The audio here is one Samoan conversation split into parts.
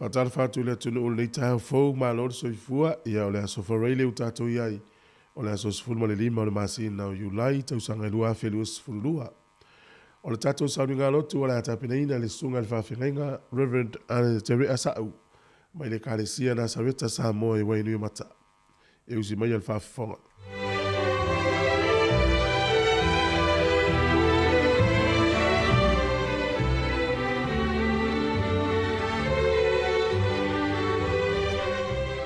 Faatalofa atu i le atunuu i lenei taeao fou, malo le soifua. Ia, o le aso Faraile ua tatou i ai, o le aso 15 o le masina o Iulai, tausaga e 2022. O le tatou sauniga lotu o le a tapenaina e le Susuga i le Faafeagaiga Rev. Terea Sa'u mai le Ekalesia Nasareta Samoa i Wainuiomata. E usi maia le faafofoga.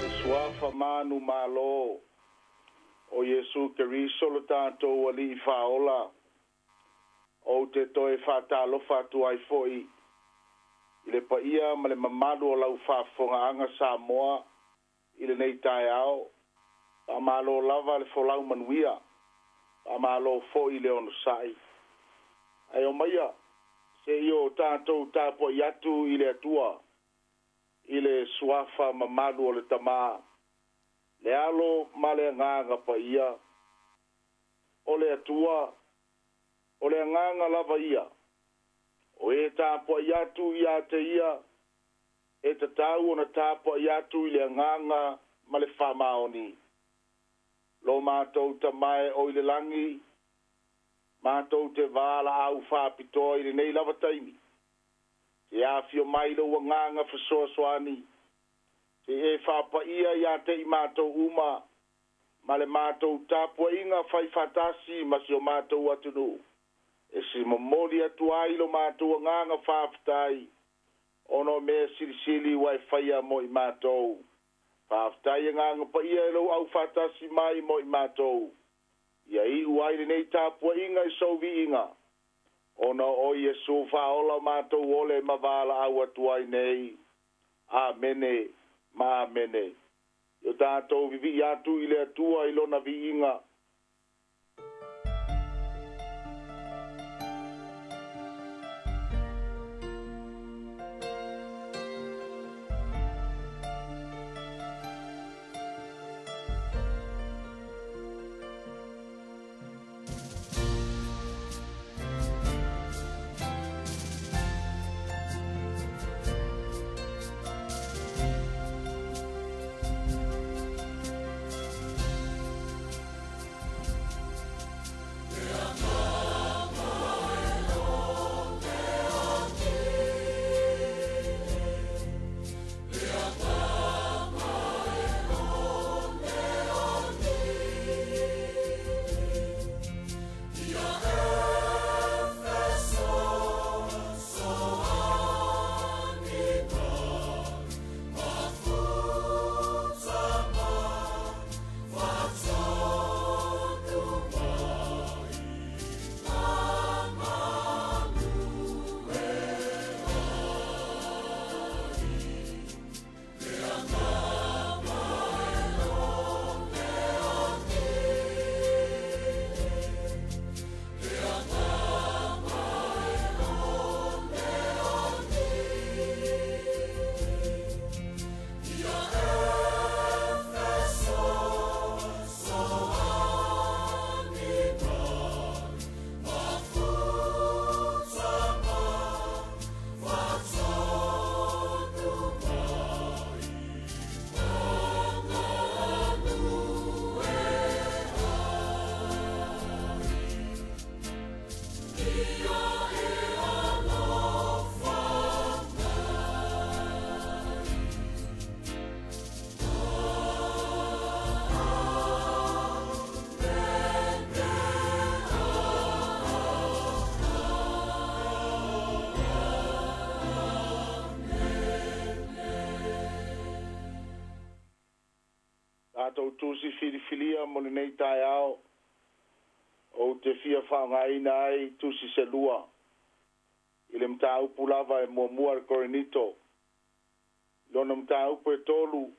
I suafa manumalo o Iesu Keriso lo tatou Alii Faaola, ou te toe faatalofa atu ai foi i le paia ma le mamalu o lau faafofogaaga Samoa i lenei taeao. Faamalo lava le folau manuia, faamalo foi le onosai. Ae omaia se i o tatou tapuai atu i le Atua i le suafa mamalu o le Tama, le Alo ma le Agaga Paia. O le Atua, o le Agaga lava ia, o e tapuai atu ia te ia, e tatau ona tapuai atu i le agaga ma le faamaoni. Lo matou Tama e o i le lagi, matou te valaau faapitoa i lenei lava taimi, se afio mai lou Agaga fesoasoani, se e faapaia ia te i matou uma, ma le matou tapuaiga faifaatasi ma si o matou atunuu, e se momoli atu ai lo matou agaga faafetai, ona o mea silisili ua e faia mo i matou. Faafetai Agaga Paia i lou aufaatasi mai mo i matou, ia iu ai lenei tapuaiga i sou viiga, ona o Iesu Faaola o matou ole ma valaau atu ai nei. Amene ma amene. Ia o tatou vivii atu i le Atua i lona viiga. Tatou tusi filifilia mo lenei taeao, ou te fia faaaogaina ai tusi se lua i le mataupu lava e muamua le Korinito, lona mataupu e 3,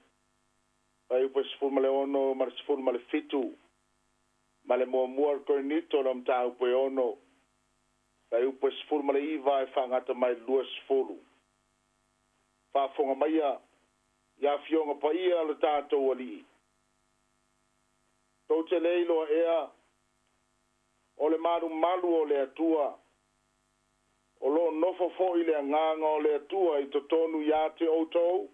fuaiupu e 16 ma le 17, ma le muamua le Korinito lona mataupu e 6, fuaiupu e 19 e faagata mai le 20. Faafofoga maia ia afioga paia o le tatou Alii. Tou te le iloa ea o le malumalu o le Atua, O loo nofo foʻi le agaga o le Atua i totonu iā te outou?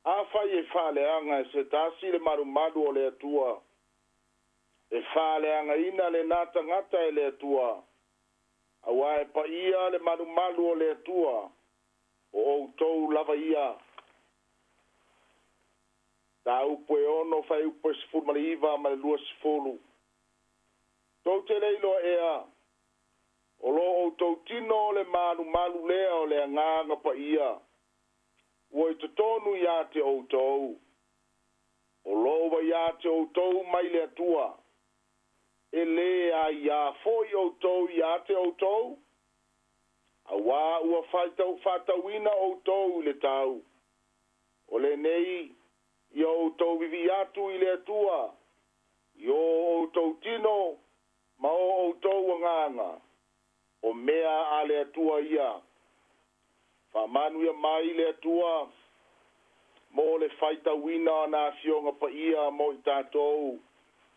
Afai e faaleaga e se tasi le malumalu o le Atua, e faaleagaina lenā tagata e le Atua, auā e paia le malumalu o le Atua, o outou lava ia. Mataupu e 6 fuaiupu e 19 ma le 20. Tou te le iloa ea, o lo outou tino o le malumalu lea o le agaga paia, ua i totonu iā te outou, o loo ua iā te outou mai le Atua, e lē aiā foʻi outou iā te outou, auā ua faatauina outou i le tau. O lenei ia outou vivii atu i le Atua i o outou tino ma o outou agaga, o mea a le Atua ia. Faamanuia mai le Atua mo le faitauina o ana afioga paia mo i tatou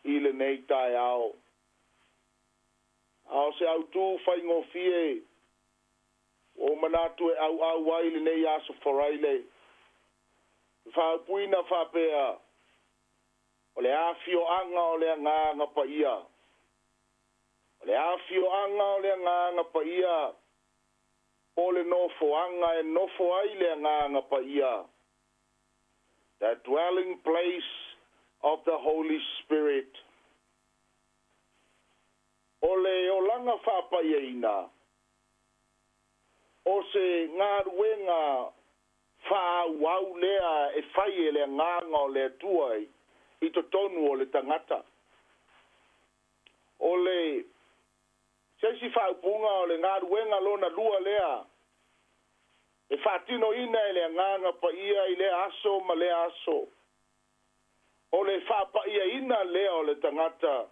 i lenei taeao. A o se autū faigofie ua ou manatu e auau ai lenei aso Faraile, faaupuina faapea, o le afioaga o le agaga paia. O le afioaga o le agaga paia, po o le nofoaga e nofo ai le agaga paia. The dwelling place of the Holy Spirit. O le olaga faapaiaina, o se galuega faaauau lea e fai e le agaga o le Atua i totonu o le tagata. O le se isi faaupuga o le galuega lona lua lea e faatinoina e le agaga paia i lea aso ma lea aso, o le faapaiaina lea o le tagata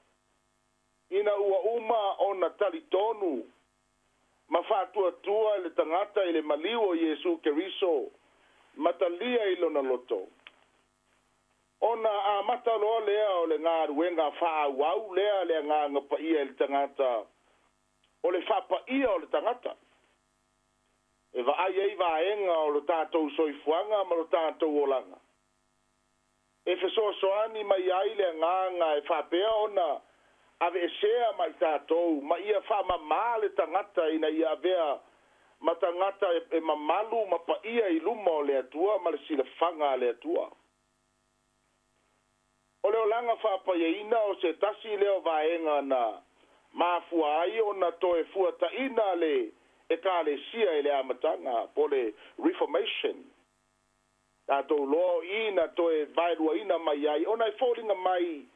ina ua uma ona talitonu ma faatuatua le tagata i le maliu o Iesu Keriso ma talia i lona loto. Ona amata loa lea o le galuega faaauau lea le agaga paia i le tagata, o le faapaia o le tagata. E vaai ai vaega o lo tatou soifuaga ma lo tatou olaga. E fesoasoani mai ai le agaga e faapea ona aveesea mai tatou, ma ia faamamā le tagata ina ia avea ma tagata e mamalu ma paia i luma o le Atua ma le silafaga a le Atua. O le olaga faapaiaina o se tasi lea o vaega na mafua ai ona toe fuataina le ekalesia i le amataga, po le Reformation. Tatou loa o i na toe vaeluaina mai ai, ona e foliga mai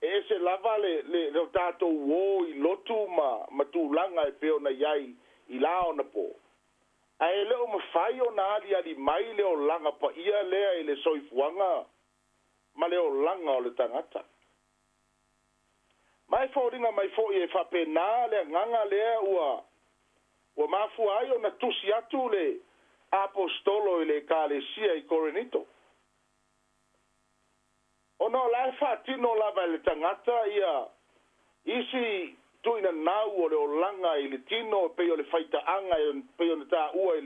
e ese lava le tatou o i lotu ma tulaga e pei ona i ai i la ona po. Ae le o mafai ona aliali mai le olaga paia lea i le soifuaga ma le olaga o le tagata. Ma e foliga mai foʻi e faapena le agaga lea ua mafua ai ona tusi atu le apostolo i le ekalesia i Korinito. Ona o la e faatino lava e le tagata ia isi tuuina nau o le olaga i le tino, e pei o le faitaaga e pei ona taua i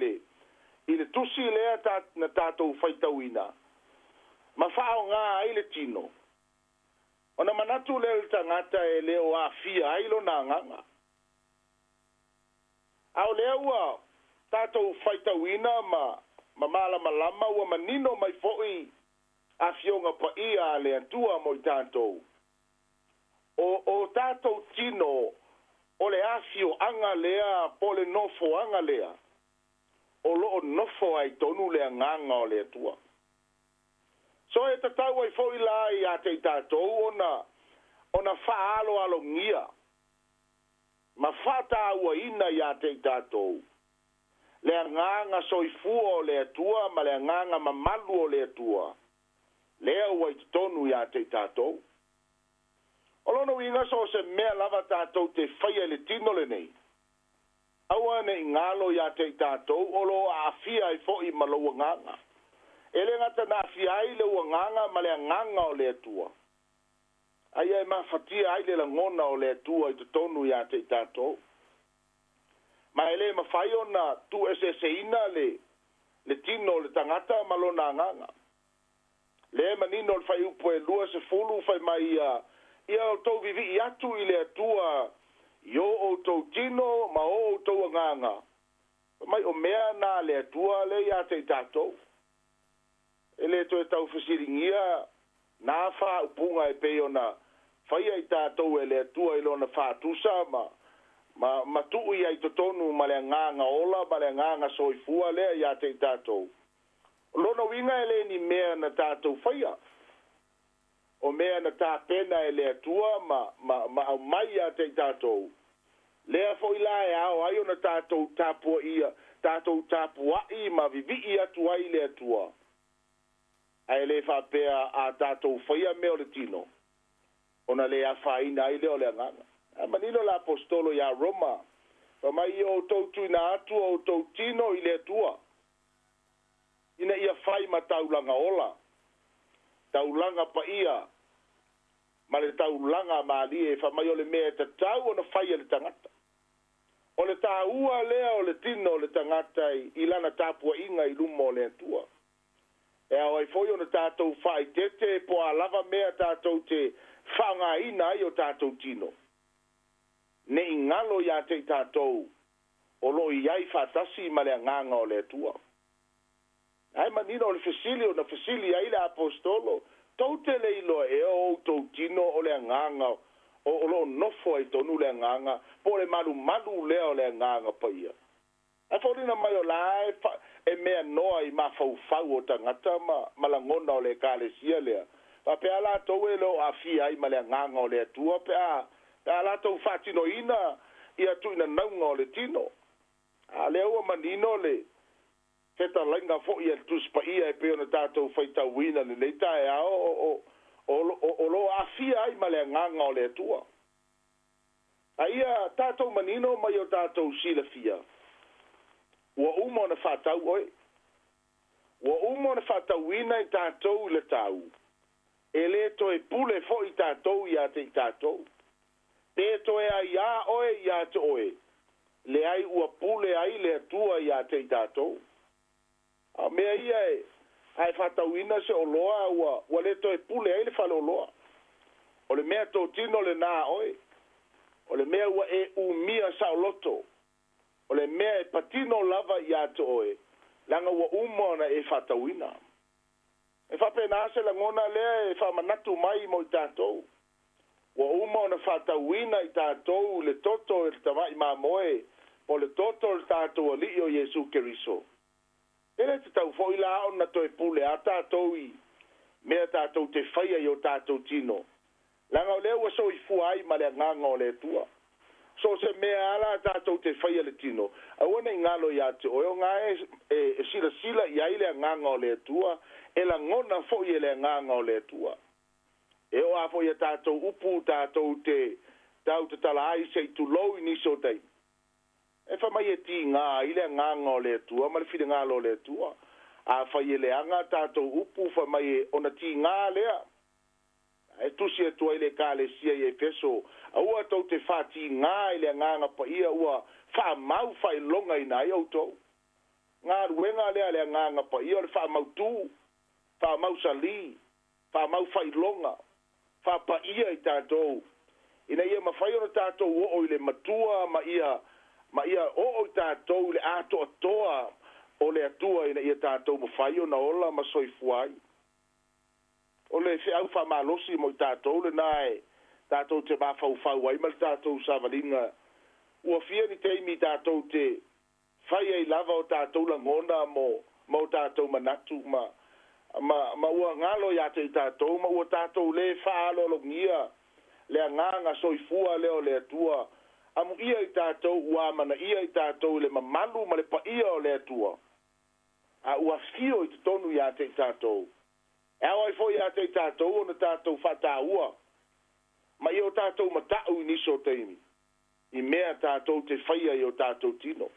le tusi lea na tatou faitauina, ma faaogā ai le tino. Ona manatu lea le tagata e le o aafia ai lona agaga. A o lea ua tatou faitauina ma malamalama, ua manino mai foʻi afioga paia a le Atua mo i tatou. O tatou tino o le afioaga lea po o le nofoaga lea o loo nofo ai tonu le agaga o le Atua. So e tatau ai foʻi la iā te i tatou ona faaaloalogia ma faatauaina iā te i tatou le agaga soifua o le Atua ma le agaga mamalu o le Atua lea ua i totonu iā te i tatou. O lona uiga so o se mea lava tatou te faia i le tino lenei, aua ne i galo iā te i tatou o loo aafia ai foʻi ma lou agaga. E le gata na aafia ai le agaga ma le agaga o le Atua, aia e mafatia ai le lagona o le Atua i totonu iā te i tatou. Ma e lē mafai ona tuueseeseina le tino o le tagata ma lona agaga. Lea e manino le fuaiupu e 20 fai mai ia, ia outou vivii atu i le Atua i o outou tino ma o outou agaga. Fai mai o mea na a le Atua lea ia te i tatou. E lē toe taufesiligia na faaupuga e pei ona faia i tatou e le Atua i lona faatusa ma tuu i ai totonu ma le agaga ola ma le agaga soifua lea ia te i tatou. O lona uiga e le ni mea na tatou faia, o mea na tapena e le Atua ma aumai ia te i tatou. Lea foi la e ao ai ona tatou tapuaia, tatou tapuai ma vivii atu ai i le Atua. Ae le faapea a tatou faia mea o le tino, ona le afaina ai lea o le agaga. Ae manino le aposetolo ia Roma, fai mai ia outou tuuina atu o outou tino i le Atua, ina ia fai ma taulaga ola, taulaga paia, ma le taulaga malie, fai mai o le mea e tatau ona fai e le tagata. O le tāua lea o le tino o le tagata i lana tapuaiga i luma o le Atua. E ao ai foi ona tatou faaeteete po o a lava mea tatou te faaaogaina ai o tatou tino, ne i galo ia te i tatou o lo o i ai faatasi ma le agaga o le Atua. Ae manino o le fesili ona fesili ai le aposetolo, tou te le iloa ea o outou tino o le agaga o lo o nofo ai tonu le agaga, po o le malumalu lea o le agaga paia. Ae foliga mai o la e mea noa i mafaufau o tagata ma lagona o le ekalesia lea. Faapea latou e le o aafia ai ma le agaga o le Atua pe a latou faatinoina ia tuuinanauga o le tino. A lea ua manino le fetalaiga foi a le Tusi Paia e pei ona tatou faitauina lenei taeao o lo o aafia ai ma le agaga o le Atua. A ia tatou manino mai o tatou silafia, ua uma ona faatau oe. Ua uma ona faatauina i tatou i le tau. E lē toe pule foi tatou ia te i tatou. Pe toe aiā oe ia te oe, leai ua pule ai le Atua ia te i tatou. A o mea ia e ae faatauina se oloa ua le toe pule ai le faleoloa. O le mea totino lenā oe. O le mea ua e umia saoloto. O le mea e patino lava ia te oe, leaga ua uma ona e faatauina. E faapena se lagona lea e faamanatu mai mo i tatou. Ua uma ona faatauina i tatou le toto e le tama'i mamoe, po o le toto o le tatou Alii o Iesu Keriso. E le tatau foi la ona toe pule a tatou i mea tatou te faia i o tatou tino, leaga o lea ua soifua ai ma le agaga o le Atua. So o se mea lava la tatou te faia le tino, aua ne i galo ia te oe, o gā e silasila i ai le agaga o le Atua, e lagona foi e le agaga o le Atua. E oo lava foi i a tatou upu tatou te tautatala ai se i tulou i nisi o taimi, e fai mai e tigā ai le agaga o le Atua ma le finagalo o le Atua. Afai e leaga a tatou upu, fai mai ona tigā lea. E tusi atu ai le Ekalesia i Efeso, aua tou te faatigā i le agaga paia ua faamau faailogaina ai outou. Galuega lea a le agaga paia o le faamautū, faamausalī, faamau faailoga, faapaia i tatou, ina ia mafai ona tatou oo i le matua ma ia oo i tatou i le atoatoa o le Atua ina ia tatou mafai ona ola ma soifua ai. O le feau faamalosi mo i tatou lenā e tatou te mafaufau ai ma le tatou savaliga. Ua fia ni taimi tatou te fai ai lava o tatou lagona ma o tatou manatu ma ua galo ia te i tatou ma ua tatou lē faaaloalogia le agaga soifua lea o le Atua. Amuia i tatou ua amanaia i tatou i le mamalu ma le paia o le Atua, a ua afio i totonu ia te i tatou. E ao ai foi ia te i tatou ona tatou faataua ma ia o tatou mata'u i nisi o taimi i mea tatou te faia i o tatou tino,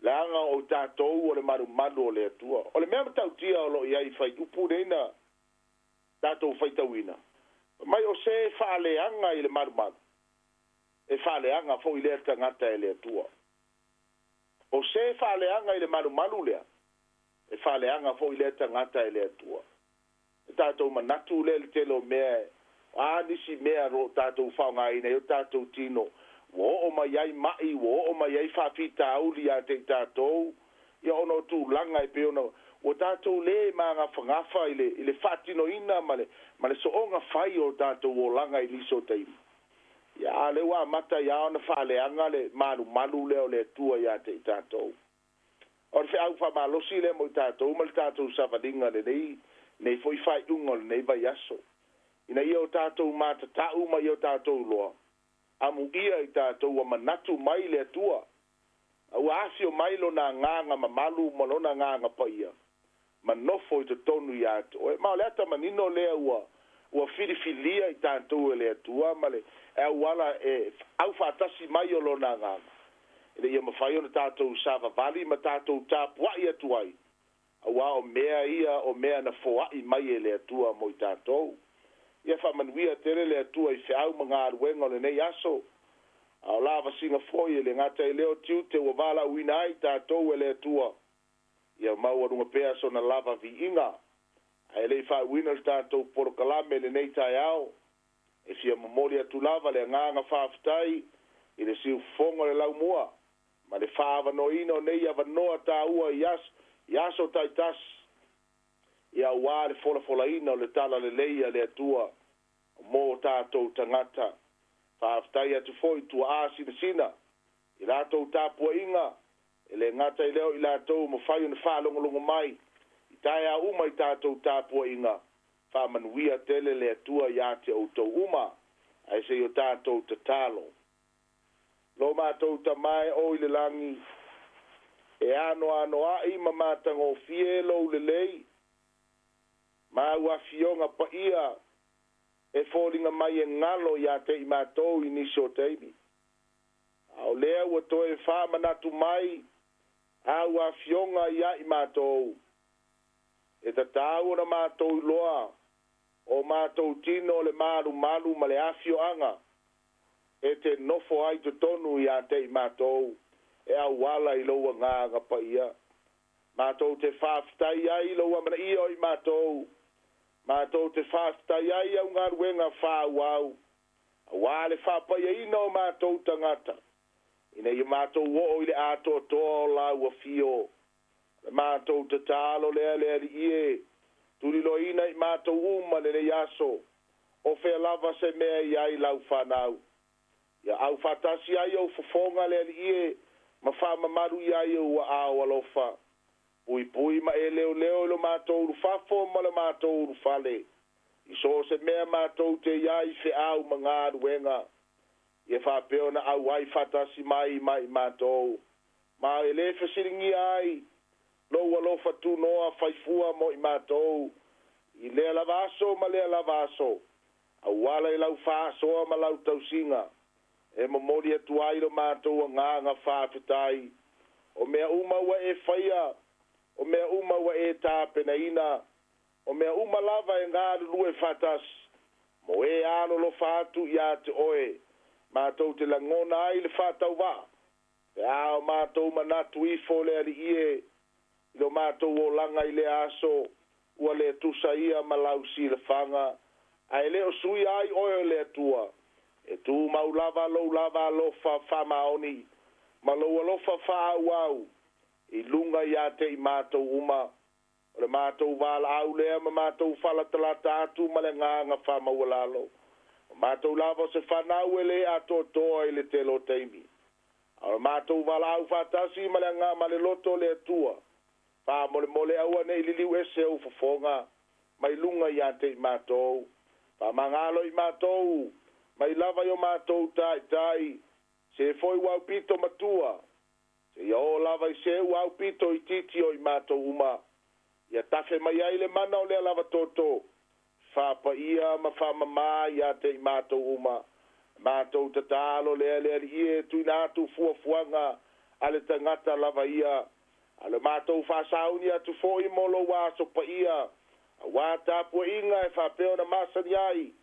leaga o tatou o le malumalu o le Atua. O le mea matautia o lo o i ai fuaiupu nei na tatou faitauina mai, o se faaleaga i le malumalu, e faaleaga foi lea tagata e le Atua. O se faaleaga i le malumalu lea, e faaleaga foʻi lea tagata e le Atua. E tatou manatu lea i le tele o mea a nisi mea o loo tatou faaaogaina ai o tatou tino ua oo mai ai maʻi, ua oo mai ai faafitauli ia te i tatou, ia ona o tulaga e pei ona ua tatou lē magafagafa i le faatinoina ma le sooga fai o tatou olaga i nisi o taimi. Ia a lea ua amata ai ona faaleaga le malumalu lea o le Atua iā te i tatou. O le feau faamalosi lea mo i tatou ma le tatou savaliga lenei nei foi faaiuga o lenei vaiaso, ina ia o tatou matatau ma ia o tatou iloa amuia i tatou ua manatu mai le Atua, ua afio mai lona agaga mamalu ma lona agaga paia ma nofo i totonu iā te oe. Ma o le ata manino lea ua filifilia i tatou e le Atua ma le auala e aufaatasi mai o lona agaga, e le ia mafai ona tatou savavali ma tatou tapuaʻi atu ai, auā o mea ia o mea na foaʻi mai e le Atua mo i tatou. Ia faamanuia tele le Atua i feau ma galuega o lenei aso, a o lavasiga foi e le gata i lea o tiute ua valaauina ai tatou e le Atua. Ia maualuga pea sona lava viiga. Ae le i faauuina le tatou polokalame lenei taeao, e fia momoli atu lava le agaga faafetai i le siufofoga o le laumua ma le faaavanoaina o nei avanoa taua i aso taitasi, ia auā le folafolaina o le talalelei a le Atua mo tatou tagata. Faafetai atu foi tuaa sinasina i latou tapuaiga, e le gata i lea o i latou mafai ona faalogologo mai i taeao uma i tatou tapuaiga. Faamanuia tele le Atua iā te outou uma, ae se i o tatou tatalo. Lo matou Tama e o i le lagi, e anoanoaʻi ma matagofie lou lelei, ma au afioga paia e foliga mai e galo iā te i matou i nisi o taimi. A o lea ua toe faamanatu mai au afioga iā i matou, e tatau ona matou iloa o matou tino le malumalu ma le afioaga e te nofo ai totonu iā te i matou e auala i lou agaga paia. Matou te faafetai ai lou amanaia o i matou, matou te faafetai ai au galuega faaauau, auā le faapaiaina o matou tagata, ina ia matou oo i le atoatoa o lau afio. Le matou tatalo lea le Alii e, tuliloaina i matou uma lenei aso, o fea lava se mea i ai lau fanau. Ia aufaatasi ai ou fofoga le Alii e, ma faamamalu i ai ou aao alofa. Puipui ma e leoleo i lo matou ulufafo ma le matou ulufale, i so o se mea matou te i ai feau ma galuega, ia faapea ona auai faatasi mai ma i matou, ma e lē fesiligia ai lou alofa tunoa faifua mo i matou i lea lava aso ma lea lava aso, auala i lau faasoa ma lau tausiga, e momoli atu ai lo matou agaga faafetai. O mea uma ua e faia, o mea uma ua e tapenaina, o mea uma lava e galulue faatasi mo e alolofa atu iā te oe, matou te lagona ai le faatauvaa pe a o matou manatu ifo le Alii e i lo matou olaga i lea aso ua le tusa ia ma lau silafaga, ae le o suia ai oe o le Atua. E tumau lava lou lava alofa faamaoni ma lou alofa faaauau i luga iā te i matou uma. O le matou valaau lea ma matou falatalata atu ma le agaga faamaualalo. O matou lava o se fanau e lē atoatoa i le tele o taimi, a o le matou valaau faatasi ma le aga ma le loto o le Atua, faamolemole aua nei liliu ese ou fofoga mai luga iā te i matou. Faamagalo i matou mai lava i o matou taitai, se foi ua aupito matua, seia oo lava i se ua aupito itiiti o i matou uma. Ia tafe mai ai le mana o lea lava toto, faapaia ma faamamā iā te i matou uma. Matou tatalo lea le Alii e, tuuina atu fuafuaga a le tagata lava ia, a le matou faasauni atu foi mo lou aso paia, auā tapuaiga e faapea ona masani ai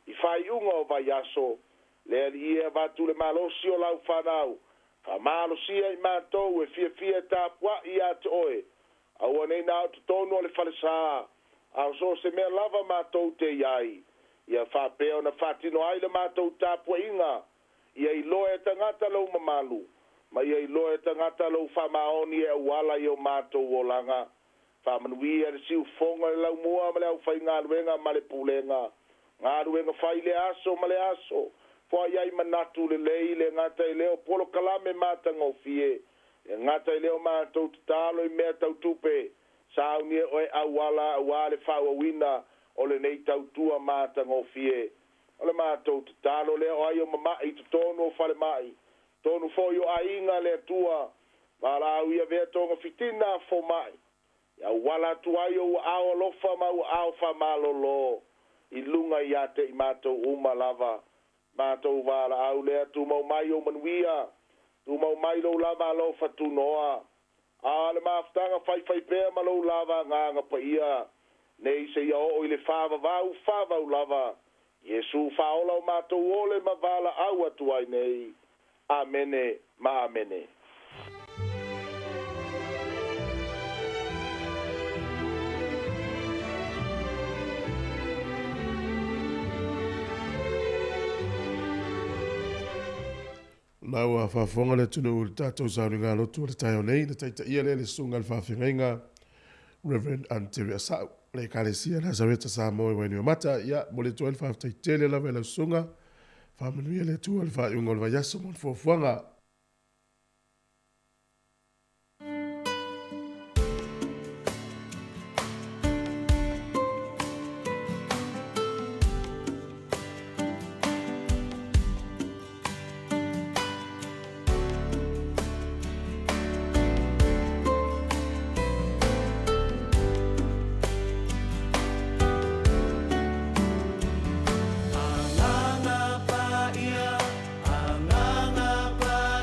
i faaiuga o vaiaso. Le Alii e, avatu le malosi o lau fanau. Faamalosia i matou e fiafia e tapua'i ia te Oe, aua nei na o totonu o le falesā, a o so o se mea lava matou te i ai, ia faapea ona faatino ai le matou tapuaiga, ia iloa e tagata Lou mamalu, ma ia iloa e tagata Lou faamaoni e auala i o matou olaga. Faamanuia le siufofoga i le laumua ma le aufaigaluega ma le pulega, galuega fai i lea aso ma lea aso, foai ai manatu lelei, le gata i lea o polokalame matagofie, e gata i lea o matou tatalo i mea tau tupe, sauni e Oe auala aua le faaauauina o lenei tautua matagofie. O le matou tatalo lea o ai o mama'i i totonu o falemai, totonu foi o aiga, le Atua, valaau ia avea togafitiga a foma'i, e auala atu ai ou aao alofa ma ou aao faamalōlō i luga ia te i matou uma lava. Matou valaau lea, tumau mai ou manuia, tumau mai lou lava alofa tunoa, a o le mafutaga faifaipea ma lou lava Agaga Paia, nei seia oo i le faavavau favau lava. Iesu Faaola o matou ole ma valaau atu ai nei. Amene ma amene. Na ua faafofoga le atunuu i le tatou sauniga lotu o le taeao nei, na taitaia lea e le Susuga i le Faafeagaiga Reverend Antere Asau o le Ekalesia Nasareta Samoa i Wainuiomata. Ia, momoli atu ai le faafetai tele lava i lau susuga. Faamanuia le Atua i le faaiuga o le vaiaso mo le fuafuaga. Agaga Paia, Agaga Paia.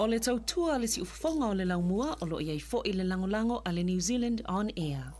O le tautua a le siufofoga o le laumua o lo o i ai foi le lagolago a le New Zealand On Air.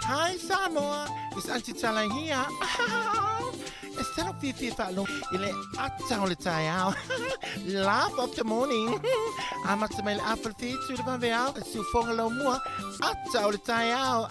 Hi Samoa, it's Auntie Tala here. E tala fifi whaalo i le ata o le tai ao. Laugh of the morning. Amata mai le apple fitu le vave ao. E siufonga lau mua. Ata o le tai ao.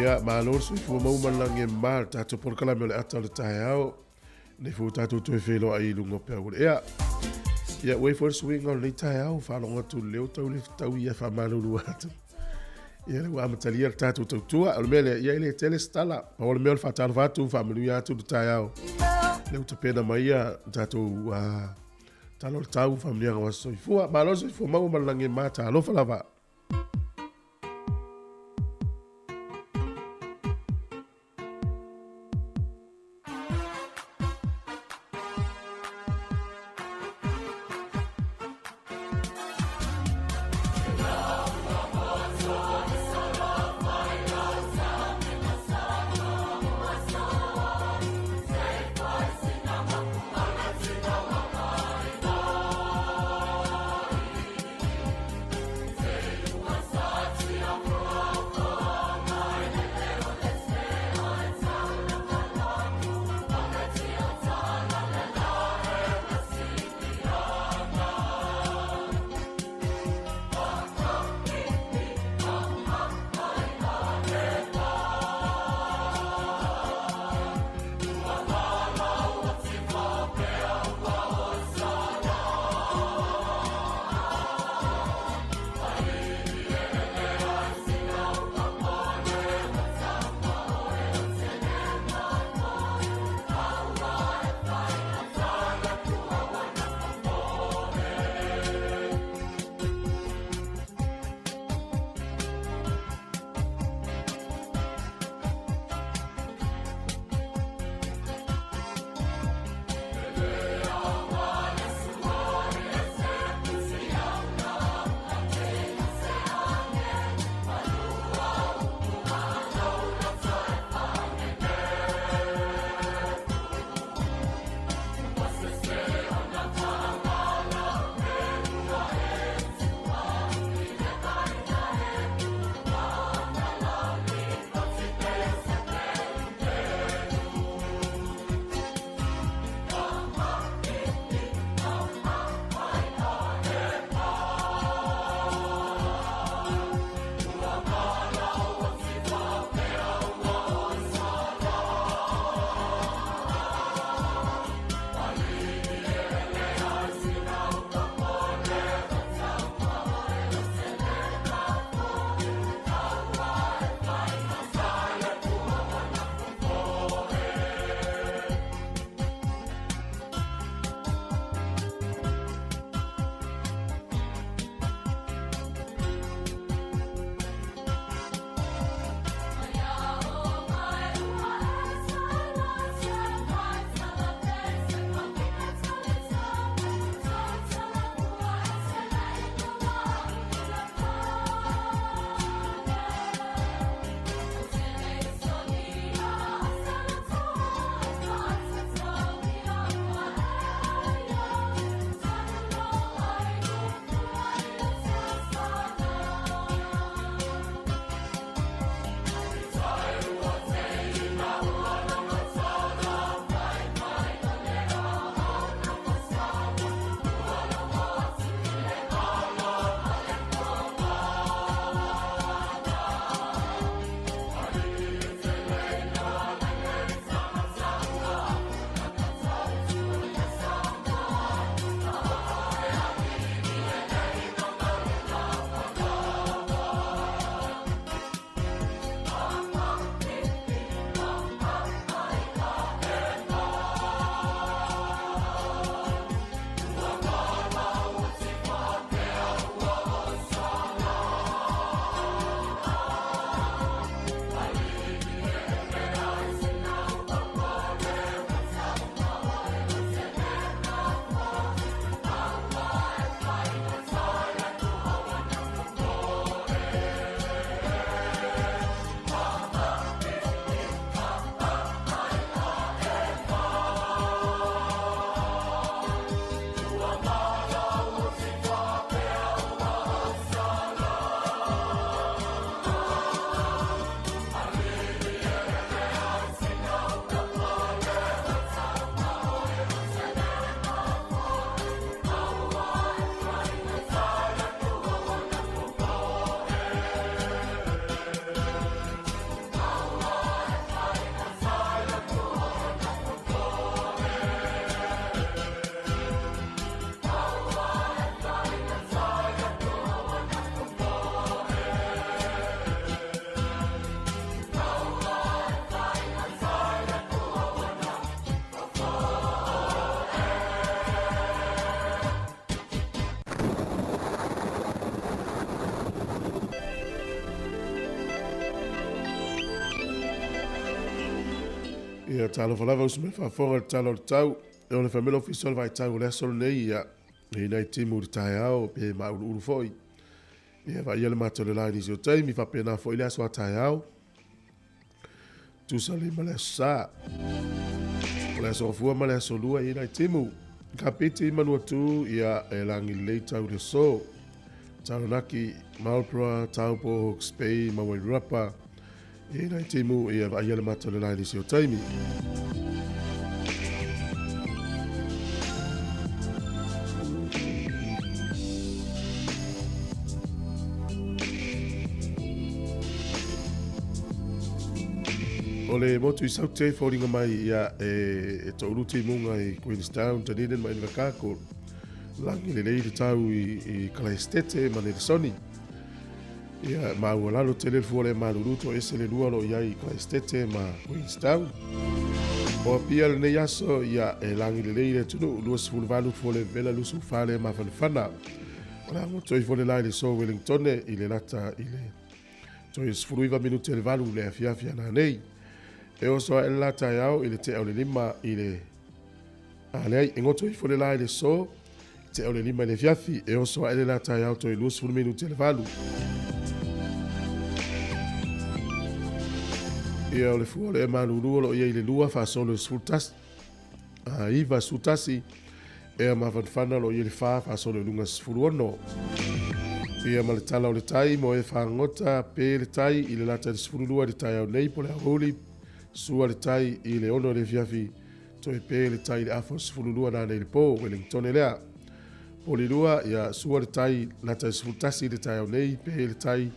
Ia, malo le soifua maua ma le lagi e mama le tatou polokalame o le ata o le taeao. Nei foi ua tatou toe feiloai i luga o peau o le ea. Ia, ua i foi le suiga o lenei taeao, faalogo atu i le leo tau le fetaui ia faamalulu atu. Ia, ua amatalia le tatou tautua. O le mea lea, ia e le tele se tala. Pau o le mea o le faatalofa atu, faamanuia atu le taeao. Lea ua tapena mai ia tatou tala o le tau, faamanuiaga o aso soifua. Malo le soifua maua ma le lagi e mama, talofa lava. Ia, talofa lava uso mai faafofoga i le tala o le tau. E o le famela ofisa o le vaitau o le aso lenei, ia, e i nai timu i le taeao, pe mauluulu foi. Ia, vaaia le mata o le la i nisi o taimi, faapena foi le aso a taeao. Tusa lelei ma le aso Sa. O le aso Gafua ma le aso Lua e i ai nai timu. Kapiti Manuatu, ia, e lagi lelei tau le aso. Taranaki, Marlborough, Taupo, Hawke's Bay ma Wairarapa. E i ai nai timu, ia, vaaia le mata o le la i nisi o taimi. O le motu i Saute e foliga mai ia e, e toulu timuga i Queenstown, Dunedin ma Invercargill. Lagi lelei le tau i, i Kalaestete ma Nelesoni. Ia, maualalo tele le fua le malulu to ese le lua lo iai i Kalaestete ma Queenstown. O Apia lenei aso, ia, e lagi lelei le atunuu, 28 fua le vela lusu fale mafanafana. O le agoto ifo le la i le so Wellingtone i le lata i le toe 19 minute le valu le afiafi ana nei. E oso ae le la taeao i le tea o le lima i le A leai, e goto ifo le la i le so, tea o le lima i le afiafi, e oso ae le la taeao toe 20 minute le valu. Ia o le fua o le malulu o lo o i ai le lua faasolo i le 11, a iva 11, ea mafanafana o lo o i ai le fa faasolo i luga 16. Ia ma le tala o le tai mo e fagota pe le tai i le lata i le 12 i le taeao nei po le aoauli, sua le tai i le 6 i le afiafi, Toe pē le tai i le afa o 12 nanei le pō, Wellingtone lea. Polilua, ia sua le tai lata i 11 i le taeao nei, pē le tai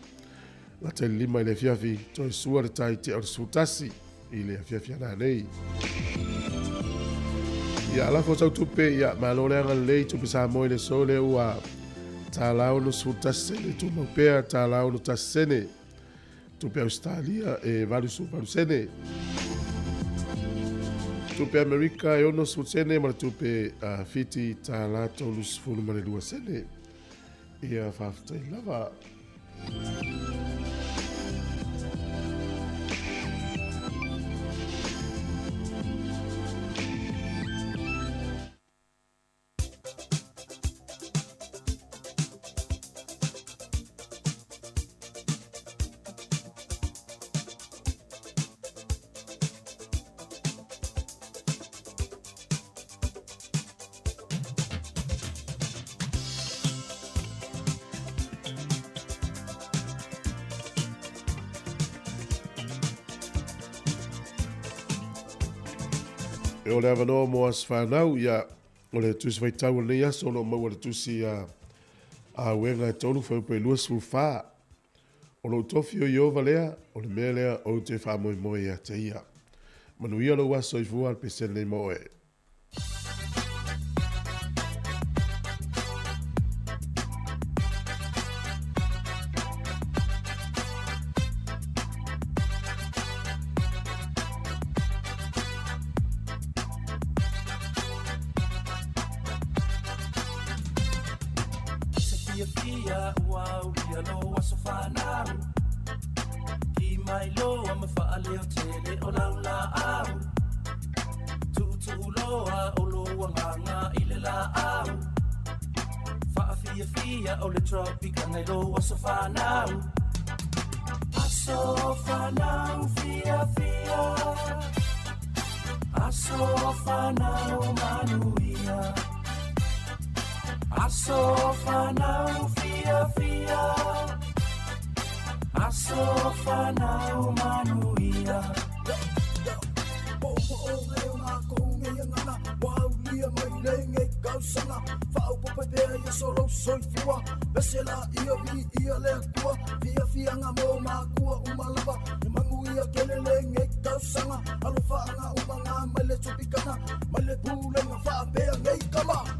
lata i le lima i le afiafi, toe sua le tai tea o le 11 i le afiafi a nanei. Ia alafo sau tupe, ia malo le agalelei tupe Samoa i le aso lea ua tālā 61 sene, tumau pea tālā 61 sene. Tupe Ausetalia e 88 sene. Tupe Amerika e 60 sene ma le tupe a Fiti tālā 32 sene. Ia faafetai lava. E o le avanoa mo aso whanau, ia, o le tusi faitau o lenei aso o lo o maua le tusi a a Uega e tolu fuaiupu e 24. O lou tofi o Ieova lea, o le mea lea ou te faamoemoe ia te ia. Manuia lou aso soifua le pesene nei mo oe. Se fiafia ua aulia lou aso fanau Ki mai loa ma faaleo tele o lau laau Tuutuu loa o lou agaga i le laau Faafiafia o le Tropicana i lou aso fanau Aso fanau fiafia Aso fanau manuia Aso fanau fiafia Aso fanau manuia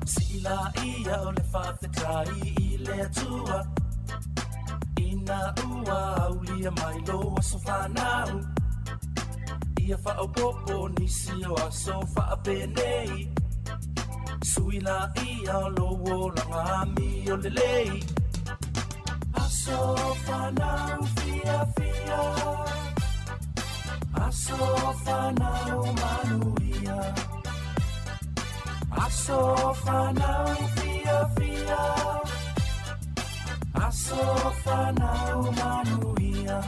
Sii laia o le faafetai i le Atua Ina ua aulia mai lou aso fanau Ia faaopoopo nisi o aso faapenei Sui laia o lou olaga amio lelei Aso fanau fiafia. Aso fanau manuia. Aso fanau fia fia. Aso fanau manuia.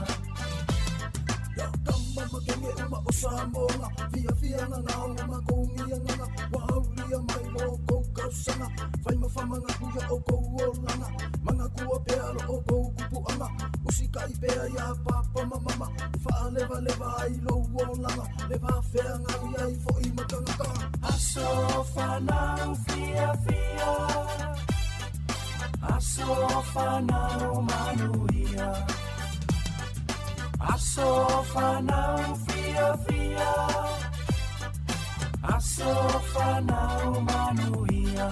Kama makenge uma o Samoa Fia fia nganga o makongi nganga Waulia mai lo kou kausanga Fai mawhamanga kuya o kou olanga Manga kua pea lo o kou kupuanga Usika i pea ia papa ma mama Whaaleva leva ai lo olanga Leva whea ngau ia i fo i matangata. Aso fanau fia fia. Aso fanau manuia. Aso fanau fia fia. Aso fanau manuia.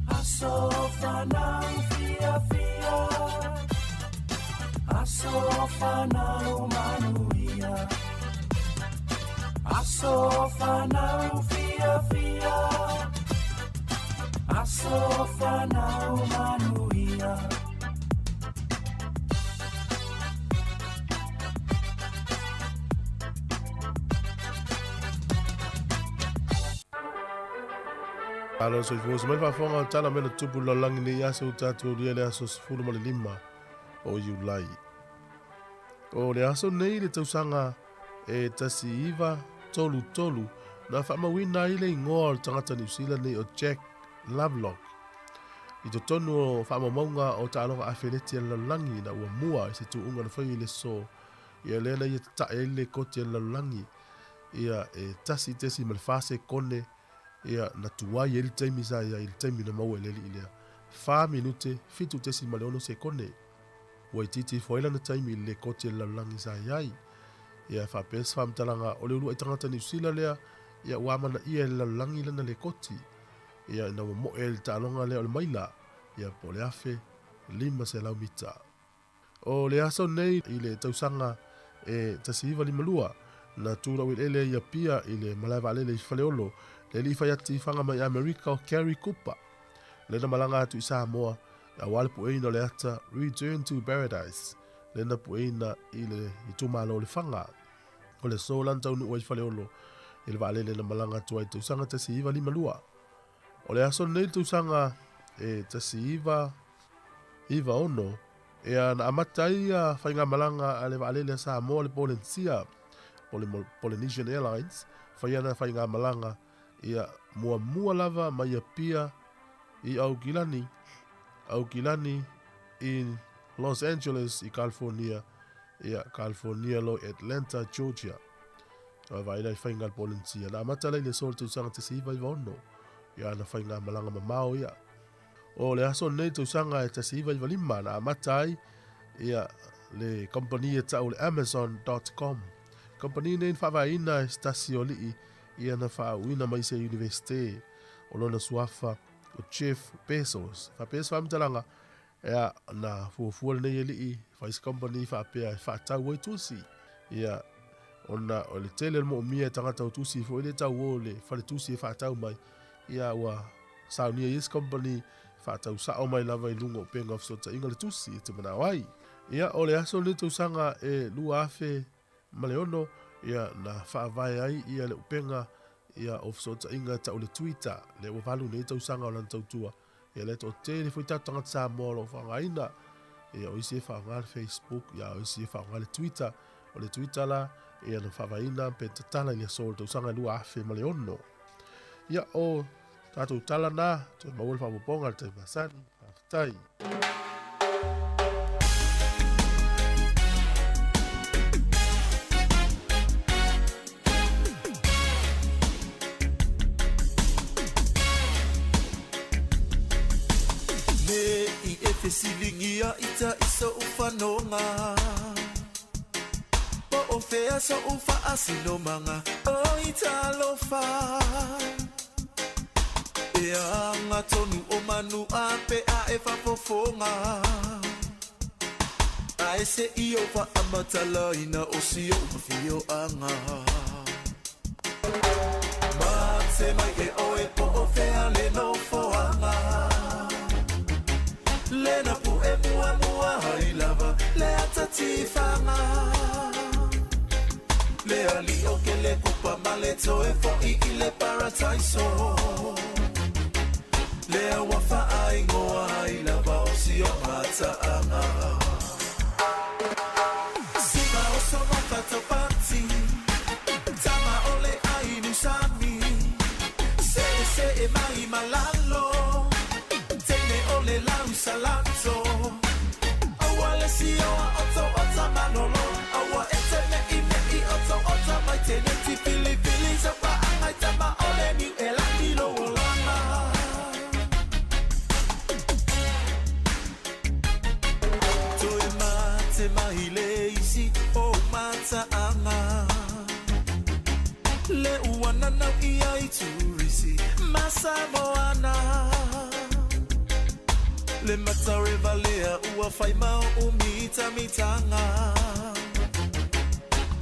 Aso fanau fia fia. Aso fanau manuia. Aso fanau fia fia. Aso fanau manuia. Alo soifua se mai faafofoga o tala mea na tupu lalolagi nei aso ua tatou aulia le aso 15 o Iulai. O le aso nei le tausaga e 1933 na faamauina ai le igoa o le tagata Niu Sila nei o Jack Lovelock i totonu o faamaumauga o taaloga afeleti a le lalolagi ina ua mua i se tuuga na faia i le aso ia lea na ia tatae ai le koti a le lalolagi ia e 1.4 sekone ia na tuai ai le taimi sa iai i le taimi na maua i le alii lea 4 minute 7.6 sekone. Ua itiiti ifo ai lana taimi i le lekoti a le lalolagi sa iai. Ia faapea se faamatalaga o le uluai tagata Niu Sila lea ia ua amanaia e le lalolagi lana lekoti. Ia ina ua moe ai le taaloga lea o le maila ia po o le 1500 mita. O le aso nei i le tausaga e 1952, na tūrau eleele ai Apia i le malae vaalele i Faleolo, le alii fai ati fanga mai Amerika o Gary Cooper. Lena malaga atu i Samoa, aua le pueina o le ata Return to Paradise, lena pueina i le itumalo o Lefaga. O le aso la na taunuu ai i Faleolo i le vaalele na malaga atu ai i tausaga 1952. O le aso lenei i le tausaga e 1996, ea na amata ai ia faigamalaga a le vaalele a Samoa le Polensia, Polynesian Airlines, fai ana faigamalaga ia muamua lava mai Apia i Aukilani, Aukilani i Los Angeles i California, ia California lo Atlanta, Georgia. Ua vaai la i faiga a le Polensia. Na amata la i le aso o le tausaga 1996, ia ana faigamalaga mamao ia. O le aso lenei tausaga e 1995 na amata ai ia le kamupani e tau o le Amazon.com. Kamupani nei na faavaeina e se tasi o alii ia na faaauina mai se Universite o lona suafa o Jeff Bezos. Faapea se faamatalaga ea na fuafua lenei alii fai se kamupani faapea e faatau ai tusi. Ia ona o le tele o le moomia e tagata o tusi foi le tau o le faletusi e faatau mai ia ua saunia i isi company faatau sao mai lava i luga o upega o fesootaiga le tusi e te manao ai. Ia, o le aso lenei tausaga e 2006, ia, na faavae ai ia le upega ia o fesootaiga tau le Twitter, lea ua valu nei tausaga o lana tautua. Ia, lea toatele foi tatou tagata Samoa o lo o faaaogaina. Ia, o isi e faaaoga le Facebook, ia, o isi e faaaoga le Twitter. O le Twitter la, ia, na faavaeina pe tatala i le aso o le tausaga e 2006. Ia, o Tatou tala na, toe maua le faaopoopoga i le taimi masani. Faafetai. Me i e fesiligia i ta i so'u fanoga Po o fea so'u faasinomaga O i talofa E anga tonu o manu a pe a e faafofoga Ae se'i o faamatalaina o si o'u afioaga Mate mai e oe po o fea le nofoaga Lena pu'e muamua ai lava le ata tifaga. Le ali o ke le kupa ma le toe fo'i i le parataiso. Lea ua faaigoa ai lava o si o mata'aga. Siva oso ma fatopati, tama o le ainu sami. Se'ese'e mai ma lalo, teine o le lau salato. Aua le sioa o tou ota malolo, aua e te me'ime'i o tou ota mai teneti filifili sau pa'aga i tama o le niu e laki lou olaga. Toe mate mai le isi o mata'aga. Le ua nanau ia i turisi ma Samoana. Le matareva lea ua fai ma o mitamitanga.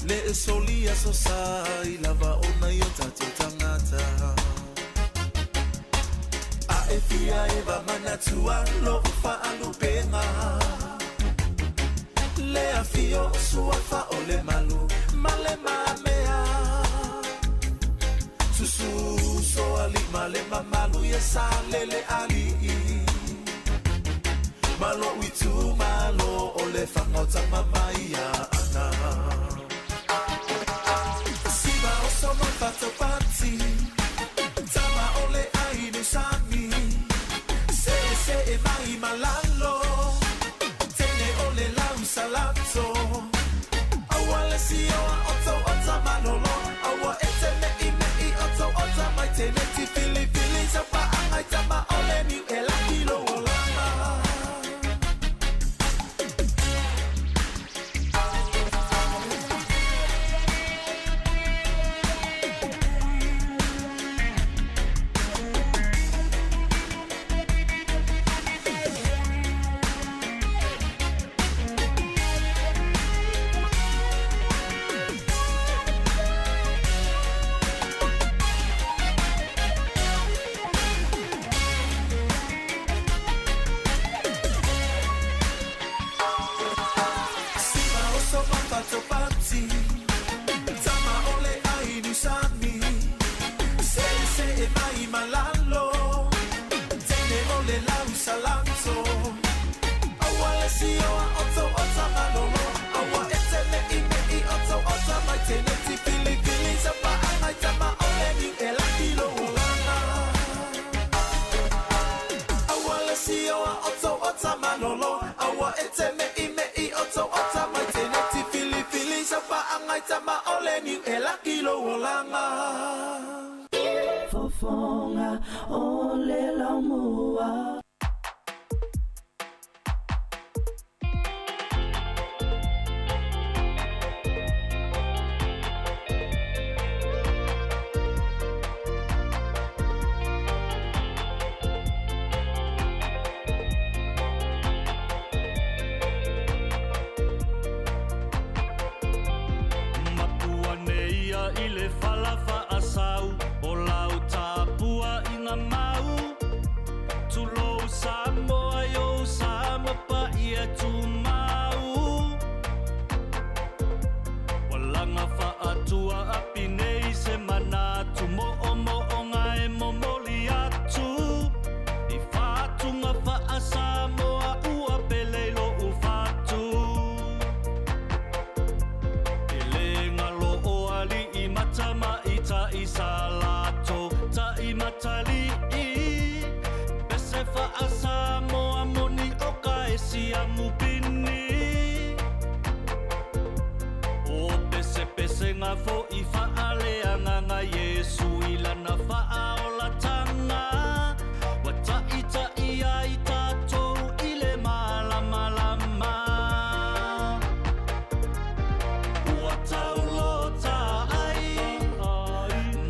Le e solia so sa i lava o nai o tatou tagata. A e fia e va manatua lo faalupenga. Le afio o suafa o le malu ma le mamea. Susu so ali ma le mamalu ia sa lele ali'i. Malo itu malo o le whangota mamai ana. Siva o so ma fatopati, tama o le ainu sami. Se se e mai malalo, tene o le lau salato. Aua le sioa o tau ota malolo, aua e te me'i me'i o tau ota mai teneti filifili sau pa'aga i tama o le niu e laki lou olaga. Siva oso ma fatopati, tama o le ainu sami. Se'ese'e mai ma lalo, teine o le lau salato. Aua le sioa o tou ota malolo, aua e te me'ime'i o tou ota mai teneti filifili sau pa'aga i tama o le niu e laki lou olaga. Aua le sioa o tou ota malolo, aua e te me'ime'i o tou ota mai teneti filifili sau pa'aga i tama o le niu e laki lou olaga. Fofoga o le laumua. Mapua nei ia i le fala faasau o lau tapua i ngā mau. Tulou Samoa i ou sa mapaia tumau. Walaga faatua apinei se manatu mo'omo'oga e momoli atu. I fatuga faasamoa ua pele i lo'u fatu. E lē galo o ali'i matamaita'i sa latou ta'imatali'i. Pese faasamoa moni o ka e siamu pini. O pesepesega fo'i faaleagaga Iesu i lana faaolataga. Ua ta'ita'i ai tatou i le malamalama. Ua taulota ai,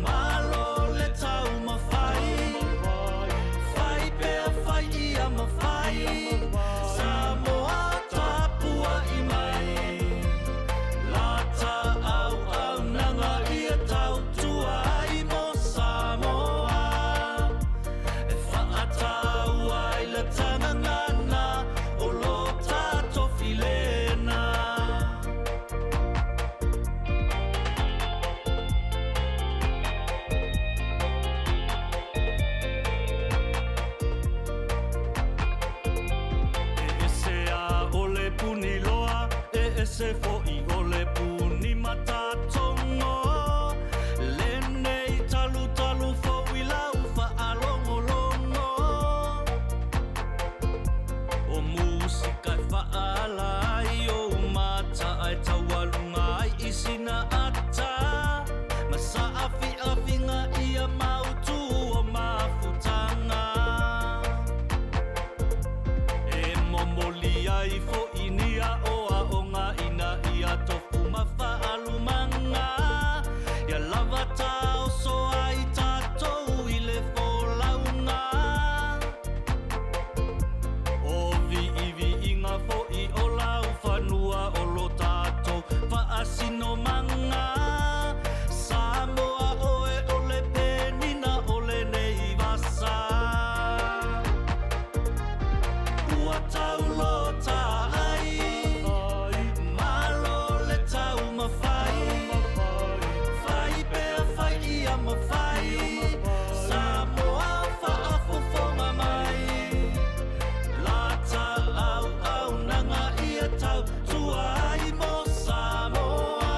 malo le taumafai. Fai pea fai ia mafai, Samoa tapua'i mai. Lata auaunaga ia tautua ai mo Samoa. ese fo'i o le puni matatogo Lenei talutalu fou i lau faalogologo O musika e faaala ai ou mata Ae taualuga ai i sina ata Ma saafiafiga ia mautū o mafutaga E momoli ai fo'i ni aoaoga ina ia tofu ma faalumaga Ia lava taoso ai tatou i le folauga O viiviiga fo'i o laufanua o lo tatou faasinomaga Samoa oe o le penina o lenei vasa Ua taulō ai Malo le taumafai Fai pea fai ia mafai Samoa faafofoga mai Lata auaunaga ia tautua ai mo Samoa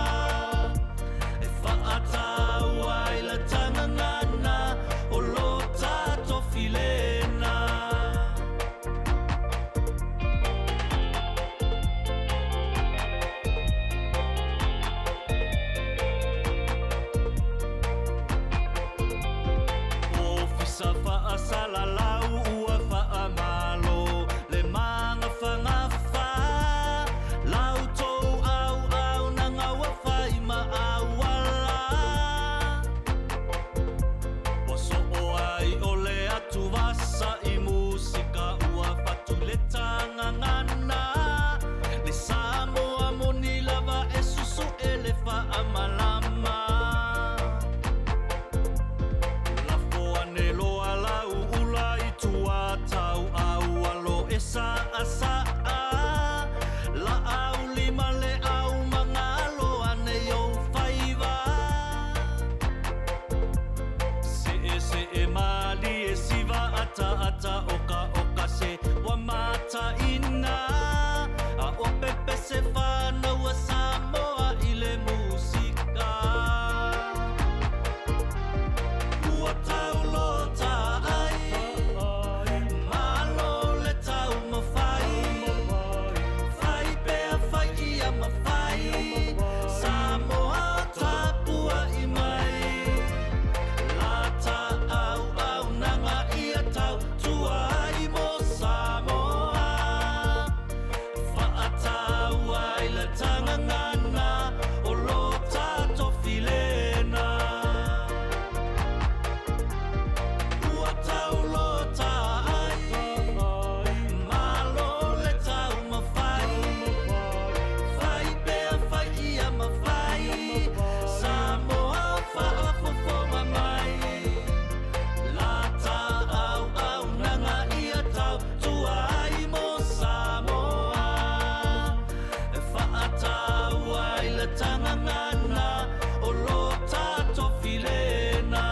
E faataua ai le tagagana o lo tatou filena. Ofisa faasalalau ua faamalo le magafagafa La outou auaunaga ua fai ma auala Ua soo ai o le atuvasa i musika ua fatu i le tagagana Le Samoa moni lava e susu'e le faamalama Lafo ane loa lau ula i tua tauau alo e saasaa Laau lima le au magalo ane i ou faiva Seesee malie siva ataata okaoka se ua mataina A o pepese fanau a Samoa i le musika Ua taulō ai Malo le taumafai Fai pea fai ia mafai Samoa tapuai mai Lata auaunaga ia tautua ai mo Samoa Faataua ai le tagagana o lo tatou filena Ua taulō ai Malo le taumafai Fai pea fai ia mafai Samoa faafofoga mai Lata auaunaga ia tautua ai mo Samoa E faataua ai le tagagana o lo tatou filena.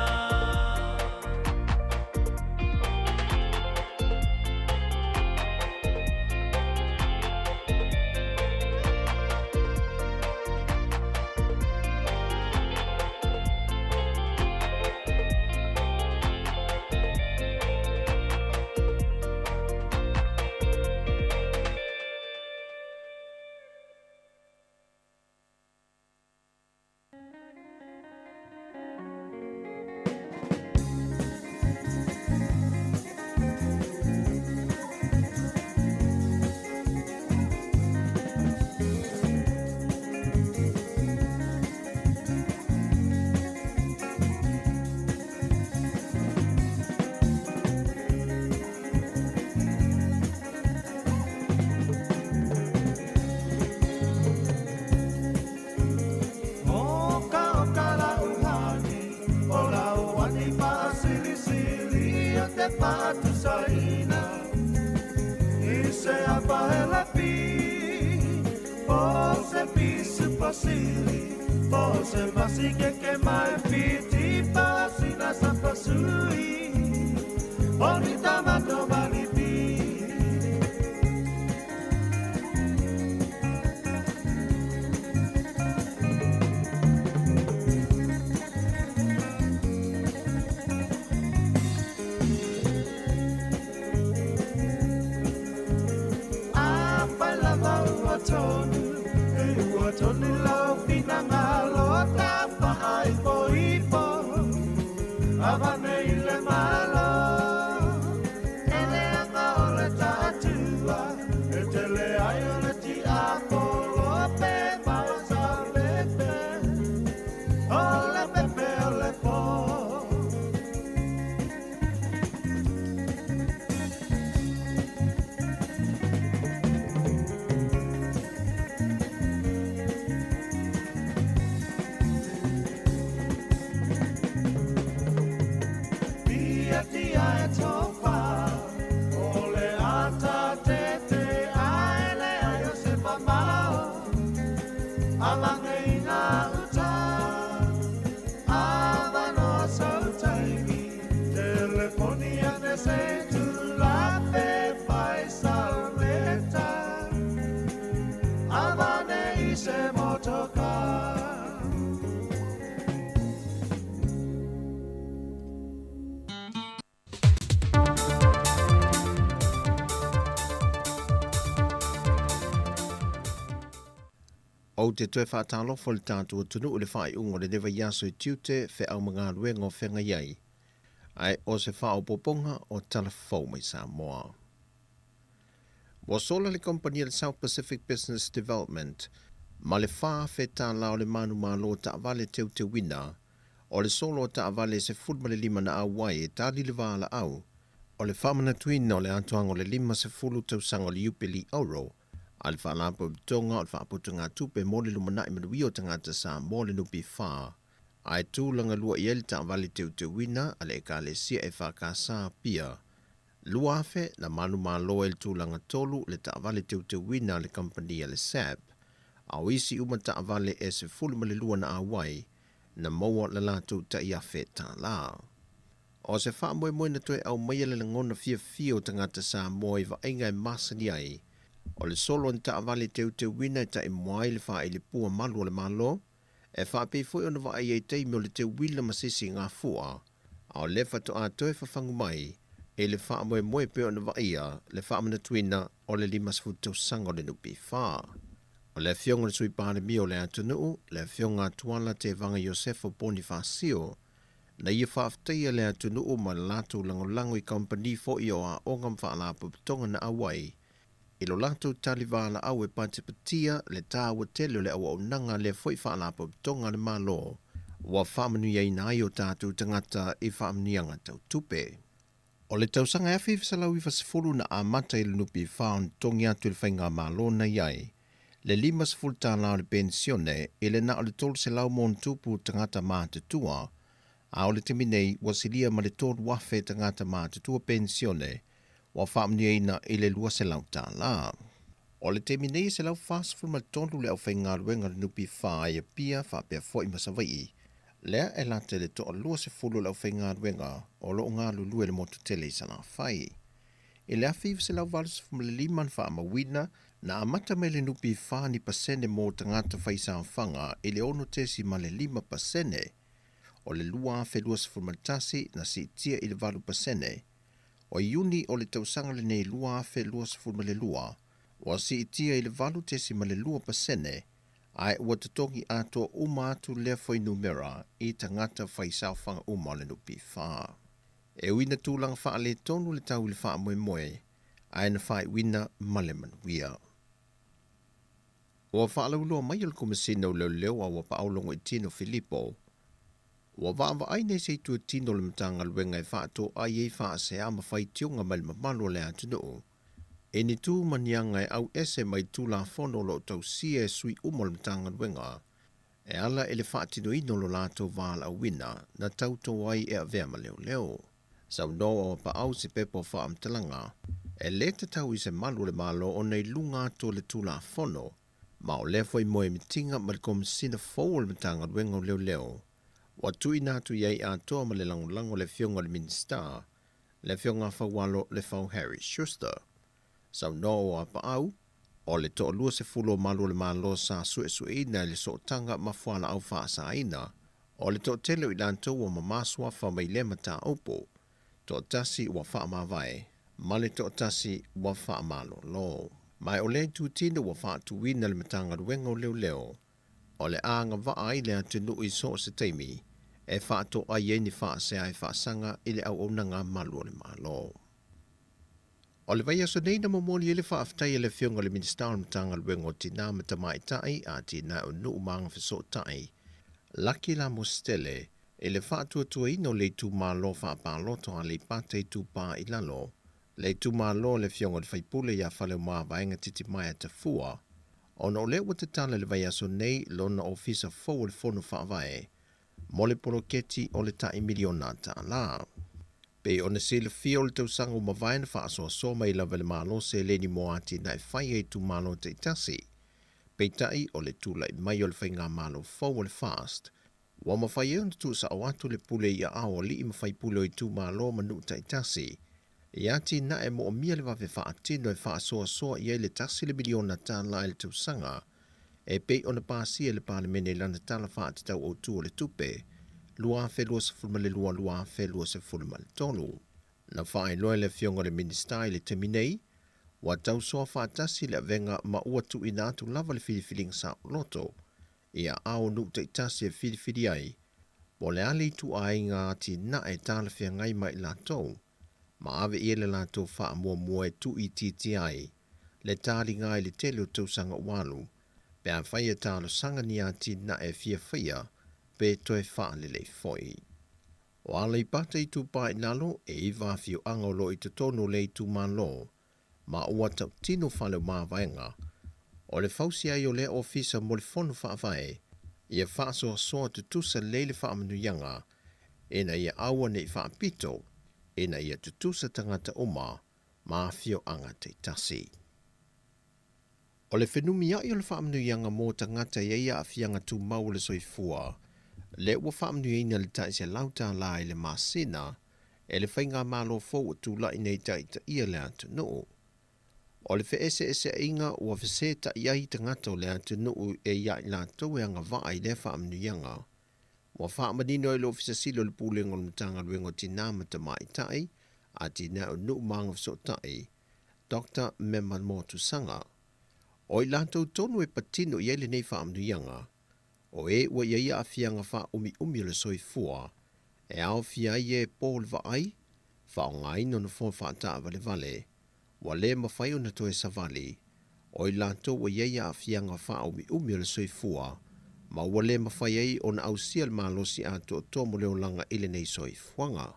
Oka la uhani, o la uani paasilisili o te paatusaina. I se apaelapi, o se pisu pasili, o se masikeke mai piti pasina sa pasui. O ni tamato malipi. tonu, e ua tonu lau finagalo tafaaipoipo, avane i le Malo. E leaga o le taatua, e tele ai o le tiapolo pe mausalepe, o le pepe o le po. Tia e tofa, o le ata tete ae le ai o se mamao, avane i ngā uta, avanoa sau taimi, telefoni ane se tulape fai saleta, avane i se motoka. Ou te toe faatalofa i le tatou atunuu i le faaiuga o lenei vaiaso i tiute, feau ma galuega o feagai ai, ae o se faaopoopoga o tala fou mai Samoa. Ua sola le kamupani a le South Pacific Business Development ma le $4,000 o le manumalo o taavale teuteuina o le solo o taavale e 15 na auai e tali le valaau o le faamanatuina o le atoaga o le 50 tausaga o le Iupeli Auro a le Faalapotopotoga o le Faaputugatupe mo le Lumanai Manuia o Tagata Samoa le NPF, ae tulaga lua i ai le taavale teuteuina a le Ekalesia EFKS Apia 2,000 na manumalo ai le tulaga tolu le taavale teuteuina a le kamupani a le SAB, a o isi uma taavale e 12 na auai na maua le latou tai $1,000. O se faamoemoe na toe aumaia le lagona fiafia o tagata Samoa i vaaiga e masani ai, o le solo o ni taavale teuteuina e taimua ai le faailipua malu o le Malo, e faapei foi ona vaaia i taimi o le teuila ma se isi gafua, a o lea faatoa toe fafagu mai i le faamoemoe pei ona vaaia le faamanatuina o le 50 tausaga o le NPF. O le Afioga i le Sui Palemia o le atunuu, le Afioga a Tuala Tevaga Iosefo Ponifasio, na ia faafetaia le atunuu ma le latou lagolago i kamupani foi o aoga ma faalapotopotoga na auai i lo latou tali valaau e patipatia le taua tele o le auaunaga a lea foi faalapotopotoga a le Malo ua faamanuiaina ai o tatou tagata i faamanuiaga tau tupe. O le tausaga e 1990 na amata i le NPF ona totogi atu e le faigamalo na i ai le $50 o le penisione i le na o le 300 ma ono tupu tagata matutua, a o le taimi nei ua silia ma le 3,000 tagata matutua penisione ua faamanuiaina i le $200. O le taimi nei e 143 le aufaigaluega a le NPF i Apia faapea foi ma Savaii, lea e lata i le toa-20 o le aufaigaluega o lo o galulue i le motu tele i Salafai. I le 1985 na faamauina na amata mai le NPF ni pasene mo tagata faisaofaga i le 6.5%, o le 2021 na siitia i le 8%, o Iuni o le tausaga lenei 2022 ua siitia i le 8.2%, ae ua totogi atoa uma atu lea fuainumera i tagata faisaofaga uma o le NPF. E ui ina tulaga faaletonu le tau i le faamoemoe, ae na faaiuina ma le manuia. Ua faalauiloa mai e le Komesina o Leoleo a Auapaau Logoitino Filipo, ua vaavaai nei se itu tino o le Matagaluega e faatoai ai faasea ma faitioga mai le mamalu o le atunuu i ni tu ma ni aga e au ese mai Tulafono o lo o tausia e sui uma o le Matagaluega e ala i le faatinoina o lo latou valaauina na tauto ai e avea ma leoleo. Saunoa o Auapaau i se pepa o faamatalaga, e le tatau i se malu o le Malo ona i luga atu o le Tulafono, ma o lea foi moemitiga ma le Komesina fou o le Matagaluega o Leoleo ua tuuina atu i ai atoa ma le lagolago a le Afioga i le Minisita, le Afioga a Faualo Lefau Harry Schuster. Saunoa o Auapaau, o le toa-20 o malu o le Malo sa suesueina i le sootaga ma fualaau faasaina, o le toatele o i latou ua mamā suafa mai lea mataupu, toatasi ua faamavae ma le toatasi ua faamalolo. Ma o lea itutino ua faatuina le Matagaluega o Leoleo, o le agavaa ai le atunuu i so o se taimi e faatoai ai ni faasea e faasaga i le auaunaga malu a le Malo. O le vaiaso nei na momoli ai le faafetai a le Afioga i le Minisita o le Matagaluega o Tinā ma Tamaitai, Atinae o Nuu ma Agafesootai, Laki Lamositele, i le faatuatuaina o le itumalo faapalota o Aleipata Itupa i Lalo, le itumalo o le Afioga i le Faipule ia Faleomavaega Titimaea Tafua, ona o lea ua tatala i le vaiaso nei lona ofisa fou o le Fono Faavae mo le poloketi o le tai miliona tala. Pei ona silafia o le tausaga ua mavae na faasoasoa mai lava e le Malo seleni mo atinae fai e itumalo taitasi. Peitai o le tulai mai o le faigamalo fou o le FAST, ua mafai ai ona tuusao atu le pule i aao o alii ma faipule o itumalo ma nuu taitasi i atinae moomia le vave faatino e faasoasoa i ai le $1 miliona i le tausaga e pei ona pasia e le Palemene i lana Tala Faatatau Autu o le Tupe 2022/2023. Na faailoa e le Afioga i le Minisita i le taimi nei, ua tausoa faatasi le avega ma ua tuuina atu lava le filifiliga saoloto i aao o nuu taitasi e filifili ai po o le a le ituaiga atinae talafeagai ma i latou, ma ave i ai le latou faamuamua e tuuitiitia ai le taliga i le tele o tausaga ua alu pe afai e talosaga ni atinae e fia faia pe toe faalelei foi. O Aleipata Itupa i Lalo e 9 afioaga o loo i totonu o le itumalo ma ua tautino Faleomavaega o le fausia ai o lea ofisa mo le Fono Faavae ia faasoasoa tutusa lelei le faamanuiaga ina ia aua nei faapito ina ia tutusa tagata uma ma afioaga taitasi. O le fenumiai o le faamanuiaga mo tagata e i ai aafiaga tumau o le soifua, lea ua faamanuiaina i le tai $100 i le masina e le faigamalo fou ua tulai nei taitaia le atunuu. O le feeseeseaiga ua feseta'i ai tagata o le atunuu e ia i latou e agavaa i lea faamanuiaga, ua faamanino ai le Ofisa Sili o le Pulega o le Matagaluega o Tinā ma Tamaitai, Atinae o Nuu ma Agafesootai, Dr. Mema Motusaga. O i latou tonu e patino i ai lenei faamanuiaga, o e ua i ai aafiaga faaumiumi o le soifua, e aofia ai e po le vaai, faaaogaina o nofoa faataavalevale, ua le mafai ona toe savali, o i latou ua i ai aafiaga faaumiumi o le soifua, ma ua le mafai ai ona ausia le malosi atoatoa mo le olaga i lenei soifuaga.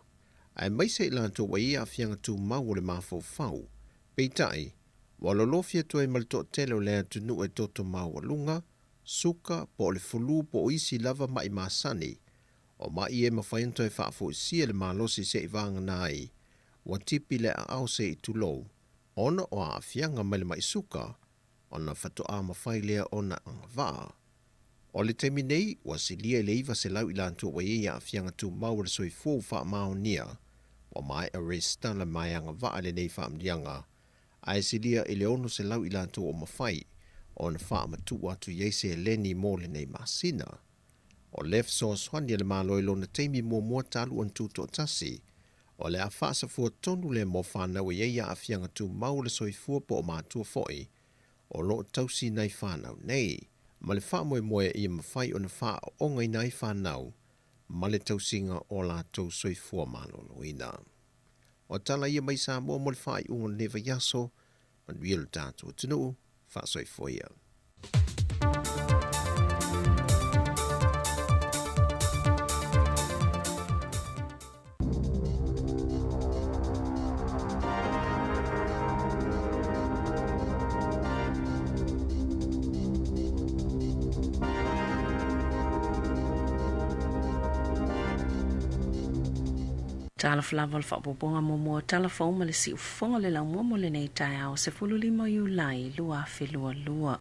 Aemaise i latou ua i ai aafiaga tumau o le mafaufau, peitai, ua lolofi atu ai ma le toatele o le atunuu e toto maualuga, suka, po o le fulu po o isi lava mai masani, o mai e mafai ona toe faafoisia le malosi se'i vagana ai, ua tipi le aao se'i tulou, ona o aafiaga mai le mai suka, ona faatoa mafai lea ona agavaa. O le taimi nei, ua silia i le 900 i latou ua i ai aafiaga tumau o le soifua ua faamaonia, ua maea resitala ma e agavaa i lenei faamanuiaga, ae silia i le 600 i latou o mafai ona faamatuu atu i ai seleni mo lenei masina. O le fesoasoani a le Malo i lona taimi muamua talu ona tutoatasi, o le a faasafua tonu lea mo fanau e i ai aafiaga tumau o le soifua po o matua foi o loo tausi nai fanau nei, ma le faamoemoe ia mafai ona faaoogaina ai fanau ma le tausiga o latou soifua maloloina. O tala ia mai Samoa mo le faaiuga o lenei vaiaso, manuia lo tatou atunuu, faasoifua ia. Talofa lava o le faaopoopoga muamua o Tala Fou ma le Siufofoga o le Laumua mo lenei taeao 15 Iulai 2022.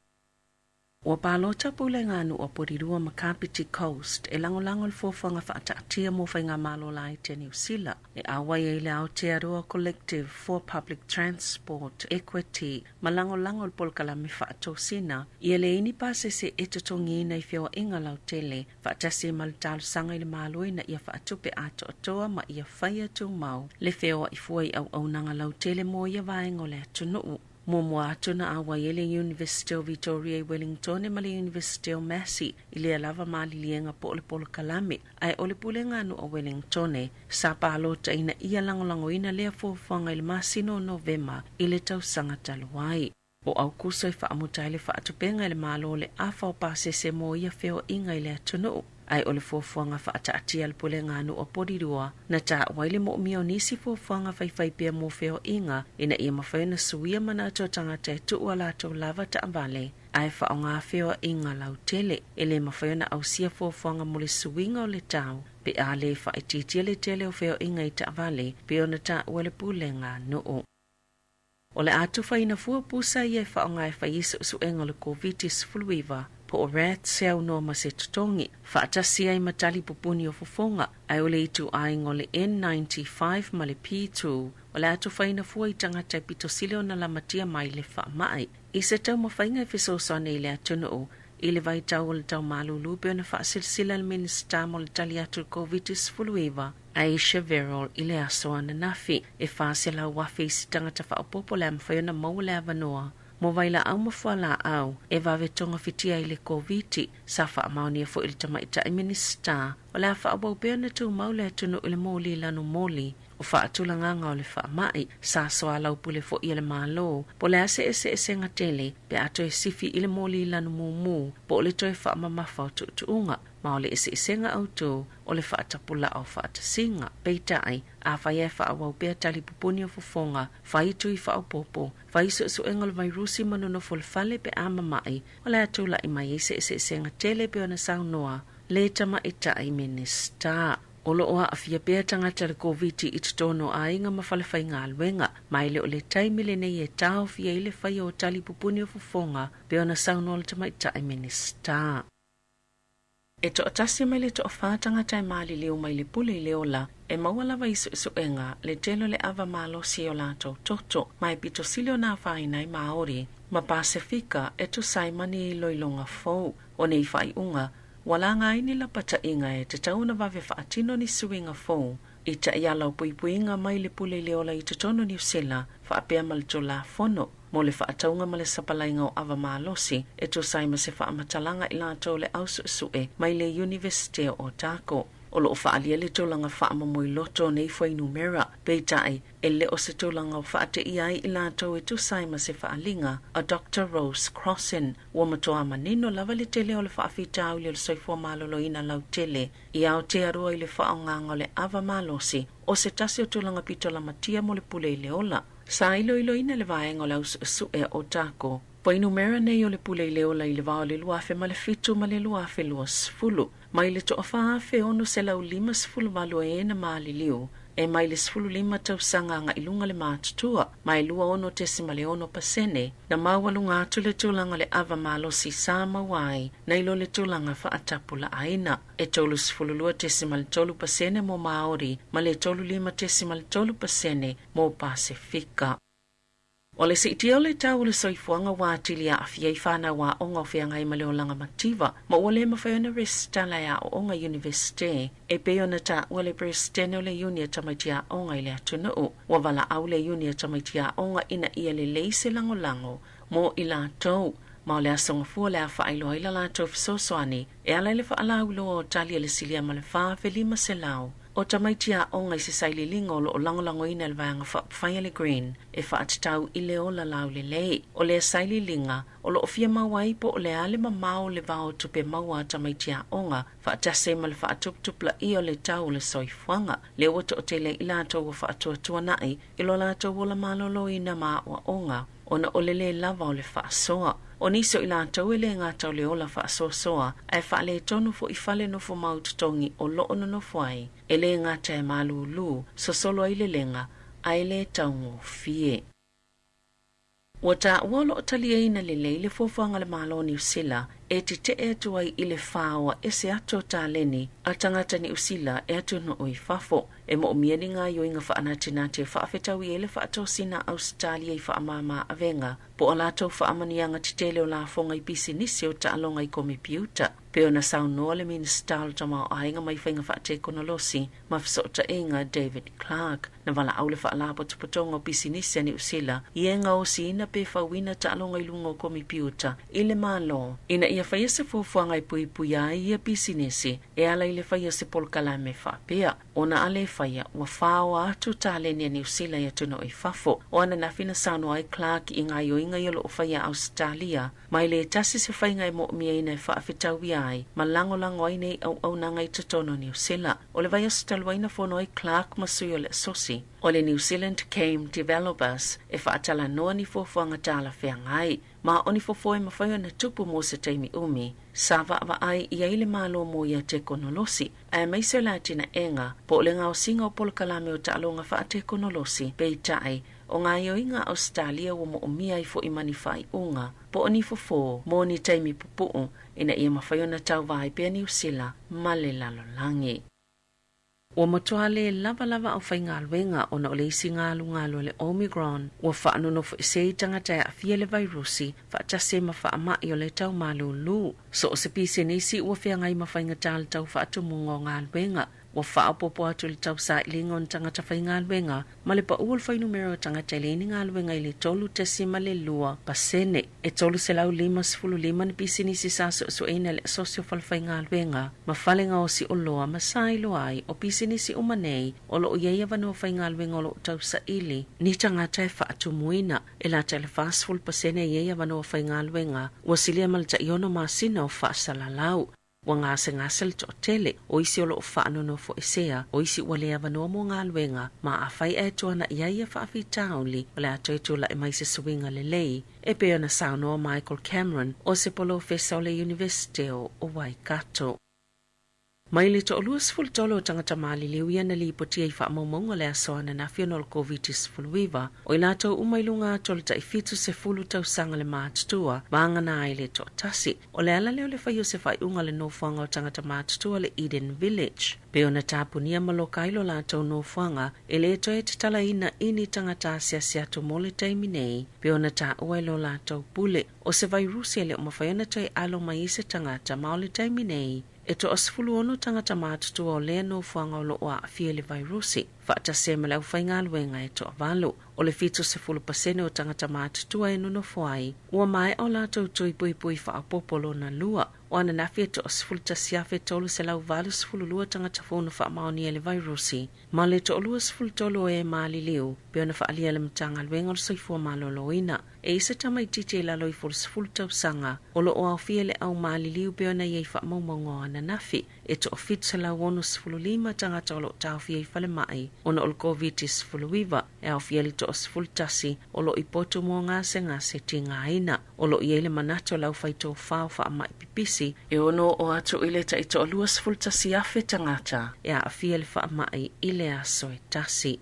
Ua palota pulega a nuu o Porirua ma Kapiti Coast e lagolago le fuafuaga faataatia mo faigamalo laiti a Niu Sila e auai ai le Aotearoa Collective for Public Transport Equity ma lagolago le polokalame faatosina ia leai ni pasese e totogiina i feoaiga lautele faatasi ma le talosaga i le Malo ina ia faatupe atoatoa ma ia faia tumau le feoai fua i auaunaga lautele mo ia vaega o le atunuu. Muamua atu na auai ai le Iunivesite o Vitoria i Wellingtone ma le Iunivesite o Massey i lea lava maliliega po o le polokalame, ae o le pulega a nuu o Wellingtone sa palota ina ia lagolagoina lea fuafuaga i le masina o Novema i le tausaga talu ai. O Aukuso e faamuta ai le faatupega e le Malo le afa o pasese mo ia feoaiga i le atunuu, ae o le fuafuaga faataatia a le pulega a nuu o Porirua na taua ai le moomia o nisi fuafuaga faifai pea mo feoaiga ina ia mafai ona suia manatu o tagata e tuu a latou lava taavale ae faaaoga feoaiga lautele. E le mafai ona ausia fuafuaga mo le suiga o le tau pe a lē faaitiitia le tele o feoaiga i taavale pe ona taua e le pulega a nuu. O le a tufaina fua pusa ia e faaaoga e fai ai suesuega o le Koviti-19 po o RATs e aunoa ma se totogi, faatasi ai ma tali pupuni o fofoga, ae o le ituaiga o le N95 ma le P2 o le a tufaina fua i tagata e pito sili ona lamatia mai le faamai. I se taumafaiga e fesoasoani i le atunuu i le vaitau o le tau malūlū pei ona faasilasila e le Minisita mo le tali atu i le Koviti-19, Ayesha Verrall i le aso ananafi, e 400,000 isi tagata faaopoopo o le a mafai ona maua le avanoa mo vailaau ma fualaau e vave togafitia ai le Koviti. Sa faamaonia foi e le tamaitai Minisita o le a faaauau pea ona tumau le atunuu i le moli lanu moli o faatulagaga o le faamai. Sa soalaupule foi e le Malo po o le a se eseesega tele pe a toe sifi i le moli lanu mumu po o le toe faamamafa o tuutuuga, ma o le eseesega autū o le faatapulaa o faatasiga. Peitai, afai e faaauau pea tali pupuni o fofoga, fai tui faaopoopo, fai suesuega o le vairusi ma nonofo i le fale pe a mama'i, o le a tula'i mai ai se eseesega tele pei ona saunoa le tamaitai Minisita. O loo aafia pea tagata i le Koviti i totonu o aiga ma falefaigaluega, ma e le o le taimi lenei e taofia ai le faia o tali pupuni o fofoga pei ona saunoa le tamaitai Minisita. E toatasi mai le toafā tagata e maliliu mai le pule i le ola e maua lava i suesuega le tele o le ava malosi i o latou toto, ma e pito sili ona afaina ai Maori ma Pasefika e tusa ai ma ni iloiloga fou. O nei faaiuga ua laga ai ni lapataiga e tatau ona vave faatino ni suiga fou i taiala o puipuiga mai le pule i le ola i totonu o Niu Sila faapea ma le Tulafono mo le faatauga ma le sapalaiga o ava malosi e tusa ai ma se faamatalaga i latou le au suesue mai le Iunivesite o Otago. O loo faaalia le tulaga faamomoiloto o nei fuainumera, peitai e le o se tulaga o faateia ai i latou e tusa ai ma se faaaliga a Dr Rose Crossan. Ua matuā manino lava le tele o le faafitauli o le soifua maloloina lautele i Aotearoa i le faaaogaga o le ava malosi o se tasi o tulaga pito lamatia mo le pule i le ola. Sa iloiloina le vaega o le au suesue a Otago fuainumera nei o le pule i le ola i le vao o le 2007 ma le 2020, mai le 4,658 e e na maliliu e mai le 15 tausaga agai i luga le matutua, ma e 26.6% na maualuga atu le tulaga o le ava malosi sa maua ai nai lo le tulaga faatapulaaina. E 32.3% mo Maori ma le 35.3% mo Pasefika. O le siitia o le tau o le soifuaga ua atili aafia ai fanau aoga o feagai ma le olaga mativa, ma ua le mafai ona resitala e aooga i Iunivesite e pei ona taua le Peresetene o le Iuni a Tamaiti Aoga i le atunuu. Ua valaau le Iuni a Tamaiti Aoga ina ia lelei se lagolago mo i latou, ma o le aso Gafua o le a faailoa ai la latou fesoasoani e ala i le faalauiloa o tali a le silia ma le 4,500 o tamaiti aoga i se sailiiliga o loo lagolagoina e le Vaega Faaupufai a le Green e faatatau i le ola laulelei. O lea sailiiliga o loo fia maua ai po o le a le mamao o le vao o tupe maua a tamaiti aoga faatasi ai ma le faatuputupulaia o le tau o le soifuaga. Lea ua toatele ai i latou ua faatuatuanai i lo latou ola maloloina ma aoaoga ona o le lē lava o le faasoa. O nisi o i latou e lē gata o le ola faasoasoa ae faaletonu fo'i fale nofo mau totogi o loo nonofo ai, e lē gata e malūlū sosolo ai lelega ae lētaugofie. Ua taua o loo taliaina lelei le fuafuaga a le Malo o Niu Sila e tete'e atu ai i le faoa ese atu o taleni a tagata Niusila e atunuu i fafo. E moomia ni gaoioiga faanatinati e faafetaui ai le faatosina a Ausetalia i faamāmā avega po o latou faamanuiaga tetele o lafoga i pisinisi o taaloga i komepiuta, pei ona saunoa le Minisita o le Tamaoaiga mai Faiga Faatekonolosi ma Fesootaiga David Clark. Na valaau le Faalapotopotoga o Pisinisi a Niusila i e gaosiina pe fauina taaloga i luga o komepiuta i le Malo ina ia faia se fuafuaga e puipuia ai ia pisinisi e ala i le faia se polokalame faapea, ona a lē faia ua faoa atu taleni a Niusila i atunuu i fafo. O ananafi na saunoa ai Clark i gaoioiga ia o loo faia Ausetalia, ma e lē tasi se faiga e moomiaina e faafetauia ai ma lagolago ai nei auaunaga i totonu o Niusila. O le vaiaso talu ai na fono ai Clark ma sui o le asosi o le New Zealand Game Developers e faatalanoa ni fuafuaga talafeagai ma o ni fofo e mafai ona tupu mo se taimi umi sa vaavaai i ai le Malo mo ia tekonolosi aemaise o le atinaega po o le gaosiga o polokalame o taaloga faatekonolosi. Peitai, o gaoioiga a Ausetalia ua moomia ai fo'i ma ni faaiuga po o ni fofō mo ni taimi pupuu ina ia mafai ona tauvā ai pea Niusila ma le lalolagi. Ua matua lē lavalava aufaigaluega ona o le isi galugalu o le Omicron ua faanonofoesē i tagata e aafia le vairusi faatasi ai ma faama'i o le taumalūlū. So o se pisinisi ua feagai ma faigatā le tau faatumuga o galuega, ua faaopoopo atu i le tausailiga o ni tagata faigaluega ma le paʻu o le fuainumera o tagata e leai ni galuega i le 3.2%. E 355 ni pisinisi sa suesueina e le Asosi o Falefaigaluega ma fale gaosi oloa ma sa iloa ai o pisinisi uma nei o loo i ai avanoa faigaluega o loo tausaili ni tagata e faatumuina. E lata i le 40% e i ai avanoa faigaluega ua silia ma le 16 masina o faasalalau. Ua gasegase le toatele o isi o loo faanonofoesea, o isi ua le avanoa mo galuega, ma afai ae tuana'i ai ia faafitauli o le a toe tula'i mai se suiga lelei, e pei ona saunoa Michael Cameron o se polofesa o le Iunivesite o Waikato. Mai le 23 o tagata maliliu ia na lipotia i faamaumauga le aso ananafi ona o le Koviti-19, o i latou uma i luga atu o le tai 70 tausaga le matutua, vagana ai le toatasi. O le ala lea o le fai o se faaiuga le nofoaga o tagata matutua le Eden Village, pei ona tapunia ma loka ai lo latou nofoaga e lē toe tatalaina i ni tagata asiasi atu mo le taimi nei, pei ona taua e lo latou pule o se vairusi e le o mafai ona toe alo mai i se tagata. Ma o le taimi nei e 16 tagata matutua o lea nofoaga o loo aafia i le vairusi faatasi ai ma le aufaigaluega e toavalu. O le 70% o tagata matutua e nonofo ai ua maea o latou tui puipui faaopoopo lona lua. O ananafi e 11,382 tagata fou na faamaonia i le vairusi ma le 23 o e maliliu, pei ona faaalia le Matagaluega o le Soifua Maloloina. E i se tamaititi i lalo ifo o le 10 tausaga o loo aofia le au maliliu pei ona i ai faamaumauga o ananafi. E 765 tagata o loo taofia i falemai ona o le Covid-19, e aofia le 11 o loo i potu mo gasegase tigaina. O loo i ai le manatu o le aufaitofā o faama'i pipisi e ono oo atu i le tai 21,000 tagata e aafia le faama'i i le aso e tasi.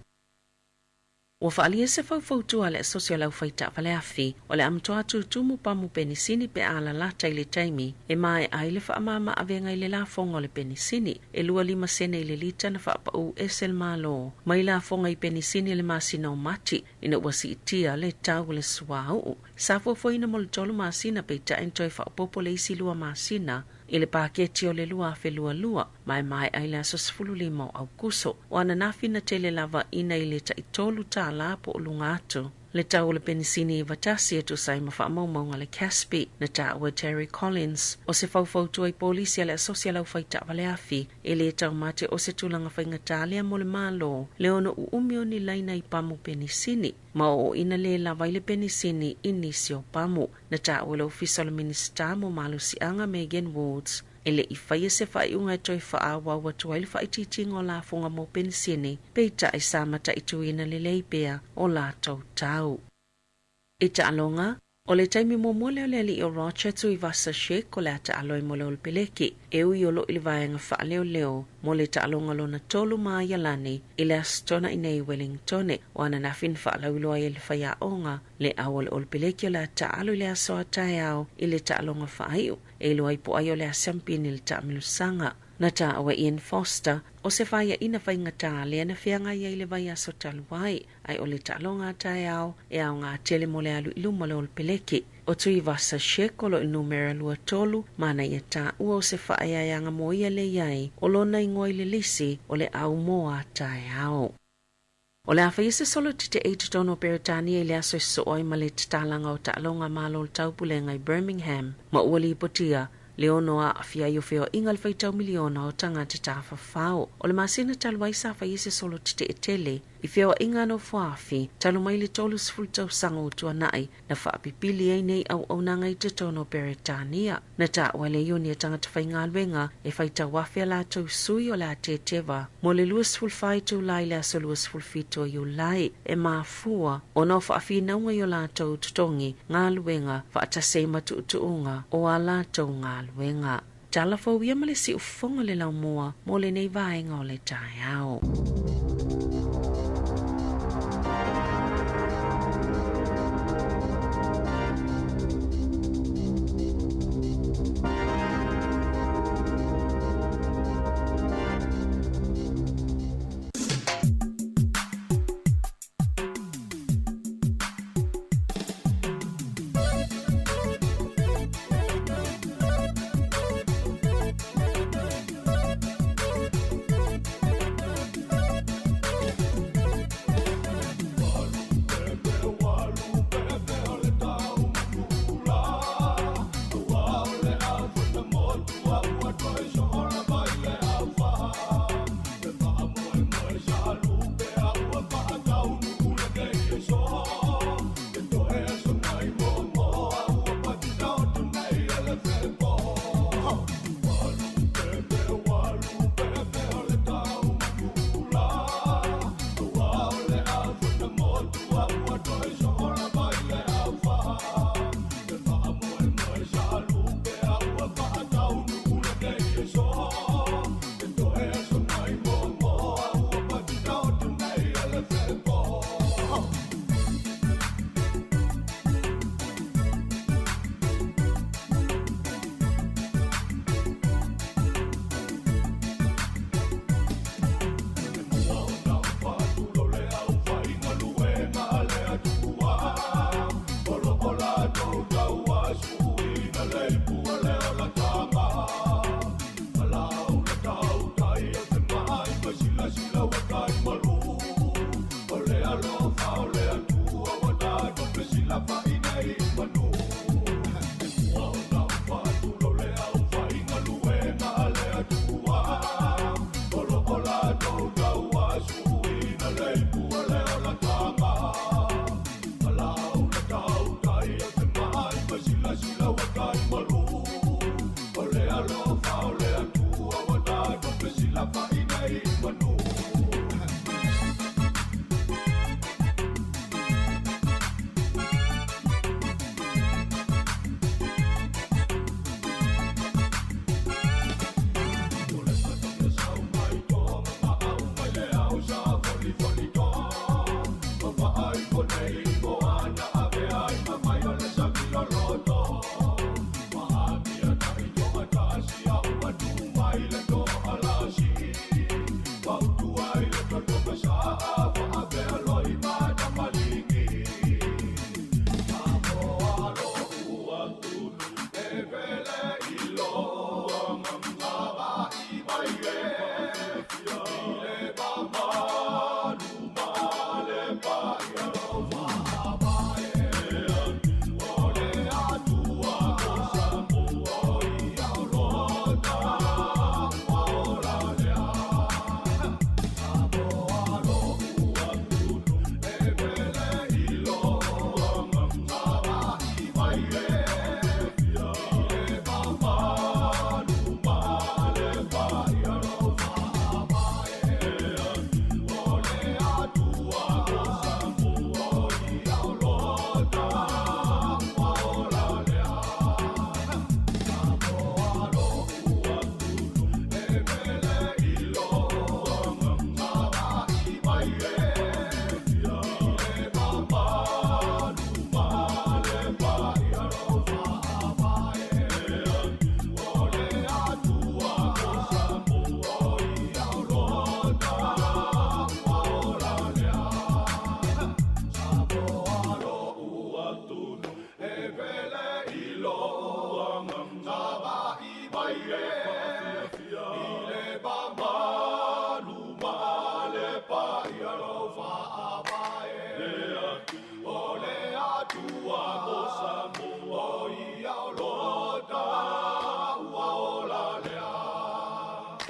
Ua faaalia se faufautua a le Asosi o le Aufaitaavale Afi o le a matua tutumu pamu penisini pe a lalata i le taimi e mae'a ai le faamāmā avega i le lafoga o le penisini e 25 sene i le lita na faapaū ese le Malo mai lafoga i penisini i le masina o Mati ina ua siitia le tau o le suauu. Sa fuafuaina mo le 3 masina, peitai na toe faaopoopo le isi 2 masina i le paketi o le 2022 ma e mae'a i le aso 15 o Aukuso. O ananafi na tele lava ina i le tai $3 po o luga atu le tau o le penisini ivatasi e tusa ai ma faamaumauga le CASP. Na taua Terry Collins o se faufautua i polisi a le Asosi a le Aufaitaavale Afi e lē taumate o se tulaga faigatā lea mo le Malo le ono uumi o ni laina i pamu penisini ma o ina lē lava ai le penisini i nisi o pamu. Na taua le ofisa o le Minisita mo Malosiaga Megan Woods e le'i faia se faaiuga e toe faaauau atu ai le faaitiitiga o lafoga mo penisini, peitai sa mataituina lelei pea o latou tau. I taaloga, O le taimi muamua lea o le alii o Roger Tuivasa-Sheck o le a taalo ai mo le Olepeleki, e ui o lo o i le vaega faaleoleo mo le taaloga lona tolu ma Aialani i le Aso Toonai nei i Wellingtone. O ananafi na faalauiloa ai e le faiaoga le au o le Olepeleki o le a taalo i le aso a taeao i le taaloga faaiu e iloa ai po o ai o le a siampini i le taamilosaga. Na taua e Ian Foster, o se faiaina faigata lea na feagai ai i le vaiaso talu ai, ae o le taaloga a taeao e aoga tele mo le alu i luma o le Olepeleki. O Tuivasa-Sheck o lo o i le numera 23, ma na ia taua o se faaeaeaga mo ia le i ai o lona igoa i le lisi o le au mo a taeao. O le a faia se solo tetee i totonu o Peretania i le aso e sosoo ai ma le tatalaga o taaloga a Malo o le Taupulega i Birmingham, ma ua lipotia le ono aafia ai o feoaiga i le faitau miliona o tagata tafafao. O le masina talu ai sa faia se solo tetee tele i feoaiga a nofoafi talu mai le 30 tausaga ua tuanai na faapipili ai nei auaunaga i totonu o Peretania. Na taua e le iuni a tagata faigaluega e faitau afe a latou sui o le a teteva mo le 24 itula i le aso 27 o Iulai, e mafua ona o faafinauga i o latou totogi galuega faatasi ai ma tuutuuga o a latou galuega. Tala fou ia ma le siufofoga o le laumua mo lenei vaega o le taeao.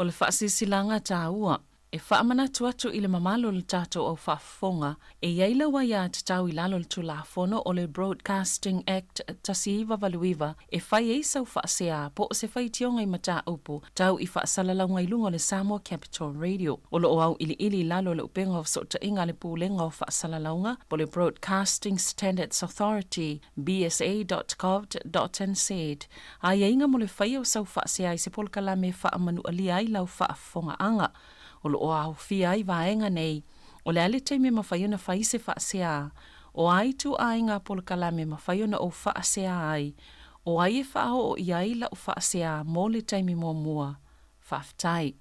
O le faasilasilaga taua e faamanatu atu i le mamalu o le tatou au faafofoga e i ai lau aiatatau i lalo o le Tulafono o le Broadcasting Act 1989 e fai ai sau faasea po o se faitioga i mataupu tau i faasalalauga i luga o le Samoa Capital Radio. O lo o auiliili i lalo o le Upega o Fesootaiga a le Pulega o Faasalalauga po o le Broadcasting Standards Authority, bsa.govt.nz, aiaiga mo le faia o sau faasea i se polokalame e faamanualia ai lau faafofogaaga. O lo o aofia ai vaega nei, o le a le taimi e mafai ona fai se faasea, o a ituaiga polokalame e mafai ona ou faasea ai, o ai e faaoo i ai lau faasea mo le taimi muamua. Faafetai.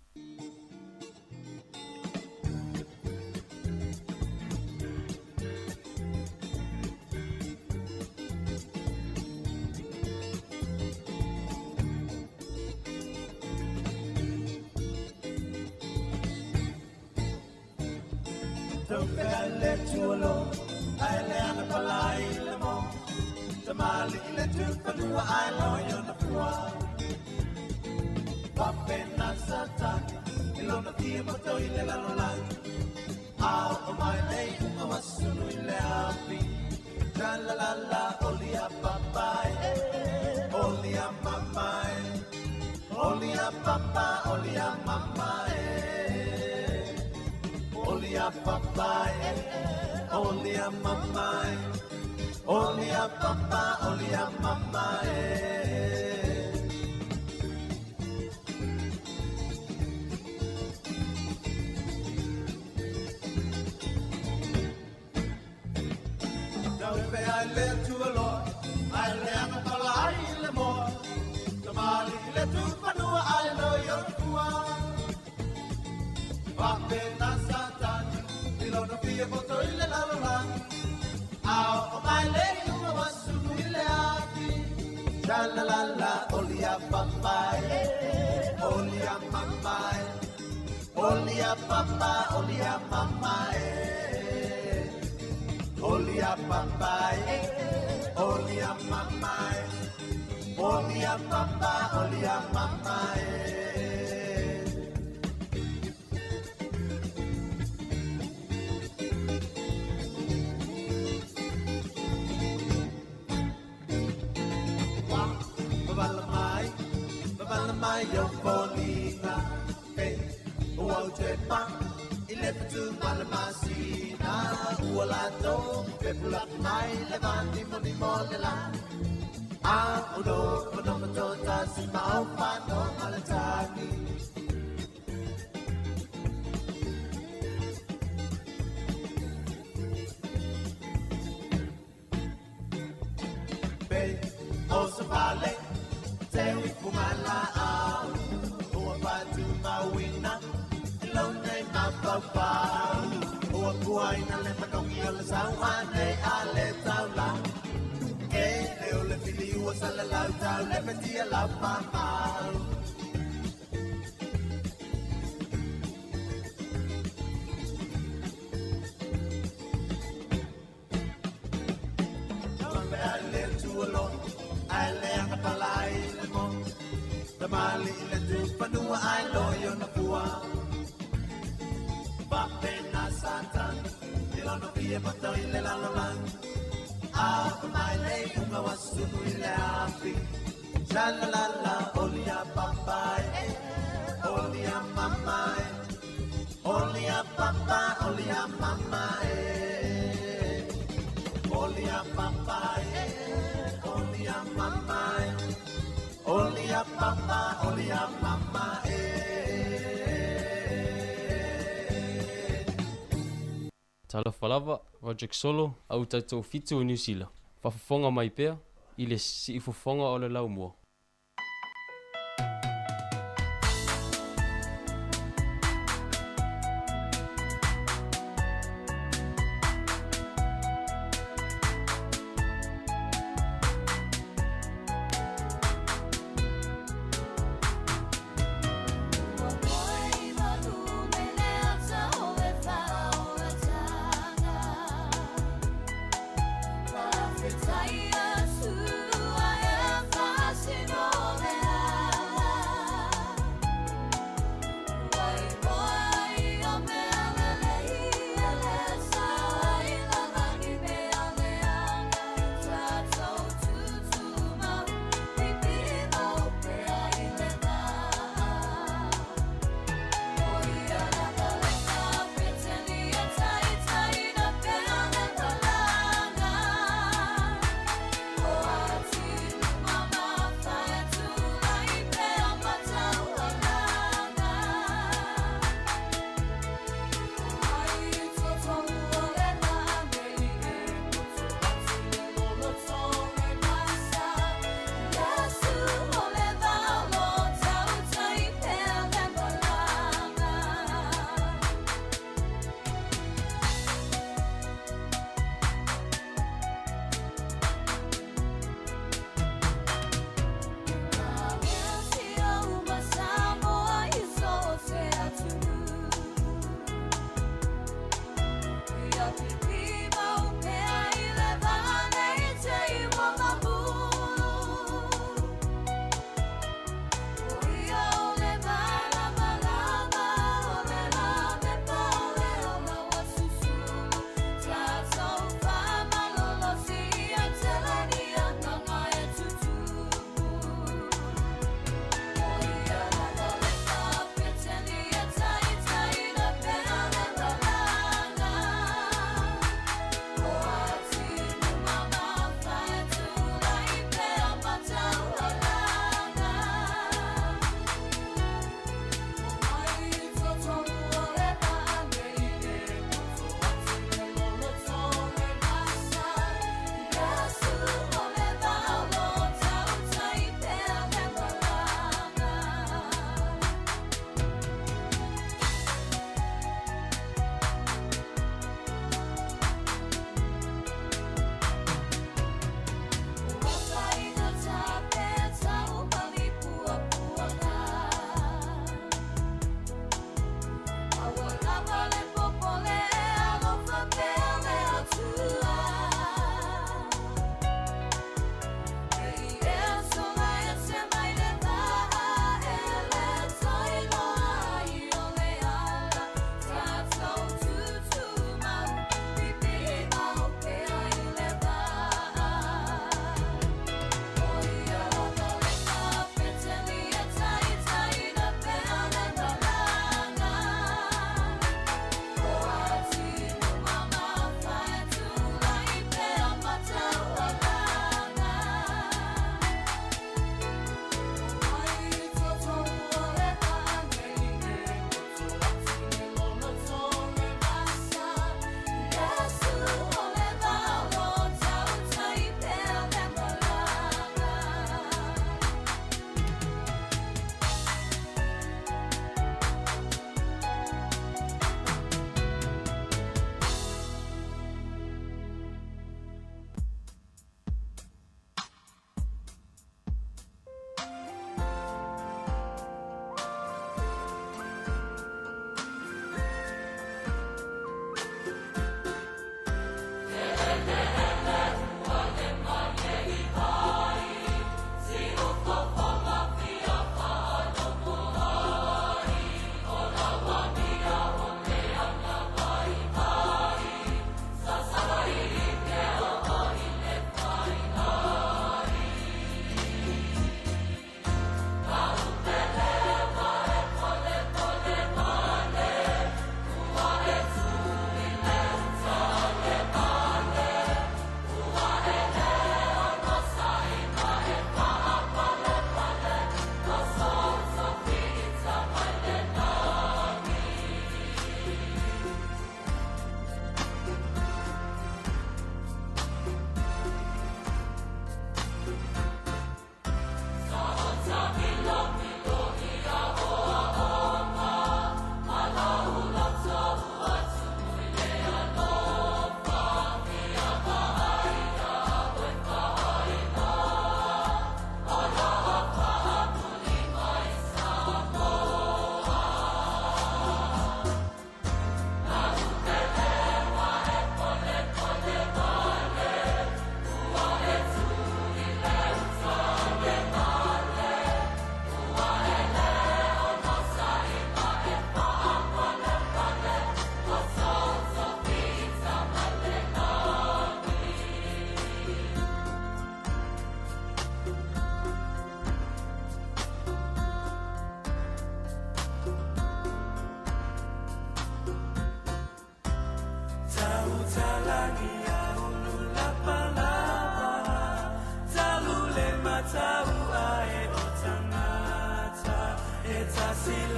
Talofa lava, Roderick Solo, au taitoafitu o Niu Sila. Faafofoga mai pea i le siufofoga o le laumua.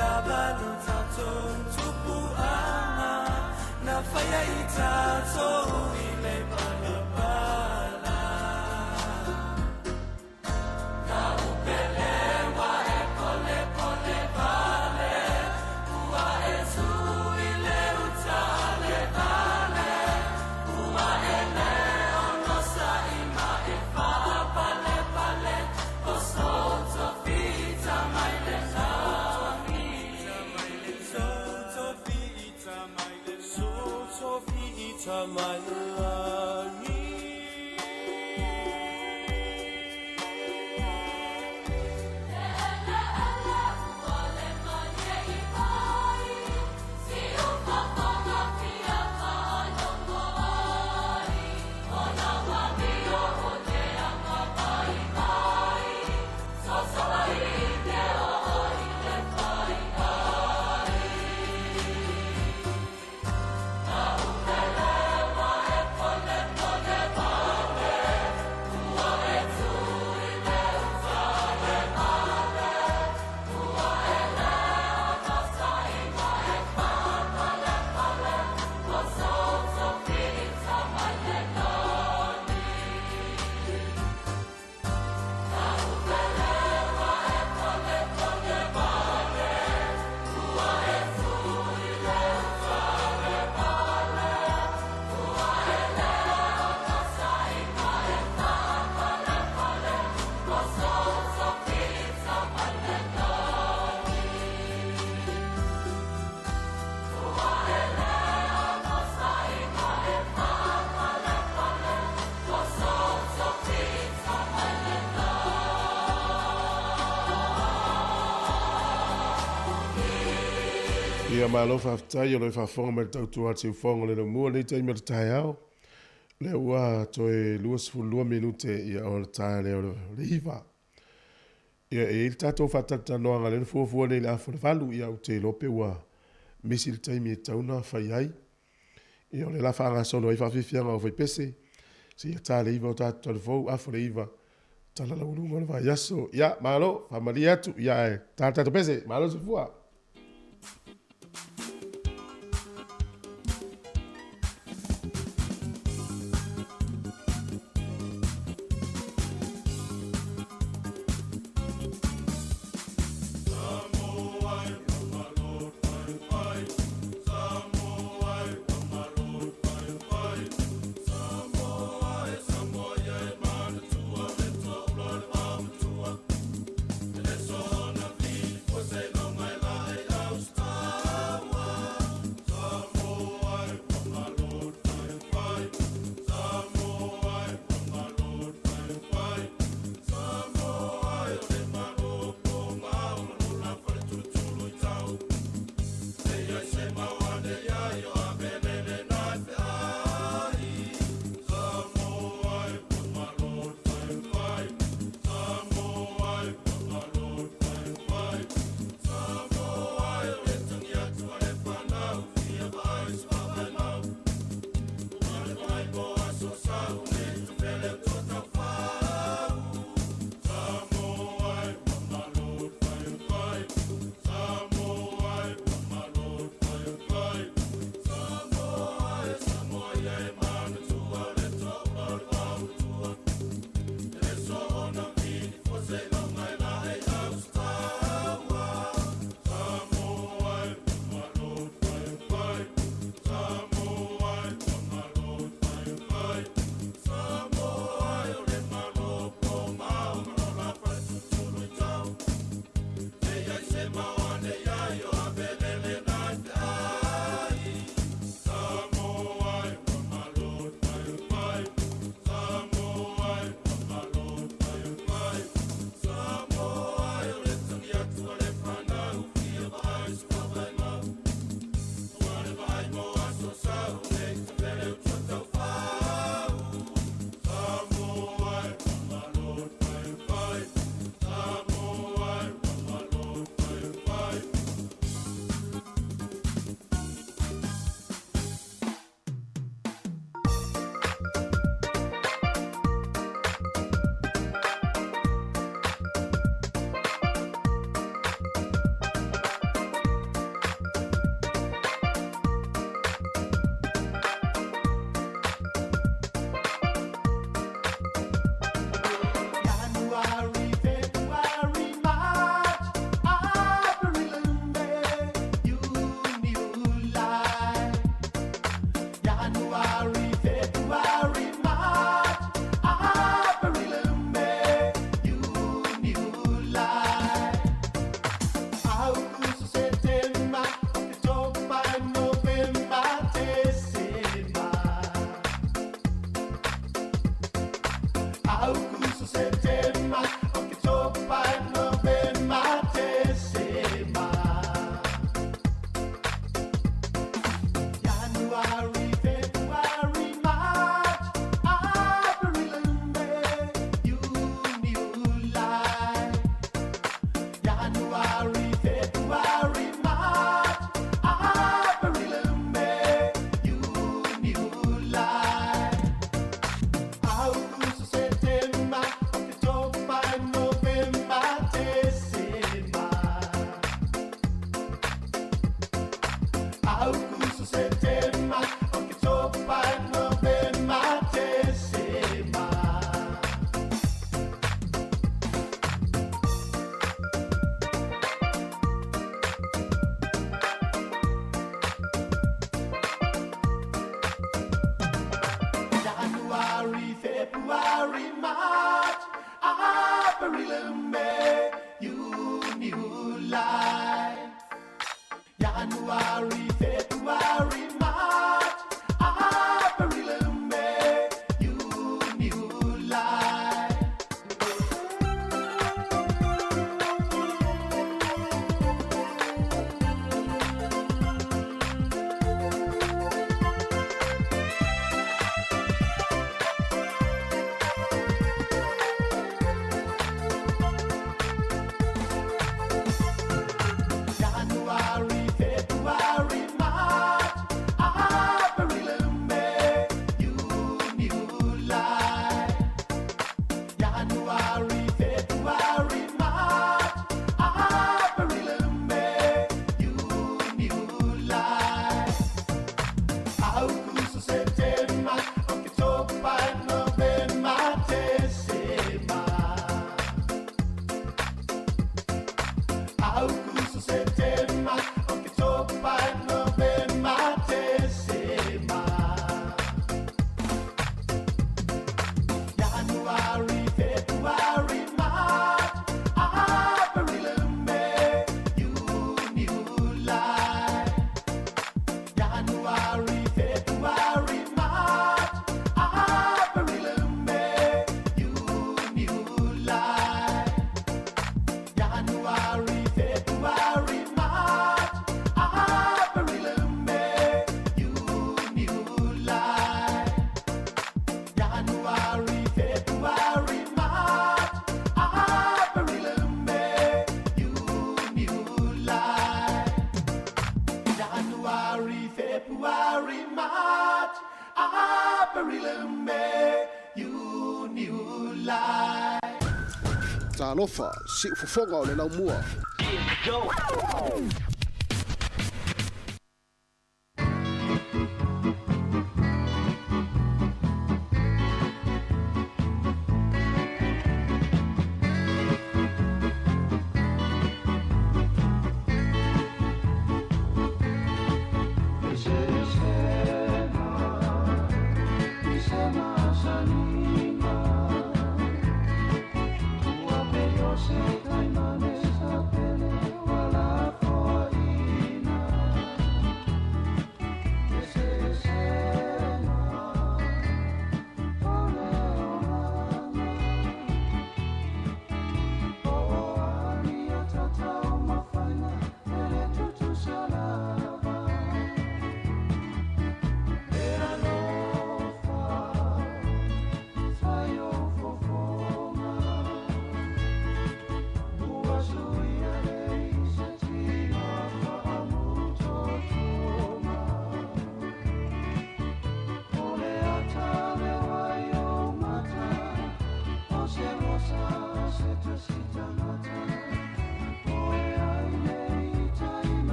lava lo tatou tupuaga na faia i tatou i le palapala. Gaupelewa e polepole vale, ua e tui le uta le vale, ua e le ono sa'i ma e faapalepale, o sou tofiga mai le lagi. Sou tofiga mai le lagi. Ia malo faafetai o lo o faafofoga mai le tautua a le siufofoga o le laumua lenei taimi o le taeao. Lea ua toe 22 minute ia o le taea lea o le 9. Ia e i ai le tatou faatalatalanoaga lea na fuafua nei i le afa o le 8, ia ou te iloa pe ua misi le taimi e tatau ona fai ai. Ia o lea o le a faagasolo ai faafiafiaga o faipese, seia ta le 9 o tatou talafou, afa o le 9, tala laualuga o le vaiaso. Ia, malo, faamalie atu, ia ae ta le tatou pese, malo le soifua. April, May, June, July. January, February, March, April, May, June, July. January, February, March, April, May, June, July. January, February, March, April, May, June, July. August, September, October, November, December. August, September, October, November, December. January, February, March, April, May, June, July. January, February, March, April, May, June, July. January, February, March, April, May, June, July. January, February, March, April, May, June, July. January, February, March, April, May, June, July. Talofa, siufofoga o le laumua. Se taimane sa pele wala foi.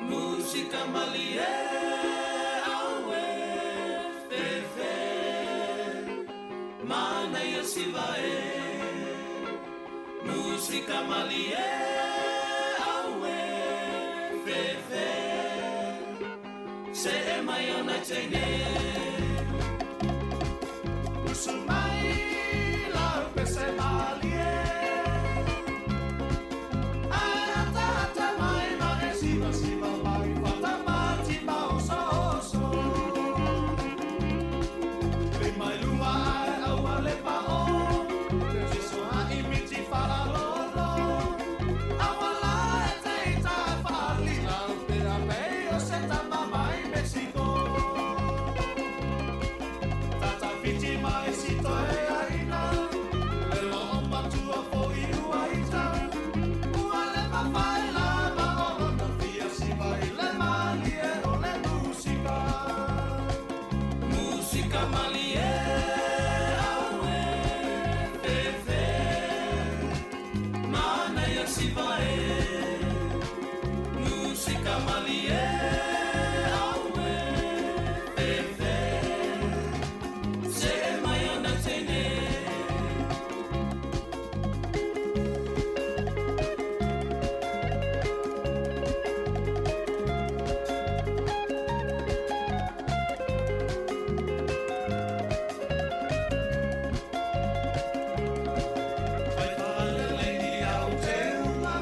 Musika malie aue fefe Mana ia siva e Musika malie aue fefe Se e mai ona teine Usu mai lau pese malie Ai ata ata mai ma e siva siva mai Fata mati ma oso oso Le mai lua ai aua le pa o Te soa i miti whaalolo Aua la e te ita whaali lau Pea pei o se tama mai Mexico Tata whiti mai si toe aina Le o matua fo i ua ita Ua le mawhai la ma o na fia siva i le malie o le musika Musika malie aue fefe Mana ia siva e Musika malie aue fefe Se e mai ona teine Fai whaalelei ni au te uma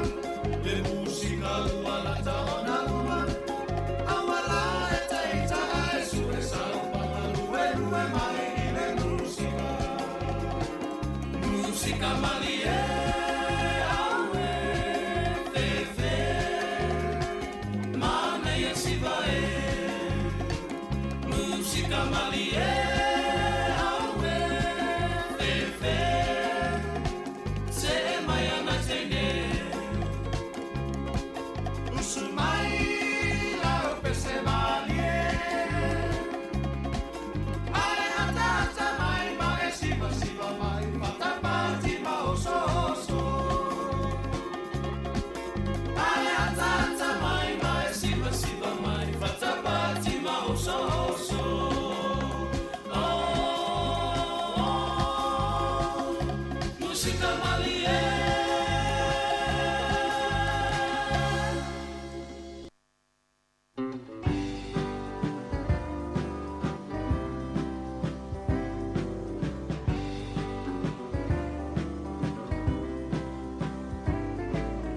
Le musika ua lata ona uma Aua la e te ita e sue sau Pagalue lue mai i le musika Musika malie aue fefe Mana ia siva e Musika malie aue fefe Se e mai ana teine Usu mai lau pese malie Ai ata ata mai ma e siva siva mai Fata pati ma oso oso Ai ata ata mai ma e siva siva mai Fata pati ma oso oso Oh, oh, musika malie.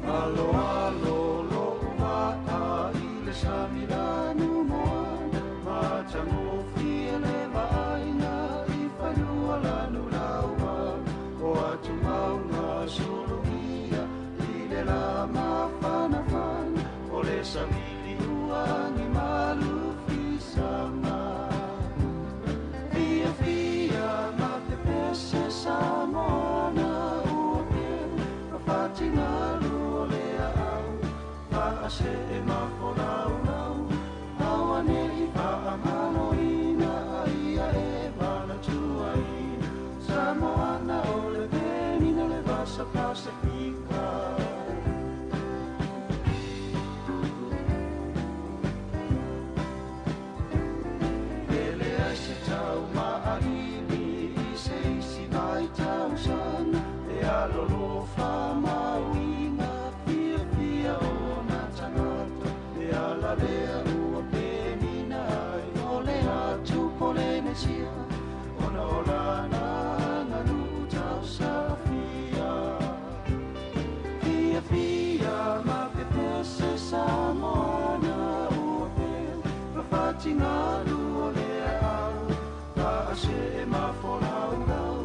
Alo alo lo va'a i le sami lanu moana Matagofie le vaaiga i fanua lanu laua O atumauga sulugia i le la mafanafana O le savili uagi malufisaga Fia fia ma pepese Samoana ua pea Fatigalo o le aau Faasee mafolaulau Aua nei faagaloina Aia e manatuaina Samoana o le penina le vasa Pasifika E leai se taumaaili i se isi vaitausaga E alolofa mauiga fiafia ona tagata E ala lea ua penina ai o le atu Polenesia Ona o lana aganuu tausafia Fia fia ma pepese Samoana ua pea Fatigalo o le aau Faasee mafolaulau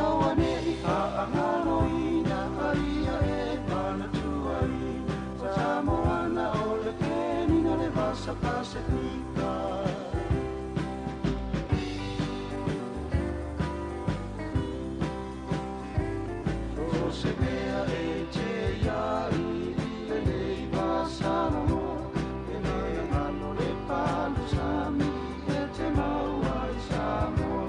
Aua nei faagaloina Aia e manatuaina Samoana o le penina le vasa Pasifika So se mea e te iai i lenei vasaloloa E le galo le palu sami e te mau ai Samoa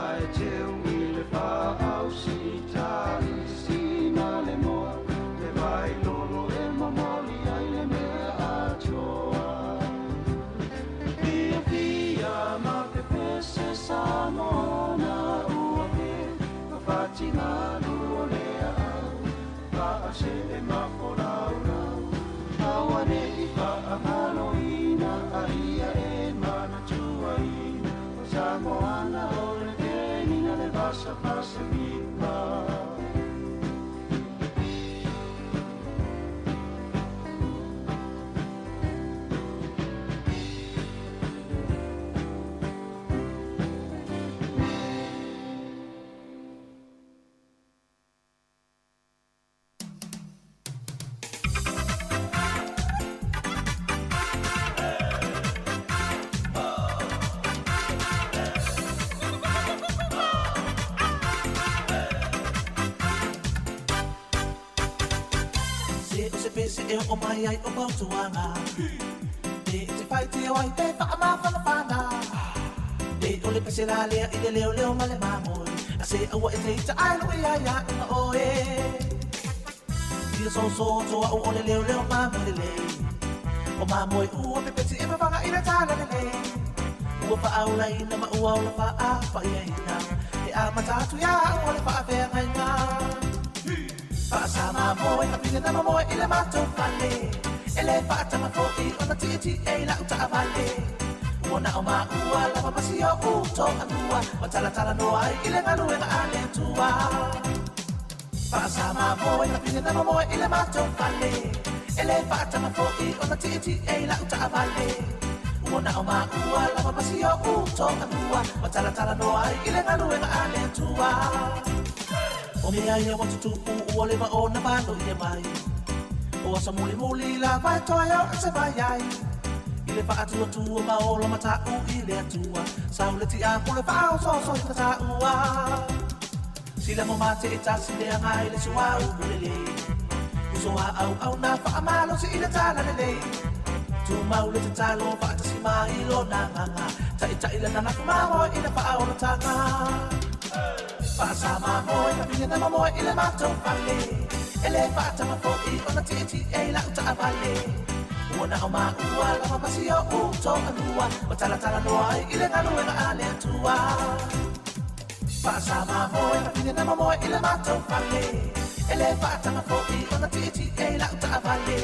Ae teu i le faausita'i sina le moa Le vai lolo e momoli ai le mea atoa Ase e mafolaulau Aua ne i faagaloina Aia e manatuaina O Samoana o le penina le vasa Pasifika. Se o se pese e o mai ai o pautuanga. Te te whai te o ai te whaamawhanawhana. Te o le pese la lea i le leo leo ma le mamoi. A se aua e te ita ai lo ia ia inga oe. Ia so so toa o le leo leo mamoi le lei. O mamoi ua pepeti e mawanga i le tala le lei. Ua whaaula ina ma ua o la whaa whaia ina. E a matatu ia o le whaawhea ngai ngā. Whaasama moe, ka pine nama moe i le mātou fale. E le whaatanga fo'i o na tiiti e la uta avale. Ua na o maua lava masi o uto anua. Ma tala tala noa ai i le galuega a le Atua. Whaasama moe, ka pine nama moe i le mātou fale. E le whaatanga fo'i o na tiiti e la uta avale. Ua na o maua lava masi o uto anua. Ma tala tala noa ai i le galuega a le Atua. O mea ia watutu u ua lewa o na valo ia mai. O asa muli muli la vai toa o se vai ai. I le whaatua tua ma o la mata u i le atua. Sau le tia kule whaao so so i mata ua. Sila mo mate e tasi le anga i le sua u ule le. Uso a au au na whaamalo si i le tala le le. Tu mau le te talo whaatasi mai lo na nganga. Tai tai le nana kumamo i le whaao lo tanga. Whaasama moe, ka pine nama moe i le mātou fale. E le whaatanga fo'i o na tiiti e la uta avale. Ua na o maua lava masi o uto anua. Ma tala tala noa ai i le galuega a le Atua. Whaasama moe, ka pine nama moe i le mātou fale. E le whaatanga fo'i o na tiiti e la uta avale.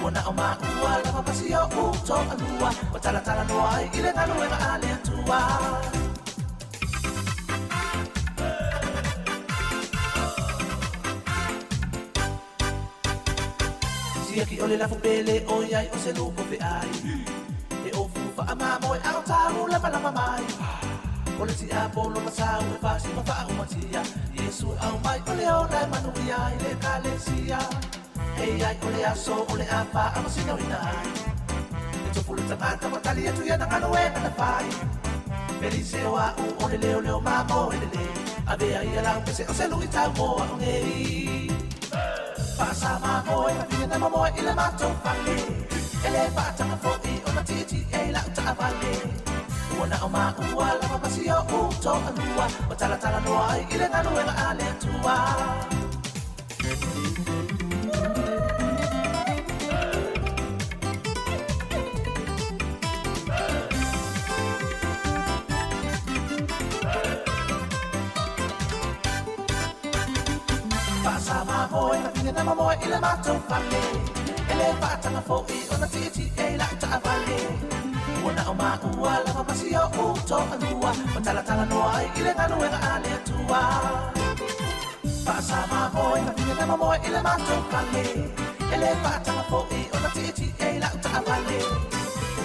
Ua na o maua lava masi o uto anua. Ma tala tala noa ai i le galuega a le Atua. Sia ki ole la fupele o iai o se lupo fe ai. E o fufa a mamoe au tau lava lava mai. O le tia polo masau e fasi ma faa umatia. Yesu au mai ole ola e manu ia i le kalesia. Hei ai ole aso ole a fa a masina ina ai. E tofu le tangata watali atu ia na ngalo e na whai. Felice o a u ole leo leo mamo ele le. Avea ia lau pese o se lui tau moa o nei. Whaasama moe, ka pine nama moe i le mātou fale. E le whaatanga fo'i o na tiiti e la uta avale. Ua na o maua lava masi o uto anua. Ma tala tala noa ai i le galuega a le Atua. Whaasama moe, ka pine nama moe i le mātou fale. E le whaatanga fo'i o na tiiti e la uta avale. Ua na o maua lava masi o uto anua. Ma tala tala noa ai i le galuega a le Atua. Whaasama moe, ka pine nama moe i le mātou fale. E le whaatanga fo'i o na tiiti e la uta avale.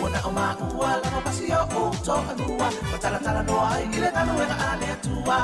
Ua na o maua lava masi o uto anua. Ma tala tala noa ai i le galuega a le Atua.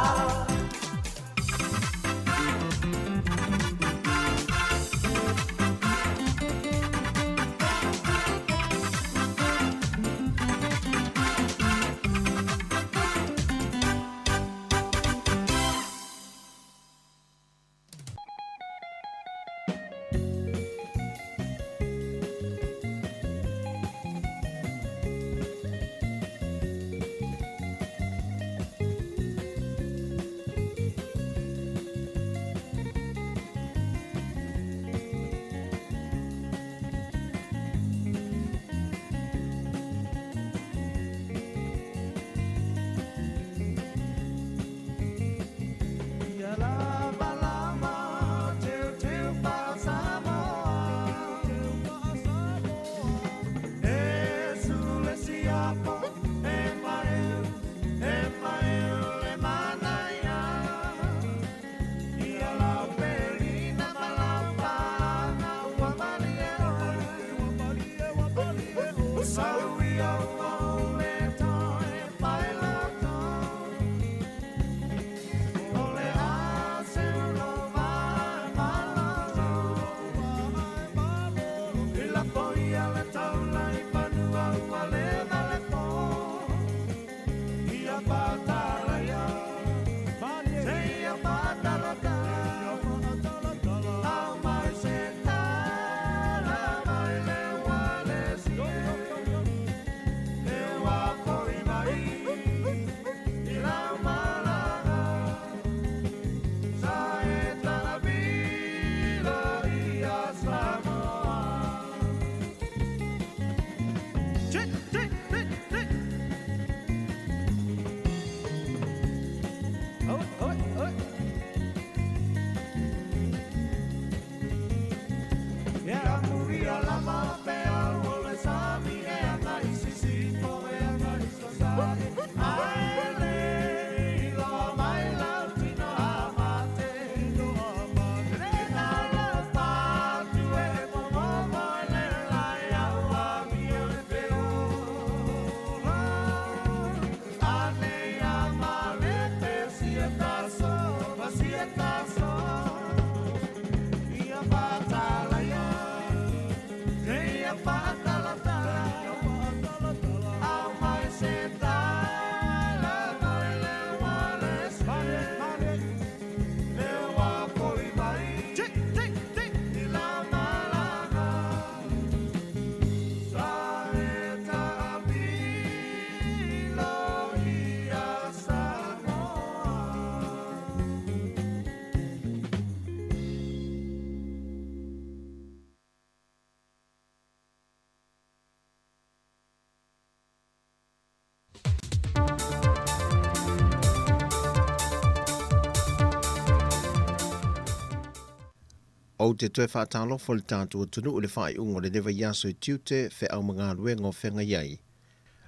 Ou te toe faatalofa i le tatou atunuu i le faaiuga o lenei vaiaso i tiute, feau ma galuega o feagai ai,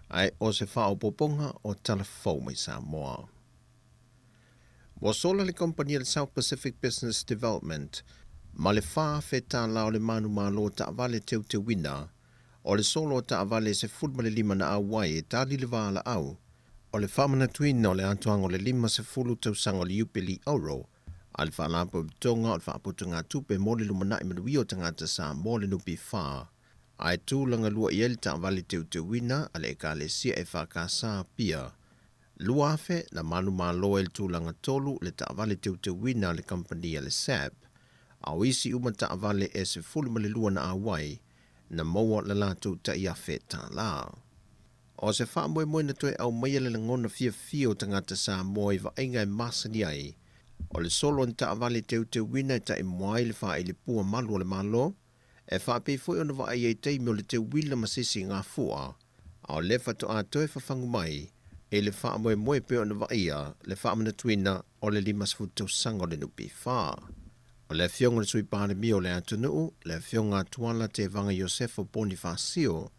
ae o se faaopoopoga o tala fou mai Samoa. Ua sola le kamupani a le South Pacific Business Development ma le $4,000 o le manumalo taavale teuteuina o le solo o taavale e 15 na auai e tali le valaau o le faamanatuina o le atoaga o le 50 tausaga o le Iupeli Auro a le Faalapotopotoga o le Faaputugatupe mo le Lumanai Manuia o Tagata Samoa le NPF, ae tulaga lua i ai le taavale teuteuina a le Ekalesia EFKS Apia 2000 na manumalo ai le tulaga tolu le taavale teuteuina a le kamupani a le SAB, a o isi uma taavale e 12 na auai na maua le latou tai $1,000. O se faamoemoe na toe aumaia le lagona fiafia o tagata Samoa i vaaiga e masani ai, o le solo o ni taavale teuteuina e taimua ai le faailipua malu o le Malo, e faapei foi ona vaaia i taimi o le teuila ma se isi gafua, a o lea faatoa toe fafagu mai i le faamoemoe e pei ona vaaia le faamanatuina o le 50 tausaga o le NPF. O le Afioga i le Sui Palemia o le atunuu, le Afioga a Tuala Tevaga Iosefo Ponifasio,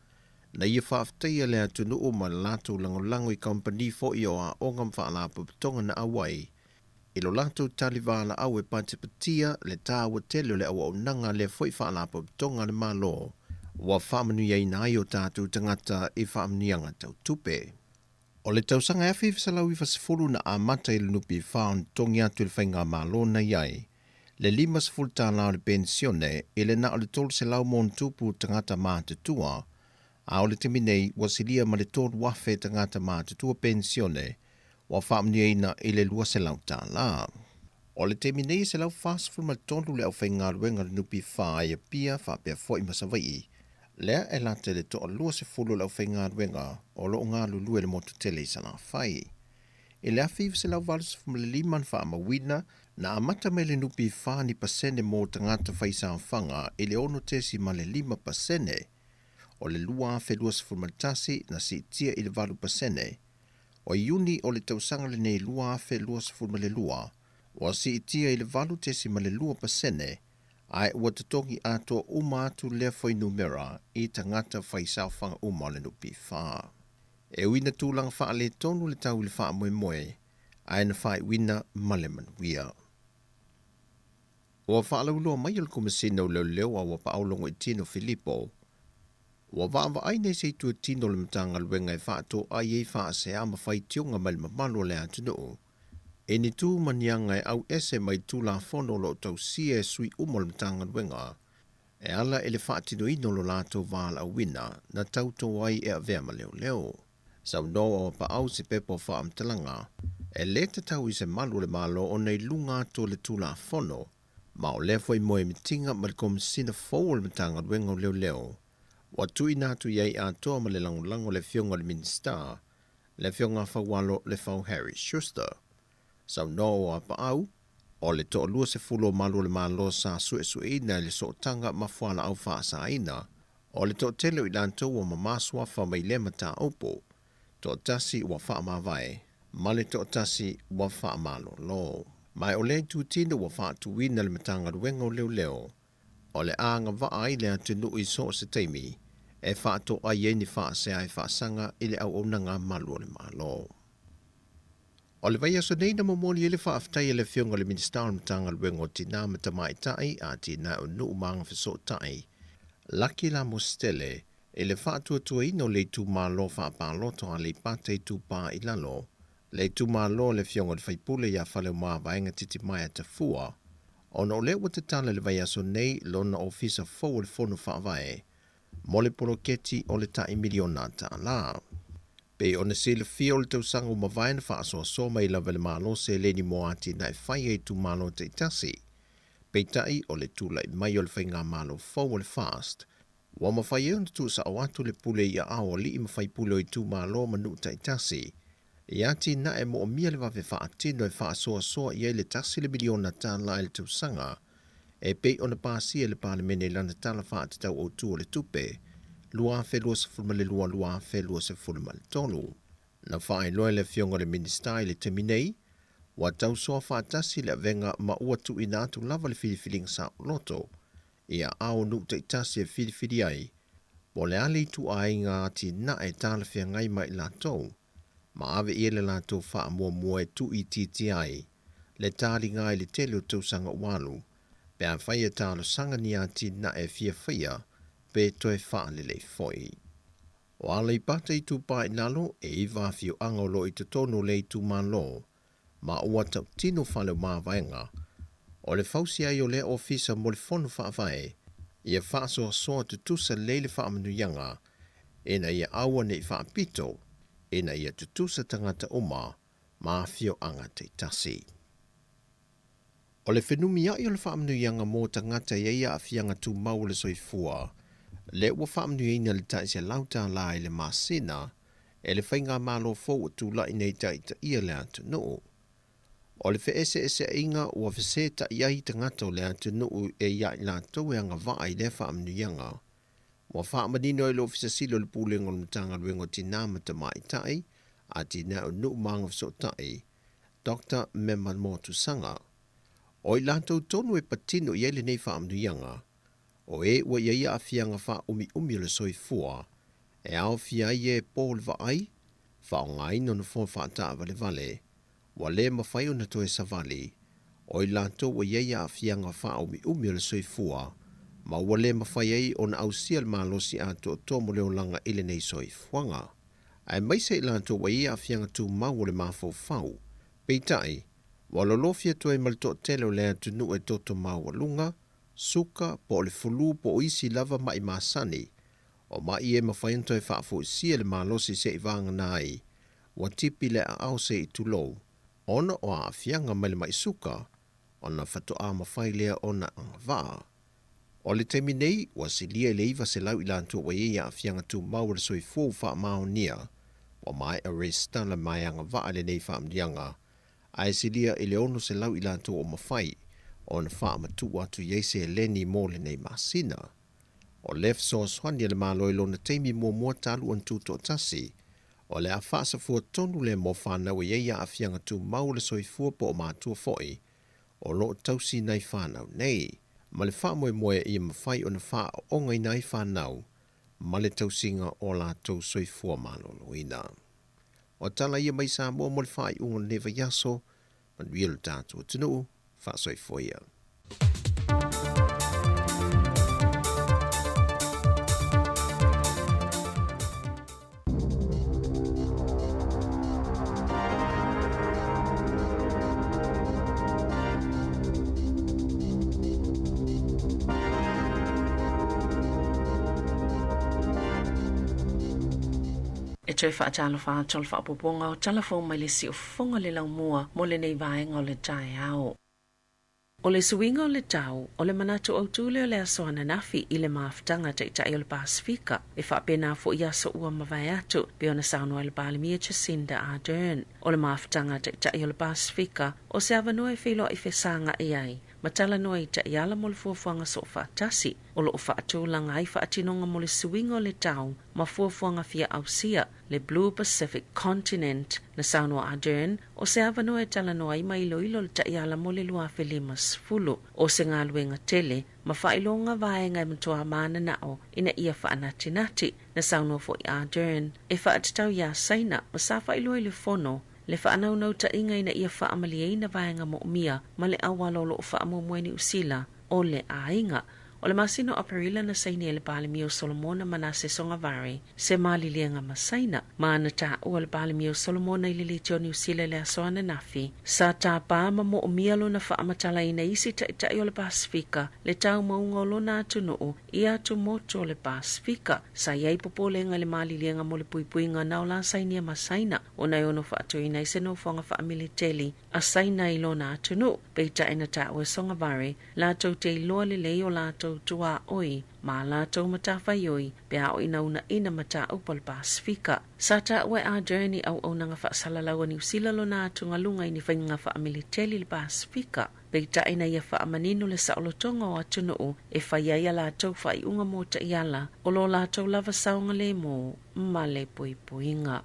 na ia faafetaia le atunuu ma le latou lagolago i kamupani foi o aoga ma faalapotopotoga na auai i lo latou tali valaau e patipatia le taua tele o le auaunaga a lea foi faalapotopotoga a le Malo ua faamanuiaina ai o tatou tagata i faamanuiaga tau tupe. O le tausaga e 1990 na amata i le NPF ona totogi atu e le Faigamalo na i ai le $50 o le penisione i le na o le 300 ma ono tupu tagata matutua, a o le taimi nei ua silia ma le 3,000 tagata matutua penisione ua faamanuiaina i le $200. O le taimi nei e 143 le aufaigaluega a le NPF i Apia faapea foi ma Savaii, lea e lata i le toa 20 o le aufaigaluega o lo o galulue i le motu tele i Salafai. I le 1985 na faamauina na amata mai le NPF ni pasene mo tagata faisaofaga i le 6.5%. O le 2021 na siitia i le 8%. O Iuni o le tausaga lenei 2022 ua siitia i le 8.2%, ae ua totogi atoa uma atu lea fuainumera i tagata faisaofaga uma o le NPF. E ui ina tulaga faaletonu le tau i le faamoemoe, ae na faaiuina ma le manuia. Ua faalauiloa mai e le Komesina o Leoleo a ua paau Logoitino Filipo, ua vaavaai nei se itu e tino o le Matagaluega e faatoai ai faasea ma faitioga mai le mamalu o le atunuu i ni tu ma ni aga e au ese mai Tulafono o lo o tausia e sui uma o le Matagaluega e ala i le faatinoina o lo latou valaauina na tauto ai e avea ma leoleo. Saunoa ua paau se pepa o faamatalaga e lē tatau i se malu o le Malo ona i luga atu o le Tulafono, ma o lea foi moemitiga ma le Komesina fou o le Matagaluega o Leoleo ua tuuina atu i ai atoa ma le lagolago a le Afioga i le Minisita, le Afioga Faualo Lefau Harry Schuster. Saunoa ua paau, o le toalua sefulu o malu o le Malo sa suesueina i le sootaga ma fualaau faasaina, o le toatele o i latou ua mamā suafa mai lea mataupu, toatasi ua faamavae, ma le toatasi ua faamalolo. Ma o lea itutino ua faatuina le Matagaluega o Leoleo. o le a agava'a ai le atunu'u i so o se taimi e fa'ato'ai ai ni fa'asea e fa'asaga i le auaunaga malu o le Malo. O le vaiaso nei na momoli ai le fa'afetai a le Afioga i le Minisita o le Matagaluega o Tinā ma Tamaitai, Atinae o Nu'u ma Agafesootai, Laki Lamositele, i le fa'atuatuaina o le itumalo fa'apalota o Aleipata Itupā i Lalo, le itumalo o le Afioga i le Faipule ia Faleomavaega Titimaea Tafua, ona o lea ua tatala i le vaiaso nei lona ofisa fou o le Fono Faavae mo le poloketi o le ta'i miliona tālā. Pei ona silafia o le tausaga ua mavae na faasoasoa mai lava e le Malo seleni mo atinae fai a itumalo taitasi. Peitai o le tula'i mai o le faigamalo fou o le FAST, ua mafai ai ona tuusa'o atu le pule i aao o alii ma faipule o itumalo ma nuu taitasi i atinae moomia le vave faatino e faasoasoa i ai le $1 le miliona i le tausaga e pei ona pasia e le Palemene i lana Tala Faatatau Autu o le Tupe 2022/2023. Na faailoa e le Afioga i le Minisita i le taimi nei, ua tausoa faatasi le avega ma ua tuuina atu lava le filifiliga saoloto i aao o nuu taitasi e filifili ai po o le a le ituaiga atinae talafeagai ma i latou ma ave i ai le latou faamuamua e tuuitiitia ai le taliga i le tele o tausaga ua alu pe afai e talosaga ni atinae e fia faia pe toe faalelei foi. O Aleipata Itupā i Lalo, e 9 afioaga o lo o i totonu o lea itumalo, ma ua tautino Faleomavaega o le fausia ai o lea ofisa mo le Fono Faavae ia faasoasoa tutusa lelei le faamanuiaga ina ia aua ne i faapito, ina ia tutusa tagata uma ma afioaga taitasi. O le fenumia'i o le faamanuiaga mo tagata e i ai aafiaga tumau o le soifua, lea ua faamanuiaina i le tai $100 i le masina e le faigamalo fou ua tula'i nei ta'itaʻia le atunu'u. O le fe'ese'ese'aiga ua fesēta'i ai tagata o le atunu'u e iā i latou e agava'a i lea faamanuiaga, ua fa'amanino ai le Ofisa Sili o le Pulega o le Matagaluega o Tinā ma Tamaitai, Atinae o Nu'u ma Agafesootai, Doctor Mema Motusaga. O i latou tonu e patino i ai lenei faamanuiaga, o e ua i ai aafiaga faaumiumi o le soifua, e aofia ai e po le vaai, faaaogaina o nofoa faataavalevale, ua le mafai ona toe savali, o i latou ua i ai aafiaga faaumiumi o le soifua, ma ua le mafai ai ona ausia le malosi atoatoa mo le olaga i lenei soifuaga, aemaise i latou ua i ai aafiaga tumau o le mafaufau. Peitai, ua lolofi atu ai ma le toatele o le atunuu e toto maualuga, suka, po o le fulu po o isi lava ma'i masani, o ma'i e mafai ona toe faafoisia le malosi se'i vagana ai ua tipi le aao se'i tulou, ona o aafiaga mai le ma'i suka, ona faatoa mafai lea ona agavaa. O le taimi nei, ua silia i le 900 i latou ua i ai aafiaga tumau o le soifua ua faamaonia, ua maea resitala ma e agavaa i lenei faamanuiaga, ae silia i le 600 i latou o mafai ona faamatuu atu i ai seleni mo lenei masina. O le fesoasoani a le Malo i lona taimi muamua talu ona tutoatasi, o le a faasafua tonu lea mo fanau e i ai aafiaga tumau o le soifua po o matua foi o lo o tausi nai fanau nei, ma le faamoemoe ia mafai ona faaoogaina ai fanau ma le tausiga o latou soifua maloloina. O tala ia mai Samoa mo le faaiuga o lenei vaiaso, manuia lo tatou atunuu, faasoifua ia. E toe faatalofa atu o le faaopoopoga o tala fou mai le siufofoga le laumua mo lenei vaega o le taeao. O le suiga o le tau, o le manatu autū lea o le aso ananafi i le mafutaga a Taitai o le Pasefika, e faapena foi aso ua mavae atu, pei ona saunoa ai le Palemia Jacinda Ardern. O le mafutaga a Taitai o le Pasefika, o se avanoa e feiloai fesaga'i ai, ma talanoa i taʻiala mo le fuafuaga soofaatasi o loo faatulaga ai faatinoga mo le suiga o le tau ma fuafuaga fia ausia le Blue Pacific Continent. Na saunoa Ardern o se avanoa e talanoa ai ma iloilo le taʻiala mo le 2050 o se galuega tele ma faailoga vaega e matuā mananao ina ia faanatinati. Na saunoa foʻi Ardern e faatatau iā Saina ma sa faailoa i le fono le faanaunautaiga ina ia faamalieina vaega moomia ma le auala o loo faamuamua e Niusila o le aiga. O le masina o Aperila na saini ai le Palemia o Solomona Manase Sogavare se maliliega ma Saina ma na taua le Palemia o Solomona i le leitio Niusila i le aso ananafi sa tapā ma moomia lona faamatalaina isi taʻitaʻi o le Pasifika le taumauga o lona atunuu i atumotu o le Pasifika. Sa iai popolega i le maliliega mo le puipuiga na o la sainia ma Saina ona e ono faatuina ai se nofoaga faamiliteli a Saina i lona atunuu. Peitai na taua e Sogavare latou te iloa lelei o latou tuaoi ma latou matafaioi pe a o ina unaina mataupu o le Pasifika. Sa taua e Ardern i auaunaga faasalalau a Niusila lona atugaluga i ni faiga faamiliteli i le Pasifika. Peitai na ia faamanino le saolotoga o atunuu e fai ai a latou faaiuga mo taʻiala o lo latou lava saogalēmū ma le puipuiga.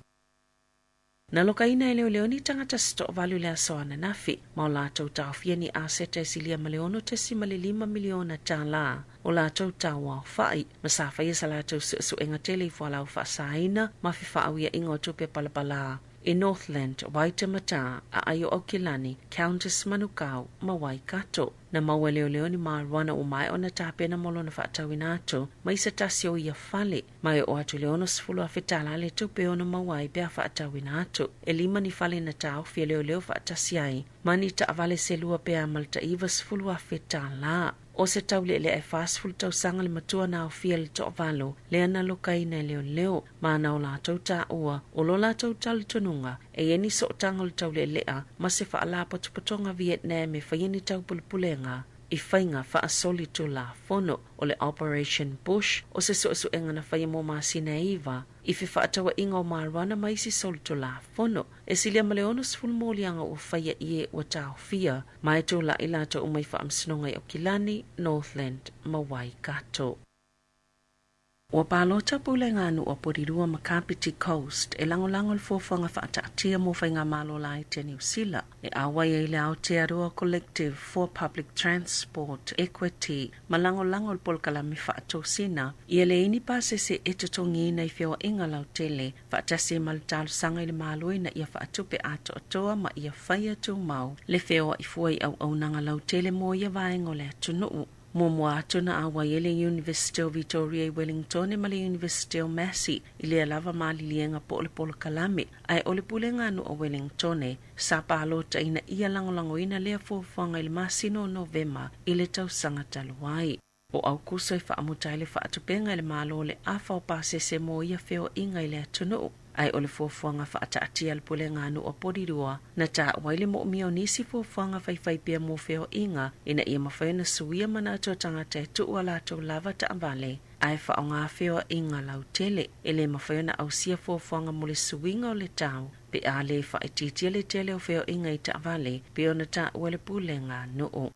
Na lokaina e leoleo ni tagata se toavalu i le aso ananafi ma o latou taofia ni aseta e silia ma le $6.5 miliona tālā o latou tauaofaʻi ma sa faia sa latou suesuega tele i fualaau faasaina ma fefaauiaʻiga o tupe palapalā i Northland, Waitematā, Aai o Aukilani, Countess Manukau ma Waikato. Na maua e leoleo ni marijuana ua maea ona tapena mo lona faatauina atu mai se tasi o ia fale ma e oo atu i le $60,000 tālā le tupe e ono maua ai pe a faatauina atu. E 5 ni fale na taofi e leoleo faatasi ai ma ni taavale se lua pe a ma le $90,000 tālā. O se tauleʻeleʻa e 40 tausaga le matua na aofia i le toavalu lea na lokaina e leoleo ma na o latou taua o lo latou talitonuga e iai ni sootaga o le tauleʻeleʻa ma se faalapotopotoga Vietnam e faia ni taupulepulega i faiga faasoli tulafono. O le Operation Bush o se suesuega na faia mo masina e 9 i fefaatauaiga o marijuana ma isi solitulafono. E silia ma le 60 moliaga ua faia i e ua taofia ma e tulaʻi latou uma i faamasinoga i Aukilani, Northland ma Waikato. Ua palota pulega a nuu a Porirua ma Kapiti Coast e lagolago le fuafuaga faataatia mo faigamalo laiti a Niusila e auai ai le Aotearoa Collective for Public Transport Equity ma lagolago le polokalame faatosina ia leai ni pasese e totogiina i feoaiga lautele faatasi ai ma le talosaga i le Malo ina ia faatupe atoatoa ma ia faia tumau le feoai fua i auaunaga lautele mo ia vaega o le atunuu. Muamua atu na auai ai le Iunivesite o Vitoria i Wellingtone ma le Iunivesite o Massey i lea lava maliliega po o le polokalame ae o le pulega a nuu o Wellingtone sa palota ina ia lagolagoina lea fuafuaga i le masina o Novema i le tausaga talu ai. O Aukuso e faamuta ai le faatupega e le Malo o le afa o pasese mo ia feoaiga i le atunuu ae o le fuafuaga faataatia a le pulega a nuu a Porirua na taua ai le moomia o nisi fuafuaga faifai pea mo feoaiga ina ia mafai ona suia manatu o tagata e tuu a latou lava taavale ae faaaoga feoaiga lautele. E lē mafai ona ausia fuafuaga mo le suiga o le tau pe a lē faaitiitia le tele o feoaiga i taavale pe ona taua le pulega a nuu.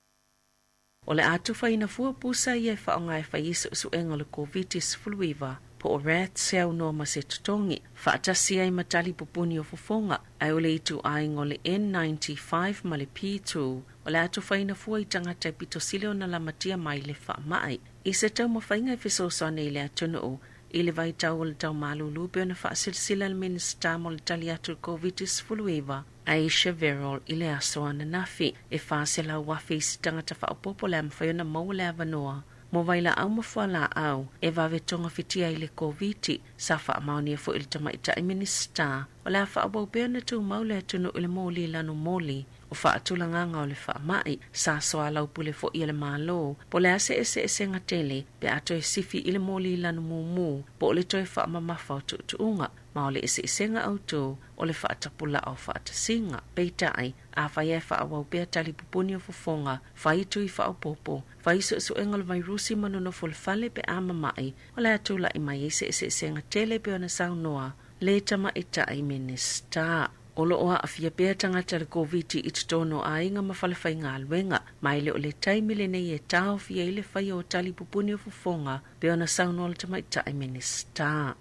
O le a tufaina fua pusa ia e faaaoga e fai ai suesuega o le Koviti-19 po o RATs e aunoa ma se totogi faatasi ai ma tali pupuni o fofoga ae o le ituaiga o le N95 ma le P2 o le a tufaina fua i tagata e pito sili ona lamatia mai le faamai. I se taumafaiga e fesoasoani i le atunuu i le vaitau o le taumalūlū pe ona faasilasila le Minisita mo le tali atu i le Koviti-19 Ayesha Verrall i le aso ananafi e 400,000 isi tagata faaopoopo o le a mafai ona maua le avanoa mo vailaau ma fualaau e vave togafitia ai le Koviti. Sa faamaonia foʻi le tamaitai Minisita o le a faaauau pea ona tumau le atunuu i le moli lanu moli o faatulagaga o le faamai. Sa soalaupule foʻi e le Malo po o le a se eseesega tele pe a toe sifi i le moli lanu mumu po o le toe faamamafa o tuutuuga ma o le eseesega autū o le faatapulaa o faatasiga. Peitai, afai ae faaauau pea tali pupuni o fofoga, fai tui faaopoopo, fai suesuega o le vairusi ma nonofo i le fale pe a mamaʻi, o le a tulaʻi mai ai se eseesega tele pe ona saunoa le tamaitai Minisita. O loo aafia pea tagata i le Koviti i totonu o aiga ma falefaigaluega, ma e le o le taimi lenei e taofia ai le faia o tali pupuni o fofoga, pei ona saunoa le Tamaitai Minisita.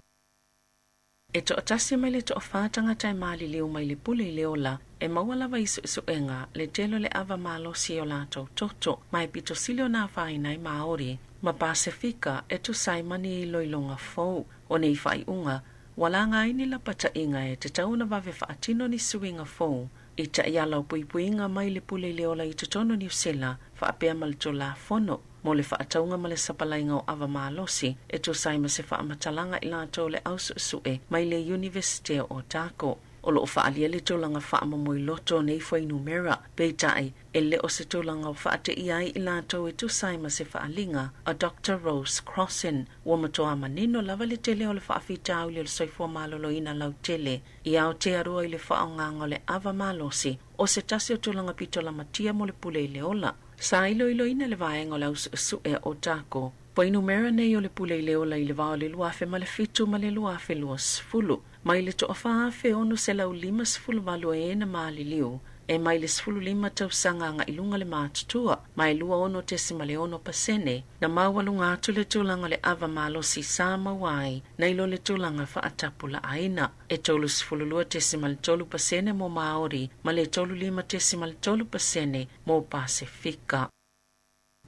E toatasi mai le toafa tagata e maliliu mai le pule i le ola, e maua lava i suesuega le tele o le ava malosi i o latou toto, ma e pito sili ona afaina ai Maori ma Pasefika e tusa ai ma ni iloiloga fou. O nei faaiuga, ua laga ai ni lapataiga e tatau ona vave faatino ni suiga fou i taiala o puipuiga mai le pule i le ola i totonu o Niu Sila faapea ma le Tulafono mo le faatauga ma le sapalaiga o ava malosi e tusa ai ma se faamatalaga i latou le ausuesue mai le Iunivesite o Otago. O lo o faaalia le tulaga faamomoiloto o nei fuainumera, peitai, e le o se tulaga o faateia ai i latou e tusa ai ma se faaaliga a Doctor Rose Crossin. Ua matua manino lava le tele o le faafitauli o le soifua maloloina lautele i Aotearoa i le faaaogaga o le ava malosi o se tasi o tulaga pito lamatia mo le pule i le ola. Sa iloiloina le vaega o le ausuesue a Otago fuainumera nei o le pule i le ola i le va o le 2007 ma le 2020, mai le 4,658 o e na maliliu e mai le 15 tausaga agai i luga le matutua, ma e 26.6% na maualuga atu le tulaga o le ava malosi sa maua ai nai lo le tulaga faatapulaaina. E 32.3% mo Maori ma le 35.3% mo Pasefika.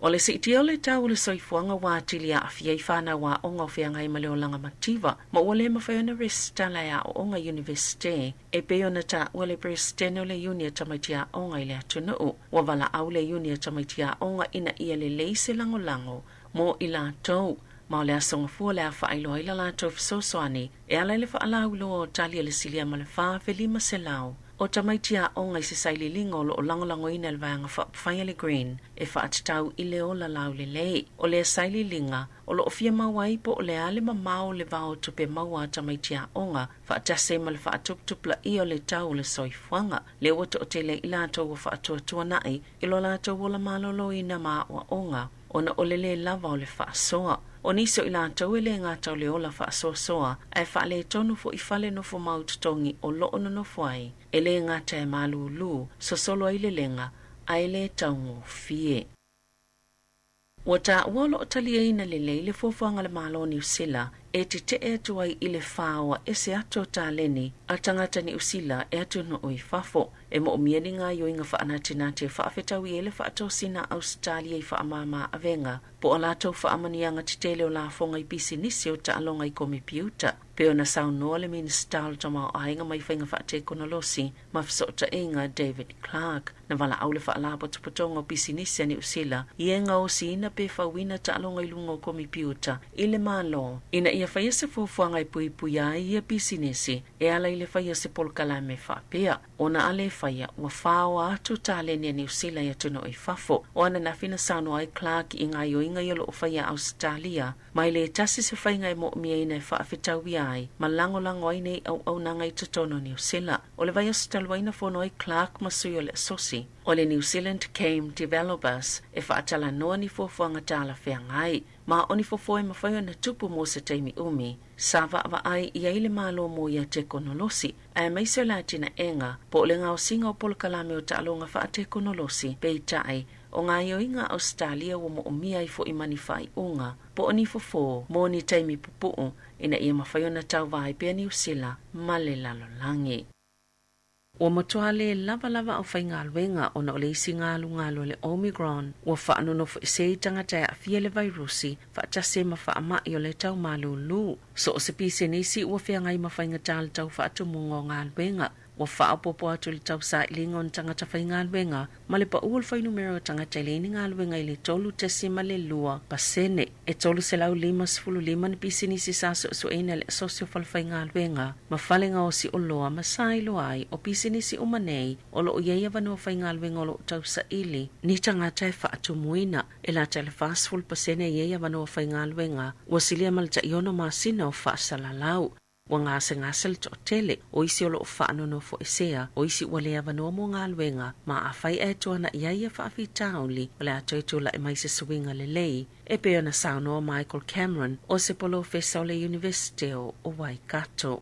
O le siitia o le tau o le soifuaga ua atili aafia ai fanau aoga o feagai ma le olaga mativa, ma ua le mafai ona resitala e aooga i Iunivesite e pei ona taua le Peresetene o le Iuni a Tamaiti Aoga i le atunuu. Ua valaau le Iuni a Tamaiti Aoga ina ia lelei se lagolago mo i latou, ma o le aso Gafua le a faailoa ai la latou fesoasoani e ala i le faalauiloa o tali a le silia ma le 4,500 o tamaiti aoga i se sailiiliga o lo o lagolagoina e le Vaega Faaupufai a le Green e faatatau i le ola laulelei. O lea sailiiliga o lo o fia maua ai po o le a le mamao o le vao o tupe maua a tamaiti aoga faatasi ai ma le faatuputupulaia o le tau o le soifuaga, lea ua toatele ai i latou ua faatuatuanai i lo latou ola maloloina ma aoaoga ona o le lē lava o le faasoa. O nisi o i latou e lē gata o le ola faasoasoa ae faaletonu foʻi fale nofo mau totogi o loo nonofo ai, e lē gata e malūlū, sosolo ai le lega ae lē taugofie. Ua taua o loo taliaina lelei le fuafuaga a le Malo o Niu Sila e tetee atu ai i le faoa ese atu o taleni a tagata Niu Sila e atunuu i fafo. E moomia ni gaoioiga faanatinati e faafetaui ai le faatosina a Ausetalia i faamāmā avega po o latou faamanuiaga tetele o lafoga i pisinisi o taaloga i komepiuta, pei ona saunoa le Minisita o le Tamaoaiga mai Faiga Faatekonolosi ma Fesootaiga David Clark. Na valaau le Faalapotopotoga o Pisinisi a Niu Sila i e gaosiina pe fauina taaloga i luga o komepiuta i le Malo ina ia faia se fuafuaga e puipuia ai ia pisinisi e ala i le faia o se polokalame faapea. Ona a lē faia, ua faoa atu taleni a Niu Sila i atunuu i fafo. O ananafi na saunoa ai Clark i gaoioiga ia o loo faia a Ausetalia, ma e lē tasi se faiga e moomiaina e faafetauia ai ma lagolago ai nei auaunaga i totonu o Niu Sila. O le vaiaso talu ai na fono ai Clark ma sui o le asosi o le New Zealand Game Developers e faatalanoa ni fuafuaga talafeagai ma o ni fofo e mafai ona tupu mo se taimi umi sa vaavaai i ai le Malo mo ia tekonolosi aemaise o le atinaega po o le gaosiga o polokalame o taaloga faatekonolosi. Peitai, o gaoioiga a Ausetalia ua moomia ai foʻi ma ni faaiuga po o ni fofo mo ni taimi pupuu ina ia mafai ona tauvā ai pea Niu Sila ma le lalolagi. Ua matua lē lava lava aufaigaluega ona o le isi galugalu a le Omicron ua faanonofoesē i tagata e aafia i le vairusi faatasi ai ma faamai o le tau malūlū. So o se pisinisi ua feagai ma faigatā le tau faatumuga o galuega, ua faaopoopo atu le tau sailiga o ni tagata faigaluega ma le paʻu o le fuainumera o tagata e leai ni galuega i le 3.2%. E 355 ni pisinisi sa suesueina e le Asosi o Falefaigaluega ma fale gaosi oloa ma sa iloa ai o pisinisi uma nei o loo i ai avanoa faigaluega o loo tausaili ni tagata e faatumuina. E lata i le 40% e i ai avanoa faigaluega ua silia ma le 16 masina o faasalalau. Ua gasegase le toatele o isi o loo faanonofoesea, o isi ua le avanoa mo galuega, ma afai ae tuanaʻi ai ia faafitauli, o le a toe tulaʻi mai se suiga lelei e pei ona saunoa Michael Cameron o se polofesa o le Iunivesite o Waikato.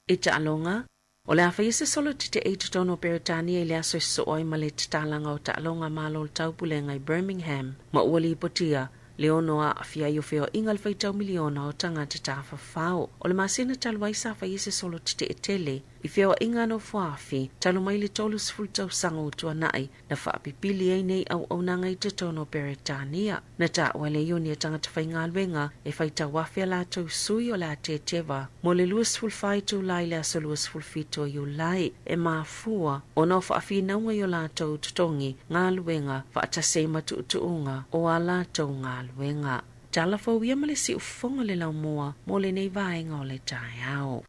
I taaloga. O le a faia se solo tetee i totonu o Peretania i le aso e sosoo ai ma le tatalaga o taaloga a Malo o le Taupulega i Birmingham ma ua lipotia le ono aafia ai o feoaiga le faitau miliona o tagata tafafao. O le masina talu ai sa faia se solo tetee tele i feoaiga a nofoafi talu mai le 30 tausaga ua tuanai na faapipili ai nei auaunaga i totonu o Peretania. Na taua e le Iuni a Tagata Faigaluega e faitau afe a latou sui o le a teteva mo le 24 itula i le aso 27 o Iulai e mafua ona o faafinauga i o latou totogi galuega faatasi ai ma tuutuuga o a latou galuega. Tala fou ia ma le siufofoga o le laumua mo lenei vaega o le taeao.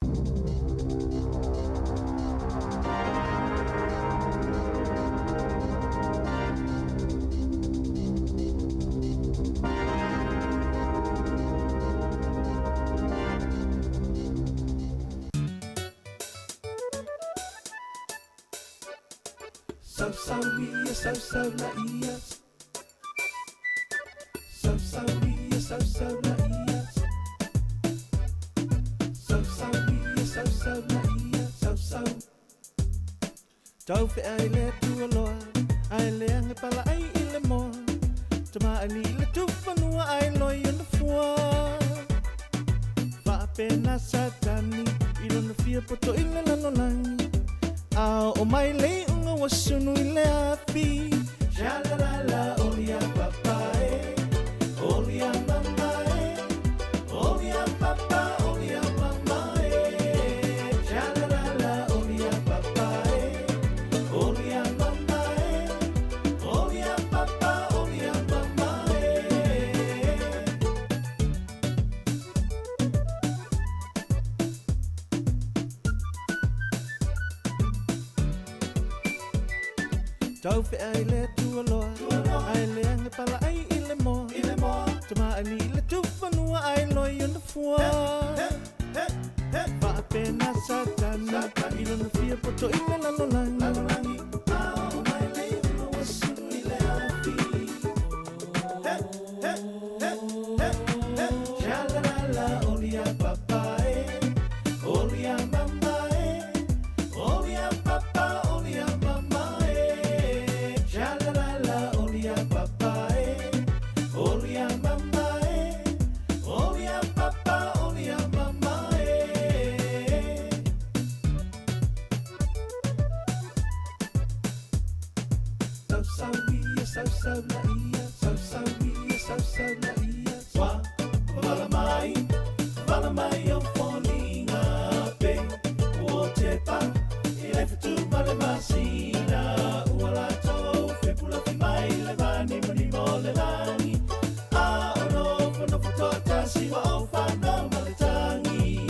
Sausau ia, sausau la ia. Sausau ia, sausau la ia. Sausau ia, sausau la ia. Sausau. Tau fe ai le tualoa, ai le ange pala ai i le moa. Tama ali le tufanua ai loi ona fua. Faapena Satani, i lona fia poto i le lalolagi. A o mai le unga ua sunu i le afi. Sha-la-la-la, oli a papa e, oli a mama e, oli a papa, oli a mama e. Sha-la-la-la, oli a papa e, oli a mama e, oli a papa, oli a mama e. Tau fe ai le tualoa, ai le ange pala ai i le moa. Tama ali le tufanua ai loi ona fua. Faapena Satani, i lona fia poto i le lalolagi. Ao mai le unga ua sunu i le afi. Hey, hey, hey, hey, hey. Sha-la-la-la, oli a papa e, oli a mama e, oli a papa, oli a mama e. Sha-la-la-la, oli a papa e, oli a mama e, oli a papa, oli a mama e. Sausau ia, sausau la ia, sausau ia, sausau la ia. Wa, vala mai, vala mai o foliga pe. Ua tepa, i le fetu ma le masina. Ua latou fepulafi mai le vani mani mo le lagi. A o nofo nofo toatasi wa o fanau ma le tagi.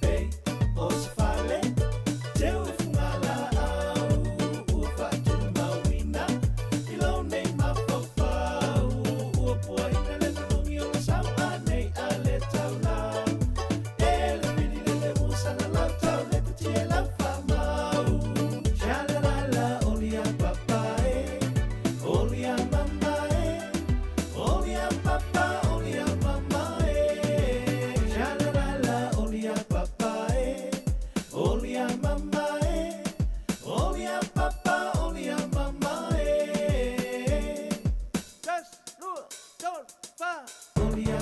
Pe, o se fale, teu e fugala au. Ua faatumauina, i lou nei mafaufau. Ua puaina le manogi o le sau a nei a le taulau. E le pili le le ua salalau tau le tatia lau faamau. Sha-la-la-la, oli a papa e, oli a mama e, oli a papa, oli a mama e. Sha-la-la-la, oli a papa e, oli a mama e, oli a papa, oli a mama e. Tres, dua, tolu, fa. Oli a,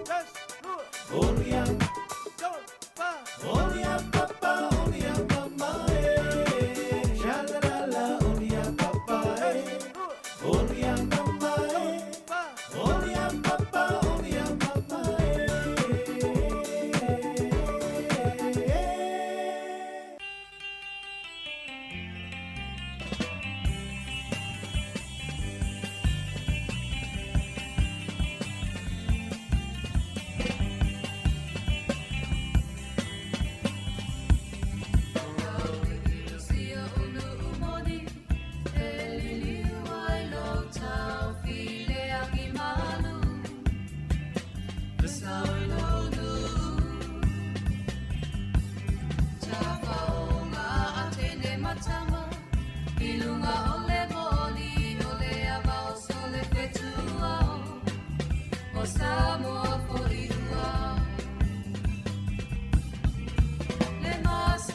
tres, dua, oli a, tolu, fa. Oli a papa, oli a mama e. Sha-la-la-la, oli a papa e, oli a mama e, oli a papa, oli a mama e. Samoa foi ua. Le mas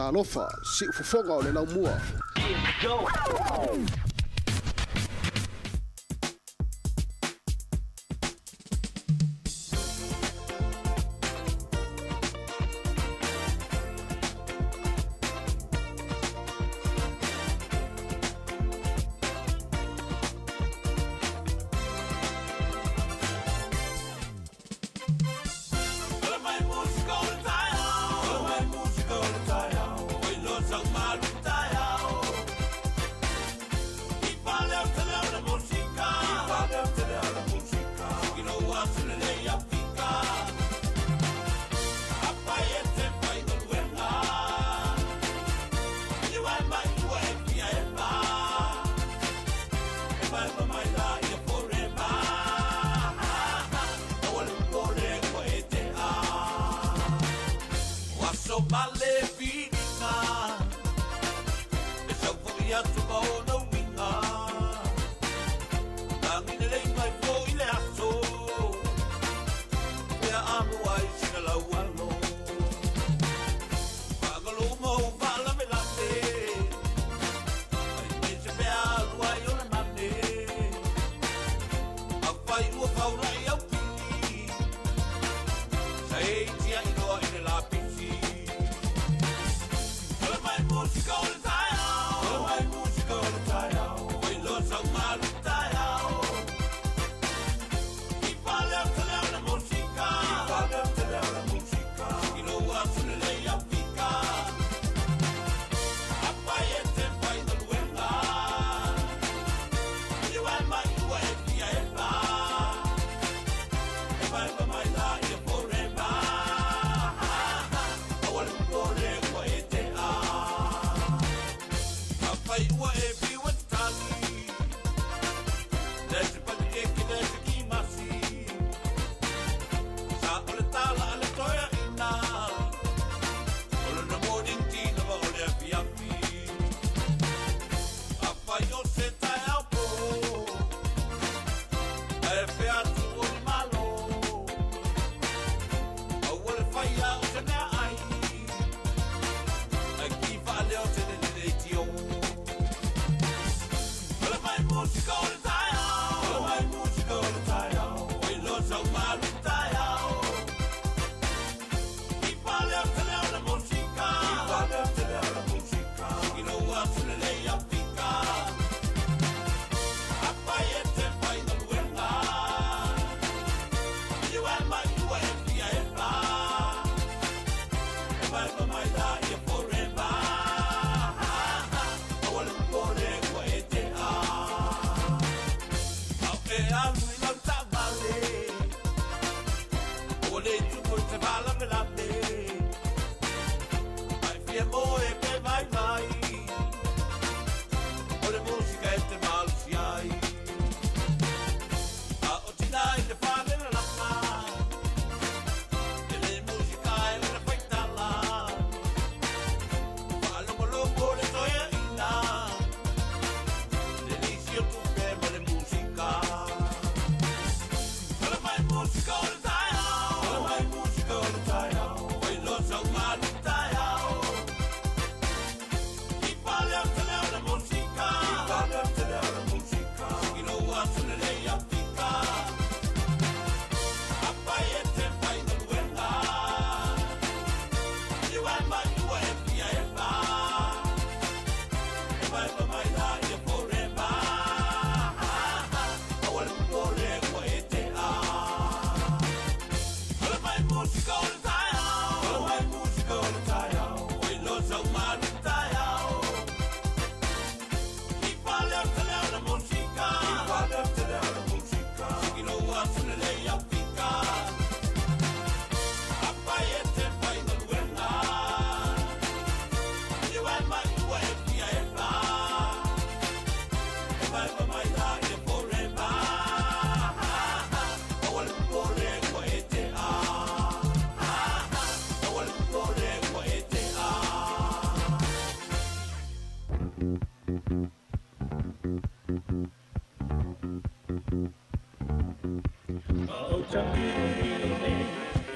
Talofa, siufofoga o le laumua.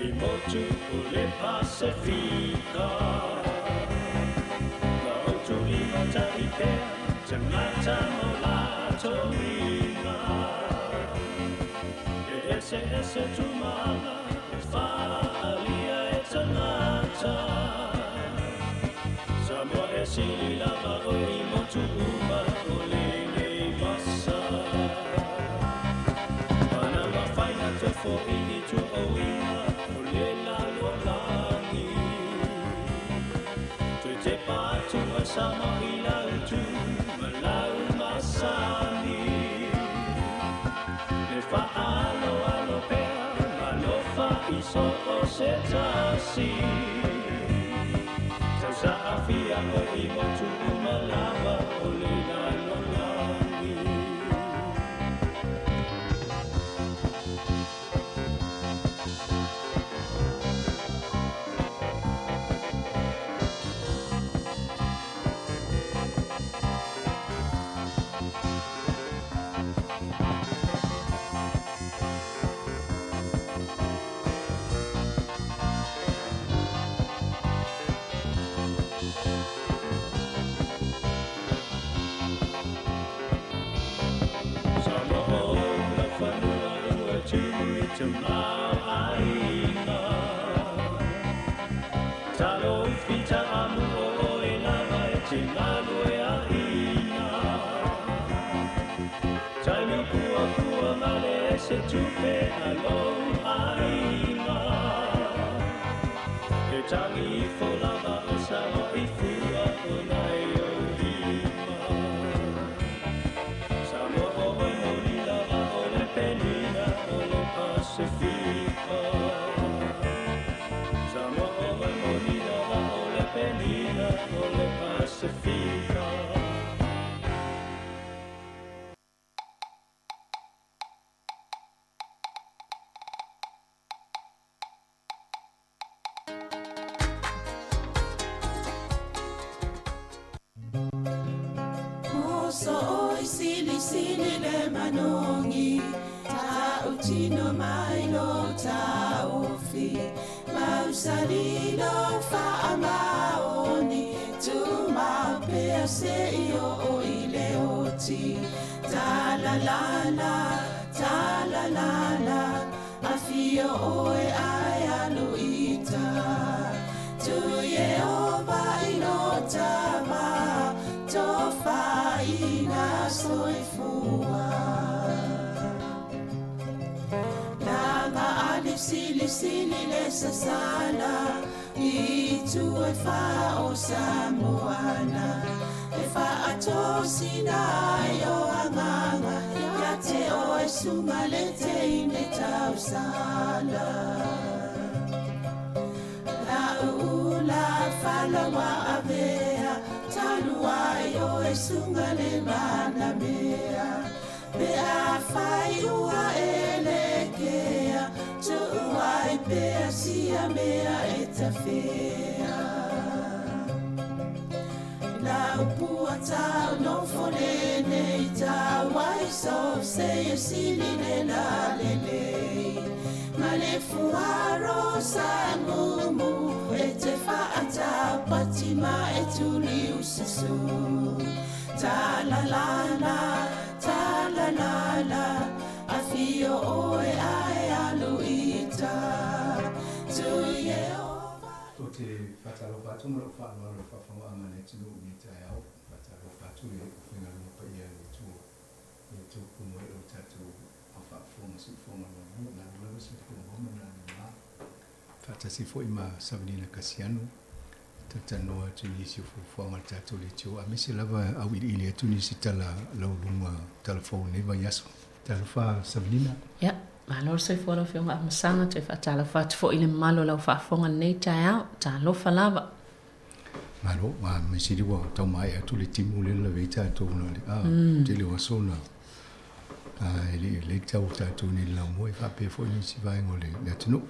I motu o le Pasifika. Ese ese tumanga Whaalia e tangata Samoa e sili lava o i motu uma o lenei vasa Mana mafaina toe fo'i tu oina o le lalolagi Toe te patu a Samoa i lau tu ma lau masani Le whaalo alo pea ma lofa i so o se tasi Tau sa awhia o i motu uma lava o le lalolagi Samoa o la whanua ua tumu i te mau aina Talo uwhita amu o oe lava e te malu e a ina Tainu pua pua male e se tupe a lo aina E tangi ifo lava o Samoa i fua o nai o lima Samoa o oi moli lava o le penina o le Pasifika Samoa o oi moli lava o le penina o le Pasifika Moso oi sili sili le manongi Ta utino mai lo taofi Mausalilo faamaoni Tu maupea se i o i le oti Ta la la la, ta la la la Afio oe ai aluita Tu Yehova i lo tama Tofaina soifua Langa ali sili sili le sasala I tu e wha o Samoana E wha atosina ai o anganga Ia te o e sunga le te ine tausala La ula falawa avea Talu ai o e sunga le mana mea Pe a whai ua e le kea Tu ai pea sia mea e tawhea La upua tau no fole nei tau ai so se e sili le la le le Ma le fuaro sa mumu e te whaata patima e tuli ususu Ta la la la, ta la la la Afio oe ae alu ita Tu ye O te whatalofa atu ma lou faaaloalo i le faafofogaga a le atunuu i lenei taeao, faatalofa atu i le aufaigaluega paia a le Atua ia outou pumu ai o le tatou faafofoga siufofoga muamua, malo lava soifua maua ma le lagi faatasi foi ma Savanina Kasiano talatalanoa atu i nisi o fuafuaga a le tatou leitio aemaise lava auiliili atu nisi tala laualuga talafou i lenei vaiaso. Talofa Savanina. Ia, malo le soifua lau Afioga Afamasaga, toe faatalofa atu foi i le mamalu o lau faafofoga i lenei taeao. Talofa lava. Malo, a mea sili ua tau maea atu le timu lea na lavea ai tatou na le a tele o aso na e le i lelei tau tatou nei i le laumua e faapea foi nisi vaega o le atunuu.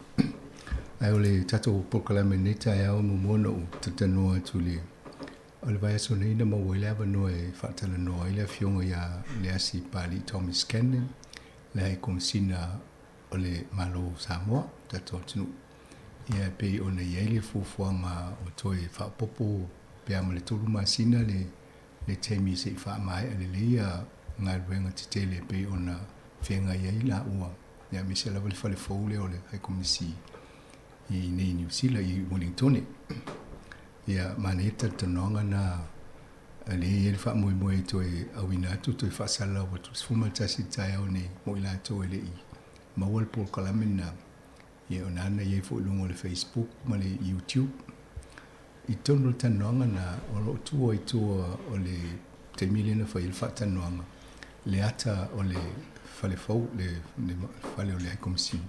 Ae o le tatou polokalame i lenei taeao muamua ona ou talatalanoa atu i le o le vaiaso nei na maua ai le avanoa e faatalanoa ai le afioga iā Leasi Papalii Tommy Scanlan le ai Komesina o le Malo o Samoa tatou atunuu. Ia e pei ona i ai le fuafuaga o toe faaopoopo pe a ma le 3 masina le le taimi se i faamaea lelei ia galuega tetele e pei ona feagai ai laua Ia aemaise lava le fale fou lea o le High Komisi i inei i Niu Sila i Wellingtone. Ia manaia le talatalanoaga lena lea e i ai le faamoemoe e toe auina atu toe faasalalau atu i le 11 i le taeao nei mo i latou e le i maua le polokalame lena. Ia o lena na i ai foi i luga o le Facebook ma le YouTube. I totonu o le talanoaga lena, o lo o tua i tua o le taimi lea na fai ai le faatalanoaga, le ata o le fale fou, le fale o le High Commission,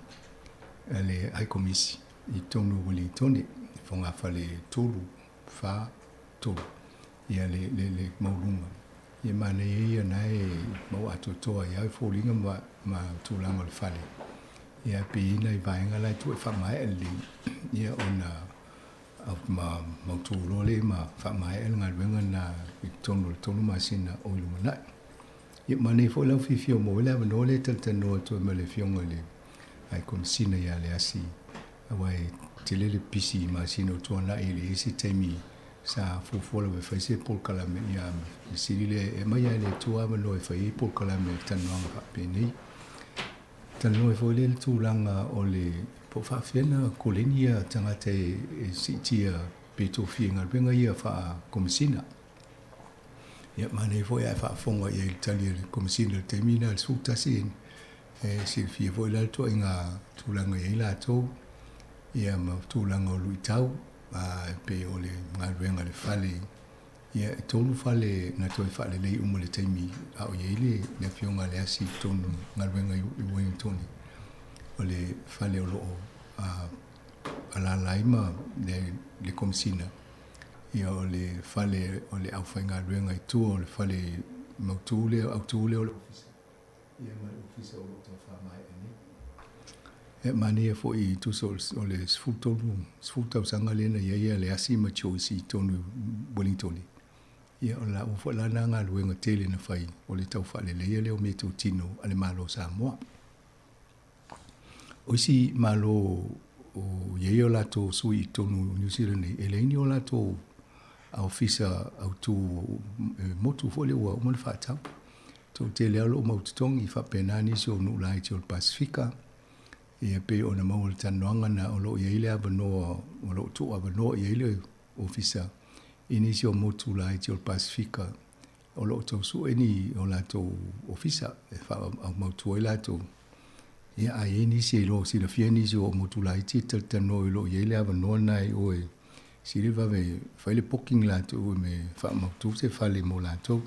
le High Komisi i totonu o Uelintone, fogafale 3, 4, 3, ia le, le, le maualuga. Ia manaia ia na e mau atoatoa ai lava foliga ma, ma tulaga o le fale. Ia pe i ai nai vaega la e tuu e faamaea lelei, ia ona ma mautu loa lea ma faamaea le galuega lena i totonu o le 3 masina o i lumanai. Ia manaia foi lau fiafia ua maua ai le avanoa lea e talatalanoa atu ai ma le Afioga i le High Komesina ia Leasi, aua e tele le pisi i masina o tuanai e leai se taimi sa fuafua lava e fai se polokalame. Ia le sili lea e aumai lava e le Atua avanoa e fai ai polokalame o talanoaga faapenei. Talanoa ai foi lea i le tulaga o le po o faafefea ona koleni ia tagata e siitia pe tofia i galuega ia faa-Komesina. Ia manaia foi ae faafofoga i ai i le tali a le Komesina i le taimi lena i le 11 e silafia foi la le ituaiga tulaga e i ai latou ia ma tulaga o luitau e pei o le galuega i le fale. Ia e 3 fale na toe faalelei uma i le taimi a o i ai le Afioga a Leasi i totonu o galuega i Wellington. O le fale o lo o alaala ai ma le Komesina, ia o le fale o le aufaigaluega i tua o le fale mautu lea, autu lea o le ofisa, ia ma le ofisa o lo o tau faamaea nei. E manaia foi e tusa o le 13, 10 tausaga lea na i ai a Leasi ma Joyce i totonu i Wellington. Ia o le laua foi la lena galuega tele na fai o le tau faaleleia lea o meatotino a le Malo o Samoa. O isi Malo o i ai o latou sui i totonu o Niu Sila nei, e leai ni o latou ofisa autu e motu foi lea ua uma ona faatau. Toatele lava o lo o mau totogi faapena nisi o nuu laiti o le Pasefika, ia pei ona maua i le talanoaga na o lo o i ai le avanoa o lo o tuuavanoa i ai le ofisa i nisi o motu laiti o le Pasefika o lo o tau sue ni o latou ofisa e faamautu ai latou. Ia, a i ai nisi e iloa silafia nisi o motu laiti e talatalanoa o lo o i ai le avanoa lena i o e sili vave fai le booking latou me faamautu se fale mo latou.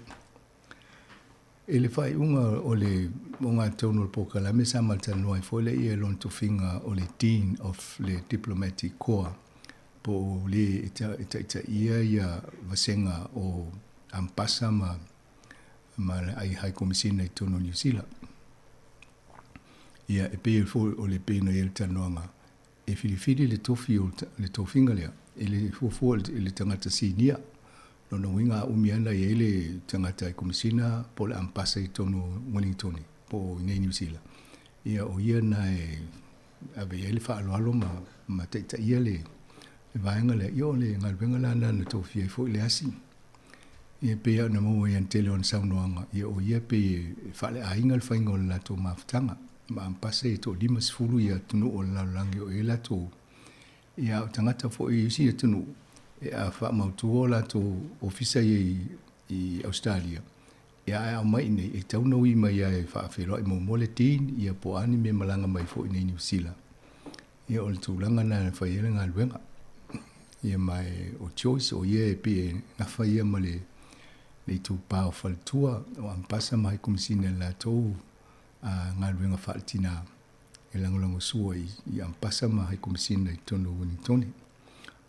I le faaiuga o le ogatotonu o le polokalame sa matalanoa ai foi lea i lona tofiga o le Dean of le Diplomatic Corps po o le e taitaia ia vasega o Ampasa ma ma le ai High Komisina i totonu o Niu Sila. Ia e pei foi o le pei ona i ai le talanoaga e filifili le tofi o le tofiga lea e le fuafua i le tagata sinia. Lona uiga a umi ana i ai le tagata e Komisina po o le Ampasa i totonu o Wellingtone po o i inei i Niu Sila, ia o ia lena e ave i ai le faaaloalo ma ma taitaia le vaega lea. Ia o le galuega la lena na tofia ai foi le asi. Ia e pei lava ona maua i ana tele o ana saunoaga, ia o ia pei e faaleaiga le faiga o le latou mafutaga. Ma ampasa e toa-50 ia atunuu o le lalolagi o i ai latou. Ia a o tagata foi i isi atunuu, e a faamautua o latou ofisa ia i Ausetalia, ia ae a omai i inei, e tatau ona ui mai lava e faafeiloai muamua le Dean, ia po o a ni mea e malaga mai foi i inei i Niu Sila. Ia o le tulaga lena na fai ai le galuega. Ia ma o Joyce, o ia e pei e nafa ia ma le itupa o faletua, o ampasa ma High Komisina i le latou galuega faale-tina e lagolagosua i ampasa ma High Komisina i totonu o Winitone.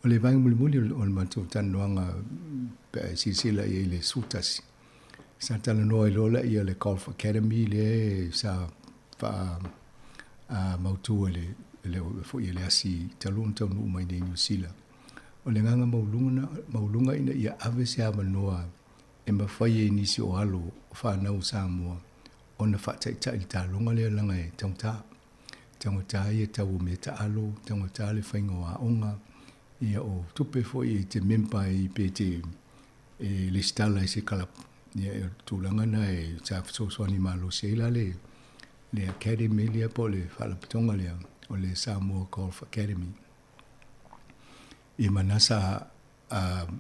O le vaega mulimuli o le matou talanoaga pe a e silasila i ai i le 11, sa talanoa ai loa lea le Golf Academy lea sa faa mautu e le foi e le asi talu ona taunuu mai nei i Niu Sila. O le agaga maualuga ina ia ave se avanoa e mafai ai nisi o alo o fanau o Samoa ona faataitai le taaloga lea leaga e taugata. Taugata ia tau o mea taalo, taugata le faiga o aoga, ia o tupe foi e te member ai pe te e lesitala i se kalapu. Ia o le tulaga lena e sa fesoasoani malosi ai la le le academy lea po o le faalapotopotoga lea o le Samoa Golf Academy. Ia ma na sa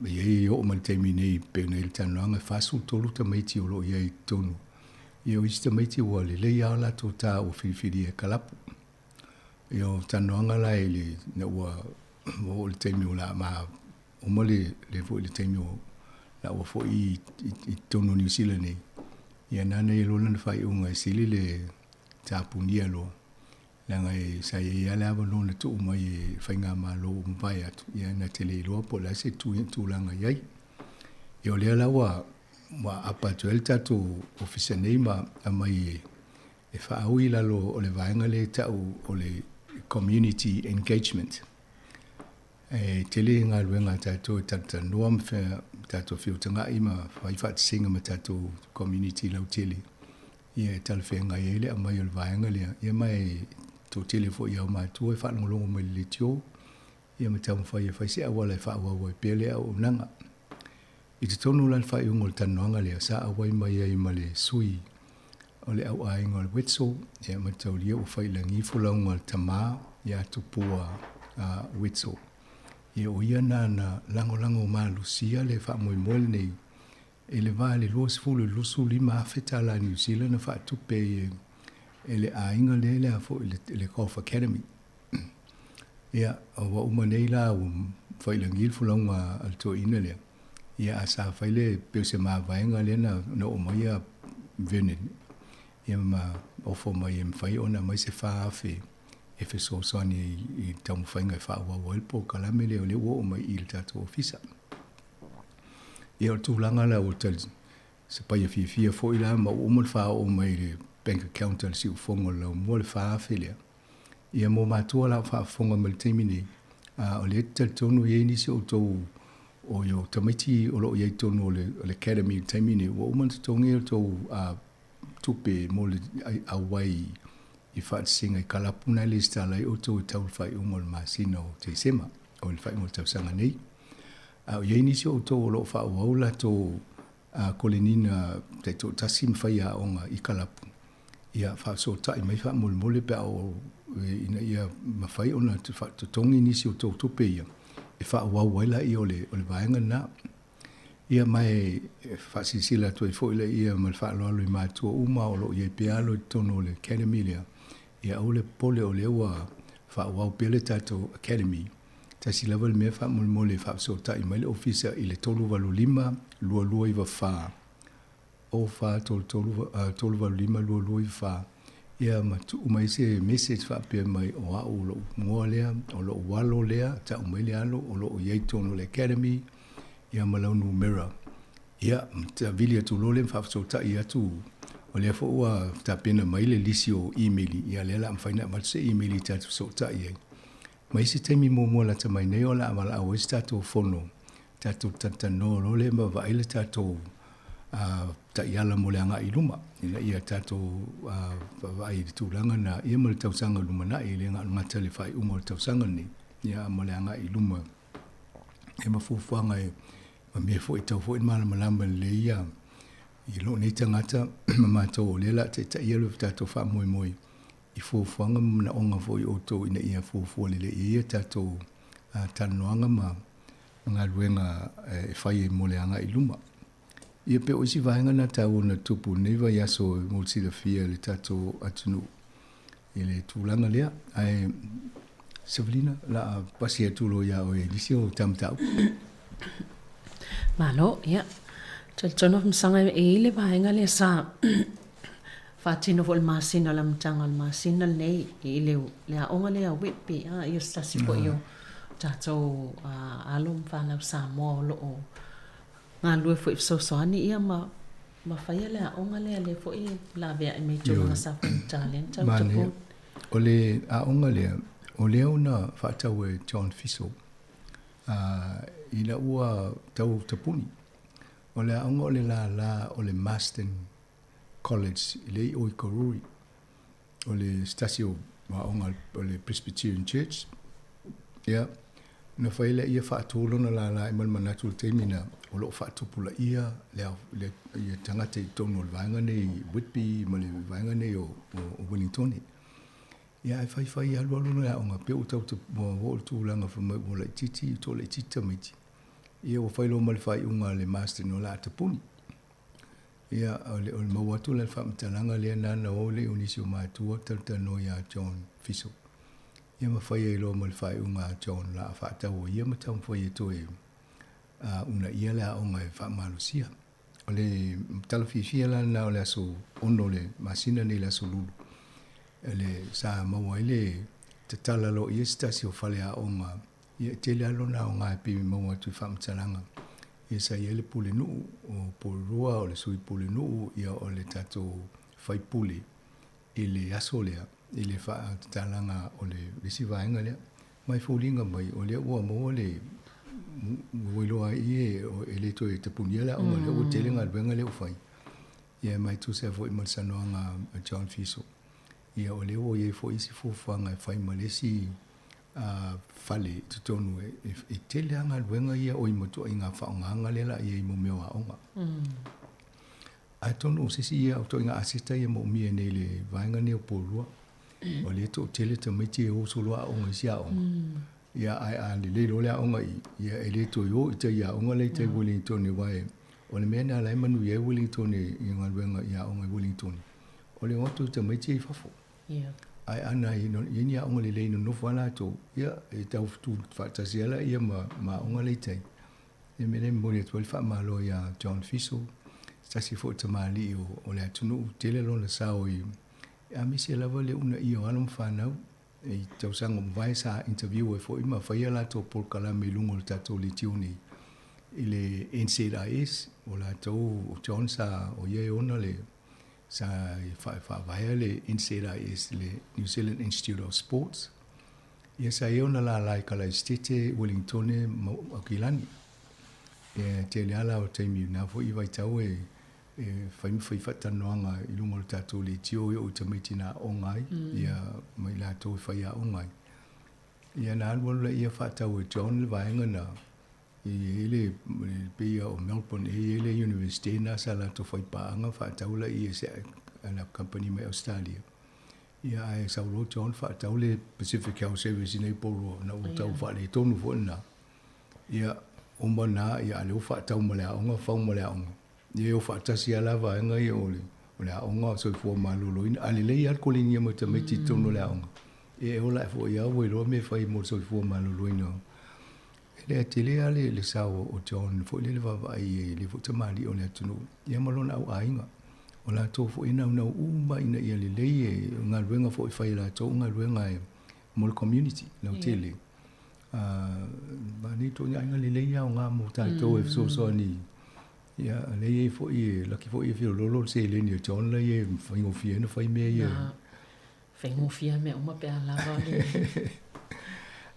i ai oo mai le taimi nei pei ona i ai le talanoaga e 43 tamaiti o lo o i ai i totonu. Ia o isi tamaiti ua lelei lava o latou ta ua filifilia e kalapu. Ia o talanoaga la i le ina ua oo i le taimi o le a ma uma le le foi le taimi o la ua foi i i totonu o Niu Sila nei, ia nana ia loa lana faaiuga e sili le tapunia loa leaga e sa i ai lava le avanoa na tuu mai e faigamalo ua mavae atu, ia na te le iloa po o le a se tulaga i ai. Ia o lea la ua ua aapa atu ai le tatou ofisa nei ma aumai e faaui i lalo o le vaega lea e tau o le community engagement. E tele galuega a tatou e talatalanoa ma tatou feutagai ma fai faatasiga ma tatou community lautele ia e talafeagai ai le aumai o le vaega lea. Ia ma e toatele foi i aumatua e faalogologo mai i le leitio ia ma taumafai e fai se auala e faaauau ai pea lea auaunaga. I totonu la i le faaiuga o le talanoaga lea, sa auai mai ai ma le sui o le au aiga o le Wetzel, ia mataulia ua fai i lagi folauga a le tama ia Tupua a Wetzel. Ia o ia na na lagolago malosia le faamoemoe lenei i le va i le 20 i le 25 afe tala Niu Sila na faatupe ai e le aiga lea le a foi le Golf Academy. Ia, ua uma nei la ua fai i lagi le folauga a le toeaina lea. Ia, a sa fai le pei o se mavaega lea na na oo mai ia Vernon, ia ma ofo mai e mafai ona aumai se 4,000 e fesoasoani ai i taumafaiga e faaauau ai le polokalame lea o lea ua oo mai i le tatou ofisa. Ia, o le tulaga la ua tali se paia fiafia foi la ma ua uma ona faaoo mai i le bank account a le siufofoga o le laumua le 4,000 lea. Ia mo matua la o faafofoga mai le taimi nei, a o lea e talitonu e i ai nisi o outou o i o tamaiti o lo o i ai i totonu o le, o le academy i le taimi nei, ua uma ona totogi a outou tupe mo le auai i faatasiga i kalapu na e lesitala ai outou e tau i le faaiuga o le masina o Tesema, o le faaiuga o le tausaga nei. A o i ai nisi o outou o lo o faaauau latou kolenina taitoatasi ma faiaoga i kalapu, ia faafesootai mai faamolemole pe a oo ina ia mafai ona totogi nisi o tou tupe ia e faaauau ai laia o le o le vaega lena. Ia ma e faasilasila atu ai foi laia ma le faaaloalo i matua uma o lo o i ai pea alo i totonu o le academy lea, ia aua le popole o lea ua faaauau pea le tatou academy. Tasi lava le mea faamolemole e faafesootai mai le ofisa i le 385 224 O 4 3 3 3 8 5 2 2 9 4 ia ma tuu mai se message faapea mai o au o lou igoa lea, o lou alo lea, tau mai le alo o lo o i ai i totonu o le academy ia ma lau numera. Ia, ma vili atu loa lea ma faafesootai atu, o lea foi ua tapena mai le lisi o imeli, ia lea o le a mafai ona avatu se imeli tatou fesootai ai. Ma isi taimi muamua lata mai nei o le a valaau ai se tatou fono, tatou talatalanoa loa lea ma vaai le tatou taiala mo le agai i luma, ina ia tatou vaavaai i le tulaga lena, ia ma le tausaga lumanai, e le gata i le faaiuga o le tausaga lenei, ia ma le agai i luma, ia ma fuafuaga e ma mea foi e tatau foi ona malamalama lelei ia i lou nei tagata ma matou o lea o le a taitaia lo tatou faamoemoe i fuafuaga ma manaoga foi o outou ina ia fuafua lelei ai a tatou talanoaga ma galuega e fai ai mo le agai i luma. Ia pe o isi vaega na taua na tupu i lenei vaiaso mo le silafia e le tatou atunuu i le tulaga lea. Ae Savalina, o le a pasi atu loa ia oe i nisi o ta mataupu. Malo, ia. Talitonu Afamasaga e i ai le vaega lea sa faatino foi i le masina o le amataga o le masina lenei i le, le aoga lea a Whitby, a, ia se tasi foi o tatou alo ma fanau Samoa o lo o galulue foi i fesoasoani ia ma ma faia le aoga lea lea foi e laveai mai tulaga sa faigata lea na tau tapuni. O le aoga lea, o lea ona faatau e John Fiso ina ua tau tapuni. O le aoga o le lala o le Marsden College i le i o i Karori. O le se tasi o aoga o le Presbyterian Church. Ia, Ona fai lea faatu lona lālā ai ma le manatu i le taimi na o lo o faatupulaia le le ia tagata i totonu o le vaega nei i Whitby ma le vaega nei o o Wellingtone. Ia ae faifai alualu le aoga pei ua tau ua oo i le tulaga fai mai ua laitiiti toalaitiiti tamaiti. Ia ua fai loa ma le faaiuga a le Marsden o le a tapuni. Ia o le o le maua atu la i le faamatalaga lea na na o lea o nisi o matua talatalanoa ia John Fiso. Ia ma fai ai loa ma le faaiuga a John o le a faatau e ia ma taumafai e toe uunaia le aoga e faamalosia. O le tala fiafia la lena o le aso 6 o le masina nei le aso Lulu, le sa maua ai le tatala loa i ai se tasi o faleaoga. Ia e tele lava lona aoga e pei e maua atu i faamatalaga. Ia sa i ai le pulenuu o Porirua, o le sui pulenuu, ia o le tatou faipule i le aso lea, i le faatatalaga o le isi vaega lea. Ma e foliga mai o lea ua maua le ua iloa ai e, e le toe tapunia le aoga lea, ua tele galuega lea ua fai. Ia ma e tusa foi ma le saunoaga a John Fiso. Ia o lea ua i ai foi isi fuafuaga e fai ma le isi fale i totonu e tele lava galuega ia oi ma ituaiga faaaogaga lea la i ai mo mea o aoga. Atonu o se isi ia o ituaiga aseta ia moomia nei i le vaega nei o Porirua. O lea e toatele tamaiti e o solo aoga i isi aoga. Ia ae a lelei loa le aoga i i, ia e le toe o i tai aoga la i tai Wellington aua e o le mea lena la e manuia ai Wellington i galuega i aoga i Wellington. O le o atu o tamaiti ia i fafo. Ae ana i ai ni aoga lelei nonofo lava latou, ia e tau tuufaatasi lava laia ma aoga la i tai. Ia mea lea e momoli atu ai le faamalo ia John Fiso, se tasi foi o tamalii o le atunuu, tele lona sao i aemaise lava le uunaia o alo ma fanau. I tausaga ua mavae sa interview ai foi ma fai a latou polokalame i luga o le tatou leitio nei i le NZIS, o latou o John sa o ia e ona le sa faavaea le NZIS, le New Zealand Institute of Sports. Ia sa i ai ona lālā i Kalaesetete, Wellingtone ma Aukilani. Ia e tele lava la o taimi i lena foi vaitau e fai ma fai faatalanoaga i luga o le tatou leitio e oo i tamaiti na aoga ai, ia ma i latou e fai aoga ai. Ia na alualu laia faatau e John le vaega na e i ai le pei o Melbourne e i ai le University na sa latou fai paaga faatau laia i se ana kamupani mai Australia. Ia ae sau loa John faatau le Pacific Health Service i nei Porirua na ua tau faaletonu foi lena. Ia uma na ia a o lea ua faatau ma le aoga fau ma le aoga. Ia e o faatasi lava la vaega ia o le o le aoga o soifua maloloina. A lelei lava le koligia mai o tamaiti i totonu o le aoga, ia e ola ae foi lava ua iloa mea e fai mo le soifua maloloina. E le tele lava le, le sao o John foi lele vaavaai i ai, le foi tamalii o le atunuu, ia ma lona au aiga. O latou foi e naunau uma ina ia lelei e galuega foi e fai e latou o galuega e mo le community lautele. Nei ituaiga aiga lelei e aoga mo tatou e fesoasoani. Ia, lea e i ai foi, e laki foi e feoloolo le seleni a John la e faigofie ai ona fai mea ia. Faigofie lava mea uma pe a lava le.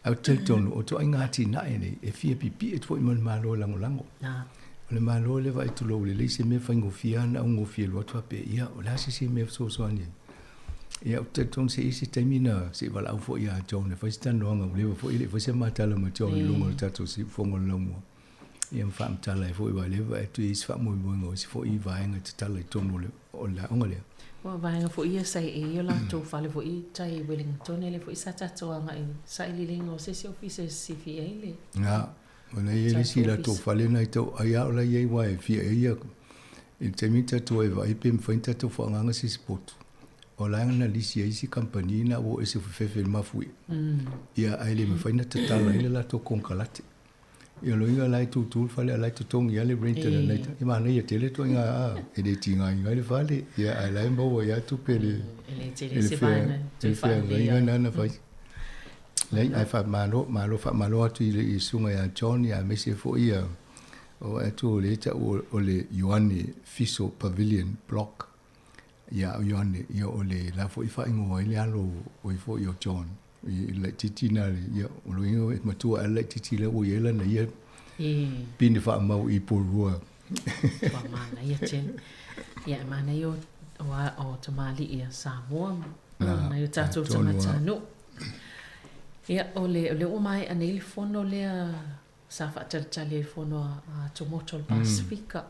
Ae ou te talitonu, o ituaiga atinae nei, e fia piipii atu foi ma le Malo e lagolago. O le Malo lea e vaai atu loa ua lelei se mea faigofie lava ona augofie loa atu faapea, ia, o le a se isi mea e fesoasoani ai. Ia, ou te talitonu se i ai se taimi na se i valaau foi ia John e fai se talanoaga, ua leva foi e le i fai se ma tala ma John i luga o le tatou siufofoga o le laumua. Ia ma faamatala ai foi aua o lea e vaai atu e i ai se faamoemoega o isi foi vaega e tatala i totonu o le, o le aoga lea. Ua vaega foi ia sa i ai o latou fale foi i tai i Wellington, lea foi sa tatou agai i sailiiliga o se isi ofisa e sisifi ai le. Ia, o la e i ai le isi latou fale na i tau ai a o la e i ai aua e fia ai ia i le taimi tatou e vaai pe mafai ona tatou faaaogaina se isi potu. O la na lisi ai isi kamupani na ua o ese fefefe i le mafuie. Ia ae le mafai ona tatala ai le latou konekarate. Ia loiga la e tutu le fale a la e totogi lava le rent a le night. E manaia tele ituaiga a e le tigaina ai le fale. Ia ae la e maua ai lava tupe le E le tele se vaega e feagaiga na na fai. Leai, ae faamalo, malo faamalo atu i le susuga ia John ia aemaise foi ia o atu o le ta'u o le Ioane Fiso Pavilion Block. Ia o Ioane, ia o le la foi faaigoa ai le alo o i foi o John. I laitiiti na le, ia, o lo inga e matua a laitiiti le ua i ai lana ia pine faamau i Porirua. Ua manaia tele. Ia, e manaia o, o, o tamalii a Samoa, nai o tatou tagatanuu. Ia, o le, o lea ua maea nei le fono lea sa faatalitali ai le fono a Tumotu o le Pasefika.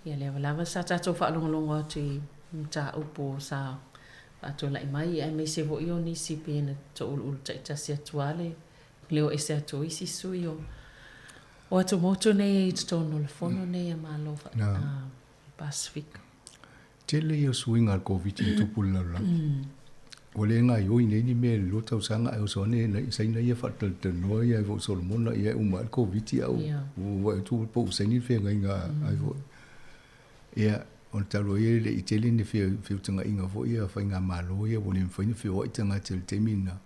Ia lea lava sa tatou faalogologo atu i mataupu sa faatulai mai, aemaise foi o nisi pei ona touluulu taitasi atu lava le leo ese atu o isi sui o o atumotu nei i totonu o le fono nei a Malo Pasefika. Tele ia o suiga a le Koviti na tupu i le lalolagi. Ua le gaoioi nei ni mea i le 2 tausaga ae oso ane nai Saina ia faatalatalanoa ia ai foi Solomona ia e uma ai le Koviti a ua vaai atu po ua saini le feagaiga ai foi. Ia, ona talu ai e le i tele ni feutagaiga foi ia a faigamalo ia ua le mafai ona feoai tagata i le taimi lena.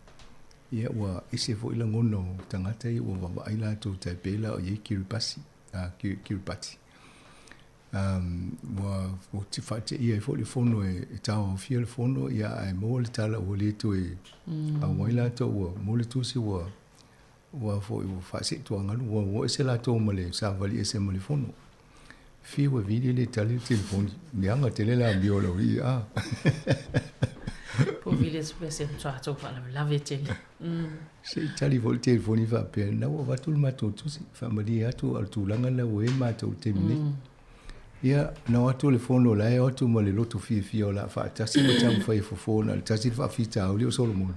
Ia ua ese foi lagona o tagata ia ua vaavaai latou tai pei la o i ai Kiribati, Kiribati. Ua faateia ai foi le fono e tauaofia le fono, ia ae maua le tala ua le toe auai latou, ua maua le tusi ua ua foi ua faaseetuagalu, ua o ese latou ma le savali ese ma le fono. Fiu e vili le tali le telefoni, leaga tele le amio o le aualii a. Po vili atu pea se matua faalavelave tele. Se i tali foi le telefoni faapea, na ua avatu le matou tusi, faamalie atu o le tulaga lena ua i ai matou i le taimi nei. Ia, na o atu le fono la e o atu ma le loto fiafia o le a faatasi ma taumafai e fofo na o le tasi le faafitauli o Solomona.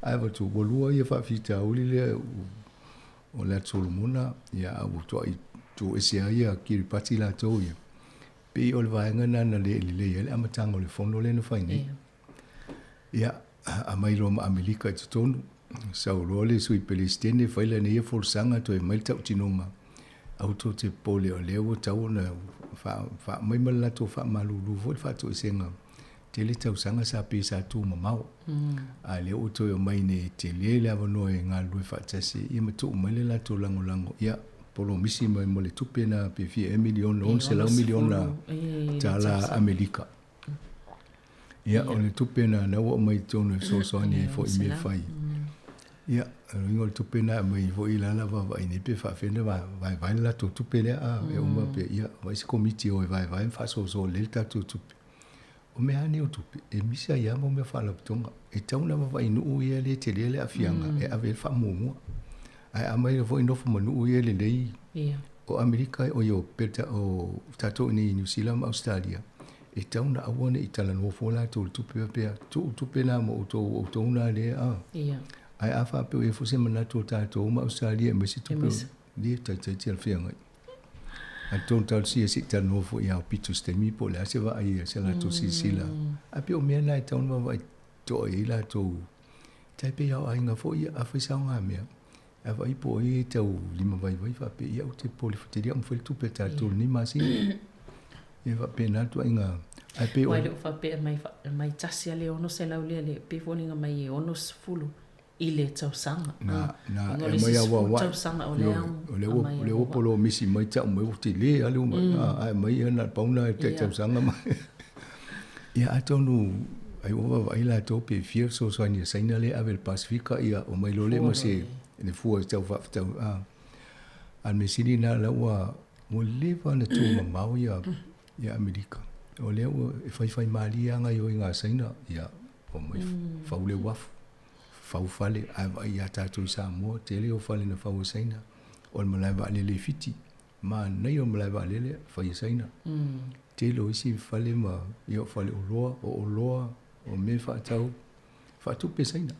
Ae avatu, ua lua ia faafitauli lea o le atu Solomona, ia a ua tuai toese ai ia Kiripati latou ia. Pei o le vaega lena na le lelei ai le amataga o le fono lea na fai nei. Ia, aumai loa ma Amerika i totonu, sau loa le sui Peresetene fai lana ia folasaga toe aumai le tautinoga, aua tou te popole o lea ua tatau ona faaumai ma le latou faamalulu foi le faatoesega tele tausaga sa pei sa tumamao. A lea ua toe omai nei tele le avanoa e galulue faatasi ia ma tuu mai le latou lagolago, ia polomisi mai mo le tupe na pe fia ea miliona, $600 miliona tala Amerika. Ia, o le tupe lena lea ua aumai i totonu e fesoasoani ai foi i mea e fai. Ia, o le uiga o le tupe lena e aumai foi la la vaavaai nei pe faapefea ona vaevae le latou tupe lea, a e uma pe, ia, vaai se komiti e o e vaevae ma faasoasoa lelei le tatou tupe. O mea lava nei o tupe, e misi ai lava mea o faalapotopotoga. E tatau ona vaavaai i nuu ia lea e tele le aafiaga e ave i ai le faamuamua. Ae a aumai foi nofo ma nuu ia lelei o Amerika, oi o o tatou i inei i Niu Sila ma Ausetalia, e tatau ona aua ne i talanoa fua latou i le tupe faapea, tuu tupe na mo outou, o outou na lea a. Ae a faapea o i ai foi se manatu o tatou ma Ausetalia e aumai se tupe, le taitai talafeagai. Ae tonu talosia se i talanoa foi ia Aupito i se taimi po o le a se vaai, se latou silasila. Ae pei o mea na e tatau ona vaavaai totoa i ai latou. Tai pei lava o aiga foi ia, a fai saogamea, a vaai po o ai e tau limavaivai faapea, ia ou te popole tele au ma fai le tupe a tatou i lenei masina. E faapena le tuaiga. Ae pei o. Aua e le o faapea mai, mai tasi lava le 600 lea, e pei e foliga mai e 60 i le tausaga. Na, na, e aumai auauai. Tausaga o lea o lea ua, o lea ua polomisi mai tau mai ua tele lava le uma, ae aumai ia na o le pau lena i le tai tausaga ma. Ia atonu ai ua vaavaai latou pe fia fesoasoani a Saina lea e ave i le Pasefika, ia omai loa lea ma se le fua e tau faatatau a. A o le mea sili lena la ua ua leva ona tumamao ia ia Amerika. O lea ua e faifai malie lava gaoioiga a Saina, ia omai fau le uafu. Fau fale, ae vaai ia tatou i Samoa, tele o fale na fau e Saina, o le malae vaalele i Fiti, manaia o le malae vaalele, fai e Saina. Tele o isi fale ma, ia o fale oloa, o oloa, o mea faatau, faatupe e Saina.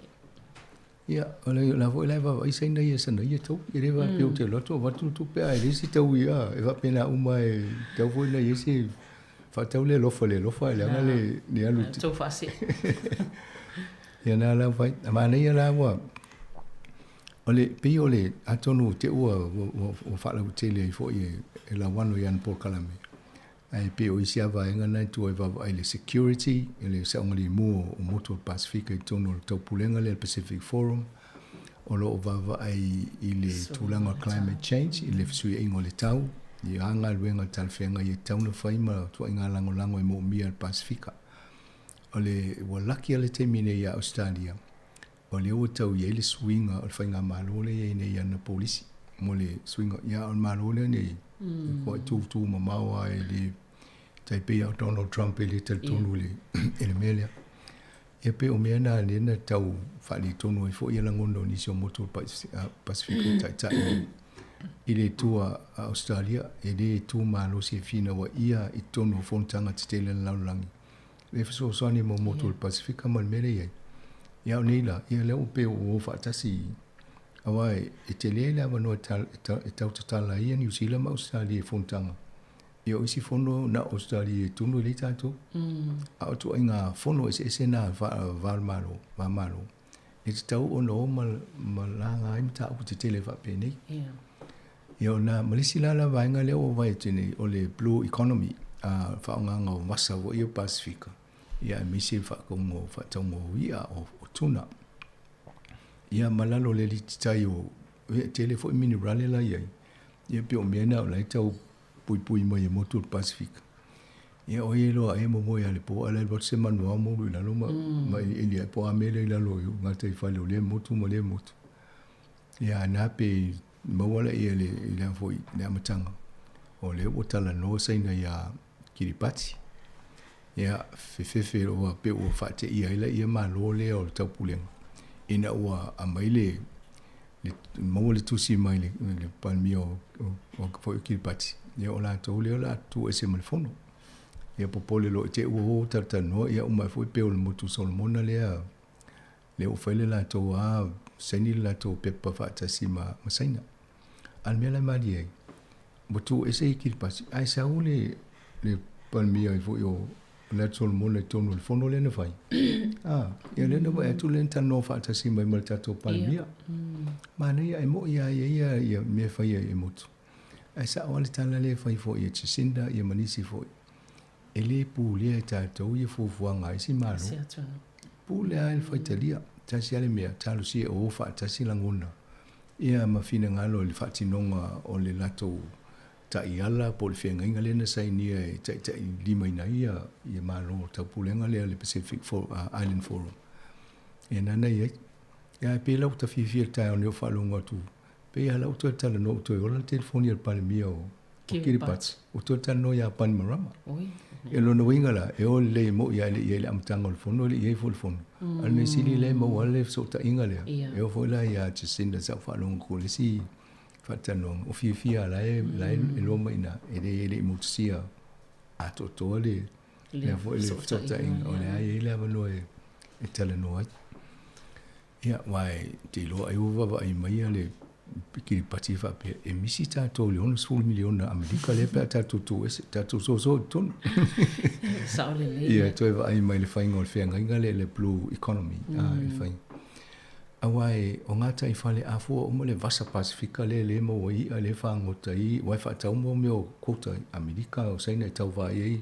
Ia, o la foi la e vaavaai Saina ia sana ia taui, e le faapea ou te alu atu avatu le tupe ae leai se taui, a, e faapena uma e tatau foi ona i ai se faatau le alofa le alofa, leaga le, le alu. Tou faasee. Ia na la fai, manaia la ua, o le, pei o le, atonu te ua, ua, ua faalautele ai foi e, e lauano i ana polokalame. Ae pei o isi lava vaega na e tua e vaavaai i le security, i le saogalemu o motu o le Pasefika i totonu o le taupulega lea le Pacific Forum, o lo o vaavaai i le tulaga o climate change, i le fesuiaiga o le tau, i a galuega talafeagai e tatau ona fai ma ituaiga lagolago e moomia e le Pasefika. O le, ua laki lava le taimi nei ia Ausetalia, o lea ua tau i ai le suiga o le faigamalo lea e i ai nei i ana polisi mo le suiga, ia o le Malo lea nei, e tūtū mamao lava e le tai pei o Donald Trump e le talitonu i le mea lea. Ia pei o mea na lea na tau faaletonu ai foi lagona o nisi o motu o le Pasefika o taitai i le itu a Ausetalia e lē tu malosi e finauaia i totonu o fonotaga tetele a le lalolagi le fesoasoani mo motu o le Pasefika ma le mea lea i ai. Ia a o nei la, ia lea ua pei ua o faatasi aua e tele le avanoa e tau tatala ai ia Niu Sila ma Ausetalia i fonotaga. Ia o isi fono na o Ausetalia e tunu e leai tatou. A o ituaiga fono eseese na va o le Malo, va Malo, e tatau ona o ma, ma laga ai mataupu tetele faapenei. Ia o na, ma le isi la la vaega lea ua vaai atu nei, o le blue economy, a faaaogaga o vasa foi ia o Pasefika, ia aemaise le faatauga o faatauga o i'a o, o tuna. Ia ma lalo o le alititai o, e tele foi minerale la i ai, ia pei o mea na o la e tau puipui mai e motu o le Pasefika. Ia o ai e loa e momoe lava i le po ae la e alu atu se manu ao moulu i lalo ma, ma elieli ae po o a mea la i lalo i gataifale o lea motu ma lea motu. Ia a na pe maua laia i le, i le foi, le amataga, o lea ua talanoa Saina iā Kiripati. Ia, fefefe ua pei ua faateia ai laia Malo lea o le taupulega, ina ua aumai le, le maua le tusi mai le, le Palemia o, o, o foi o Kiripati, ia o latou lea o le a tutu ese ma le fono. Ia popole loa i te i ua o talatalanoa, ia uma ai foi pei o le motu Solomona lea, lea ua fai le latou lava saini le latou pepa faatasi ma, ma Saina. A o le mea la e malie ai, ua tuu ese i Kiripati, ae sau le, le Palemia ai foi o le Atu Solomona i totonu o le fono lea na fai. Ah, ia lea na vaai atu lea na talanoa faatasi mai ma le tatou Palemia. Manaia, e moni lava e i ai ia, ia mea e fai ai e motu. Ae sao lava le tala lea e fai foi e Jacinda ia ma nisi foi. E lē pulea e tatou ia fuafuaga a isi Malo. Pule lava i le faitalia. Tasi lava le mea, talosia e o faatasi lagona ia ma finagalo i le faatinoga o le latou taiala po o le feagaiga lea na sainia e taitailimaina ai ia, ia Malo o le Taupulega lea le Pacific For, Island Forum. Ia na na i ai. Ia ae pei la ua ta fiafia i le taeao nei o faalogo atu, pei lava la ua toe talanoa ua toe ola le telefoni a le Palemia o o Kiribati, ua toe talanoa ia Bainimarama. Ia lona uiga la, e o lelei e mo'i lava e le i i ai le amataga o le fono, e le i i ai foi le fono. A o le mea sili lea e maua ai le fesootaiga lea, e oo foi la ia Jacinda sa ou faalogo atu i le isi faatalanoaga, o fiafia lava la e, la e iloa mai i ina, e le, e le i motusia atoatoa le, lea foi le fesootaiga, o lea e i ai le avanoa e, e talanoa ai. Ia, aua e te iloa ai ua vaavaai mai ia le Kiripati faapea, e misi tatou i le 60 miliona Amerika lea pe a tatou tu ese, tatou soso i totonu. Sao lelei. Ia, toe vaai mai le faiga o le feagaiga lea, le blue economy, mm. a, le faiga. Aua e, o gataifale afua uma le vasa Pasifika lea lea e maua ai i'a lea e fagota ai, aua e faatau mo mea o quota i Amerika o Saina e tauva ai.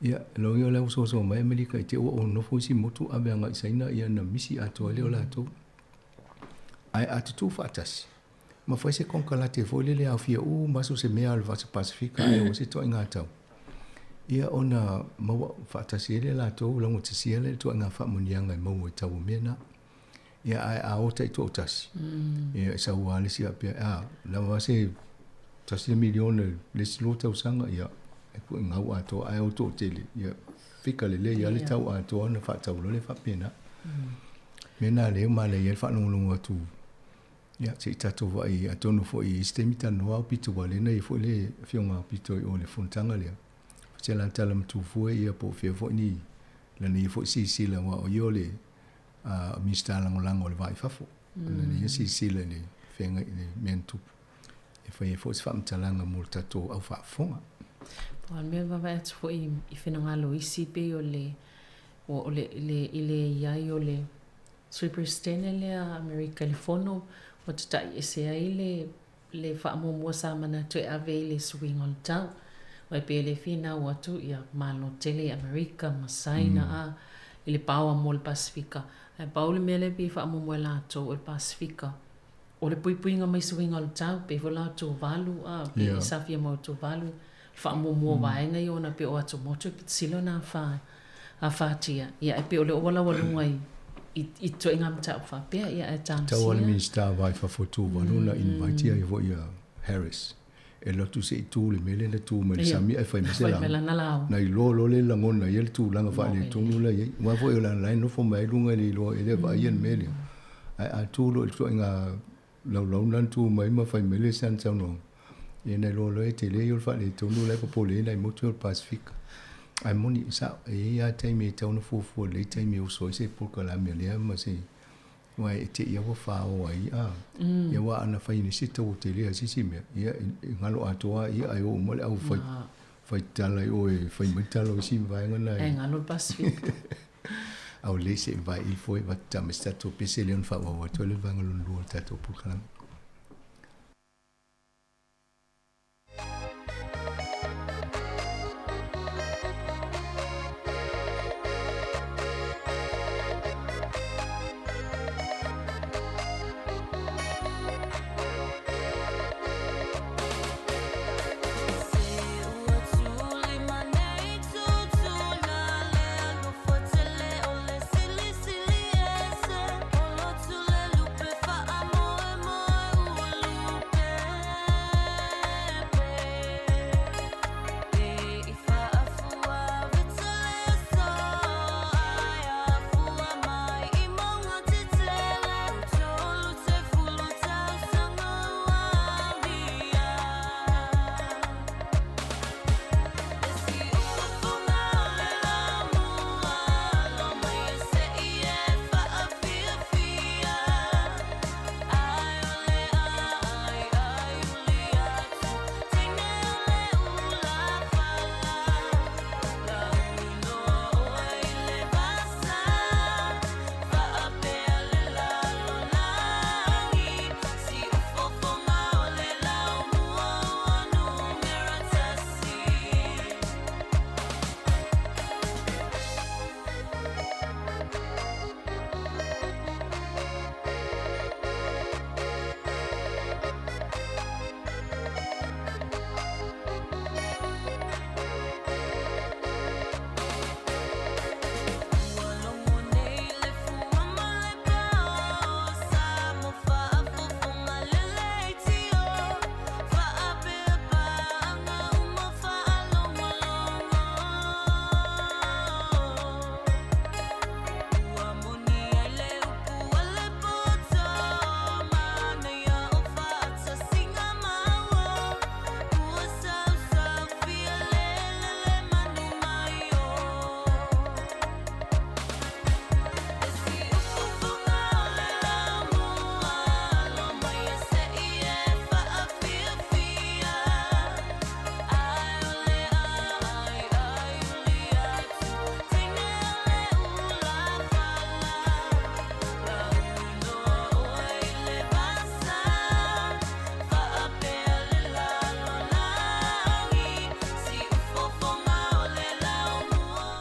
Ia, loia o la ua soasoa mai Amerika i te i ua ou nofo isi motu ave agai i Saina, ia na misi atoa ai lea o latou. Ae a tutū faatasi, ma fai se konekarate foi lele e aofia uma so o se mea o le Vasa Pasifika ae o se ituaiga tau. Ia ona maua faatasi ai lea latou laugatasia lea ituaiga faamanuiaga e maua i tau o mea na. Ia ae a o taitoatasi, ia e sau lava le isi faapea, a, lava se tasi le miliona i le isi 2 tausaga, ia, e pue gau atoa, ae o toatele, ia, fika lelei lava le tau atoa ona faatau loa lea faapena. Mea na lea ua manaia ai le faalogologo atu, ia, se i tatou vaai, atonu foi i isi taimi talanoa Aupito, aua o lea na i ai foi le Afioga a Aupito i o i le fonotaga lea, se la tala matufu ia po o fea foi ni lana ia foi silasila, aua o ia o le Minisita Lagolago o le Va i Fafo. Lana ia silasila i le feagai i le mea na tupu. E fai ai foi se faamatalaga mo le tatou au faafofoga. Po o le mea e vaavaai atu foi i finagalo o isi pei o le o le le i le i ai o le Sui Peresetene lea a Amerika i le Fono ua tata'i ese ai le le faamuamua sa manatu e ave i le suiga o le tau. Aua e pei e le finau atu ia Malo tele i Amerika ma Saina a i le paoa mo le Pasefika. Ae pau le mea lea pei e faamuamua e latou o le Pasefika o le puipuiga mai suiga o le tau, pei foi la o Tuvalu a, pei e safia mai o Tuvalu, le faamuamua o vaega ia ona pei o atumotu e pito sili ona afa afatia. Ia ae pei o lea ua laualuga i i ituaiga mataupu faapea, ia ae talosia. Tau a le Minisita vai fafo Tuvalu na invite ai foi ia Harris. e alu atu se i tu i le mea lea na tu mai le sami ae fai mai se laga. Na iloa loa lea e lagona ai le tulaga faaletonu la e i ai. Aua foi o le la e nofo mai ai luga e le iloa e le vaaia le mea lea. Ae a tu loa i le ituaiga laulau lena na tu mai ma fai mai le sana saunoaga, ia na iloa loa e tele ia o le faaletonu la e popole ai nai motu ia o le Pasefika. Ae moni, e sao, e i ai lava taimi e tatau ona fuafua lelei taimi e uso ai se polokalame a lea ma se Aua e te i lava ua fao ai, a. Ia aua ana fai e nisi tau tele a se isi mea, ia e galo atoa lava ia ae oo uma le au fai, fai tala i o e fai mai tala o isi vaega na. E galo le Pasefika. A o lelei se i vaai ifo e avatu tama i se tatou pese lea ona faaauau atu ai le vaega lona lua o le tatou polokalame.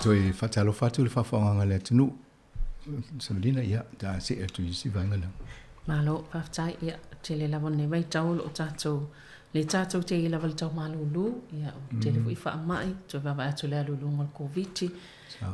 Toe faatalofa atu i le faafofogaaga a le atunuu. Samalina, ia, ta see atu i isi vaega na. Malo, faafetai. Ia, tele lava o lenei vaitau o lo o tatou, le tatou te i lava i le tau malūlū, ia, ua tele foi faamai, toe vaavaai atu i le aluluga o le Koviti.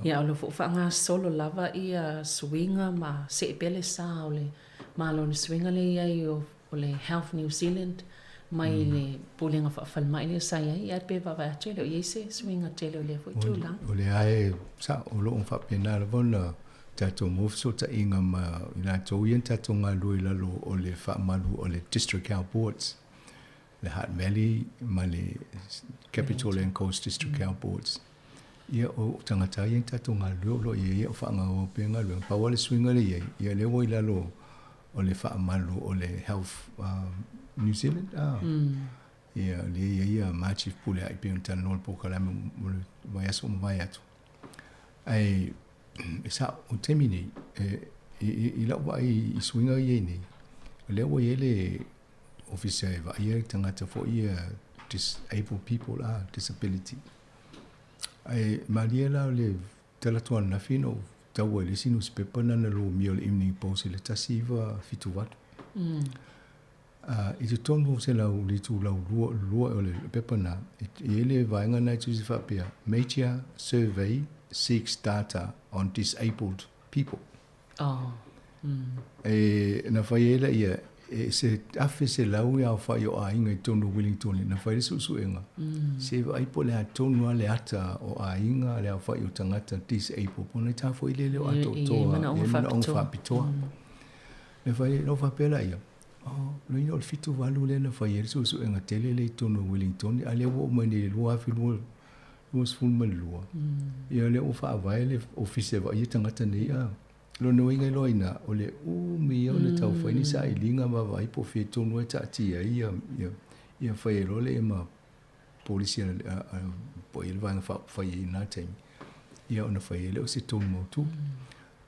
Ia, o lo o foi faagasolo lava ia suiga ma see pea le sa o le Malo i le suiga lea i ai o le Health New Zealand mai le Pulega Faafalemai lea sa i ai, ae pe vaavaai atu e le o i ai se suiga tele o lea foi tulaga. O lea e sao, o lo o faapena lava ona tatou maua fesootaiga ma i latou ia na tatou galulue i lalo o le faamalu o le District Health Boards, le Hutt Valley ma le Capital and Coast District Health Boards. Ia, o tagata ia na tatou galulue o lo o i ai ia o faagaoa pea galuega. Pau lava le suiga lea e i ai, ia lea ua i lalo o le faamalu o le Health New Zealand, a? Ia, lea e i ai ia ma Chief Pule ai pei ona talanoa i le polokalame o le vaiaso ua mavae atu. Ae e sao, o le taimi nei, i lau vaai i suiga ia i nei, o lea ua i ai le Ofisa e vaaia i tagata foi ia disabled people, a, disability. Ae malie la o le tala atu ananafi na ou taua i le isi nusipepa na na lumia o le Evening Post i le 1978. I totonu o se lau le itulau lua, lua o le pepa na, e i ai le vaega na e tusi faapea, Major survey seeks data on disabled people. Oh. E, na fai ai laia E se 1,100 le aofai o aiga i totonu o Wellington na fai le suesuega, se vaai po o le a tonu lava le ata o aiga, le aofai o tagata disabled, po o nai tā foi lele o atoatoa e i ai manaoga faapitoa. Na fai, ona ou faapea laia, oh, lona uiga o le 78 lea na fai ai le suesuega tele lea i totonu o Wellington, a o lea ua oo mai nei i le 2022, ia lea ua faavae le ofisa e vaaia tagata nei a. Lona uiga loa ina, o le umi ia ona taufai ni sailiga ma vaai po o fea tonu e taatia ai ia, ia, ia fai ai loa le ma polisi a, a, a po o i ai le vaega faaupufai i lena taimi, ia ona fai ai lea o se tonu mautu.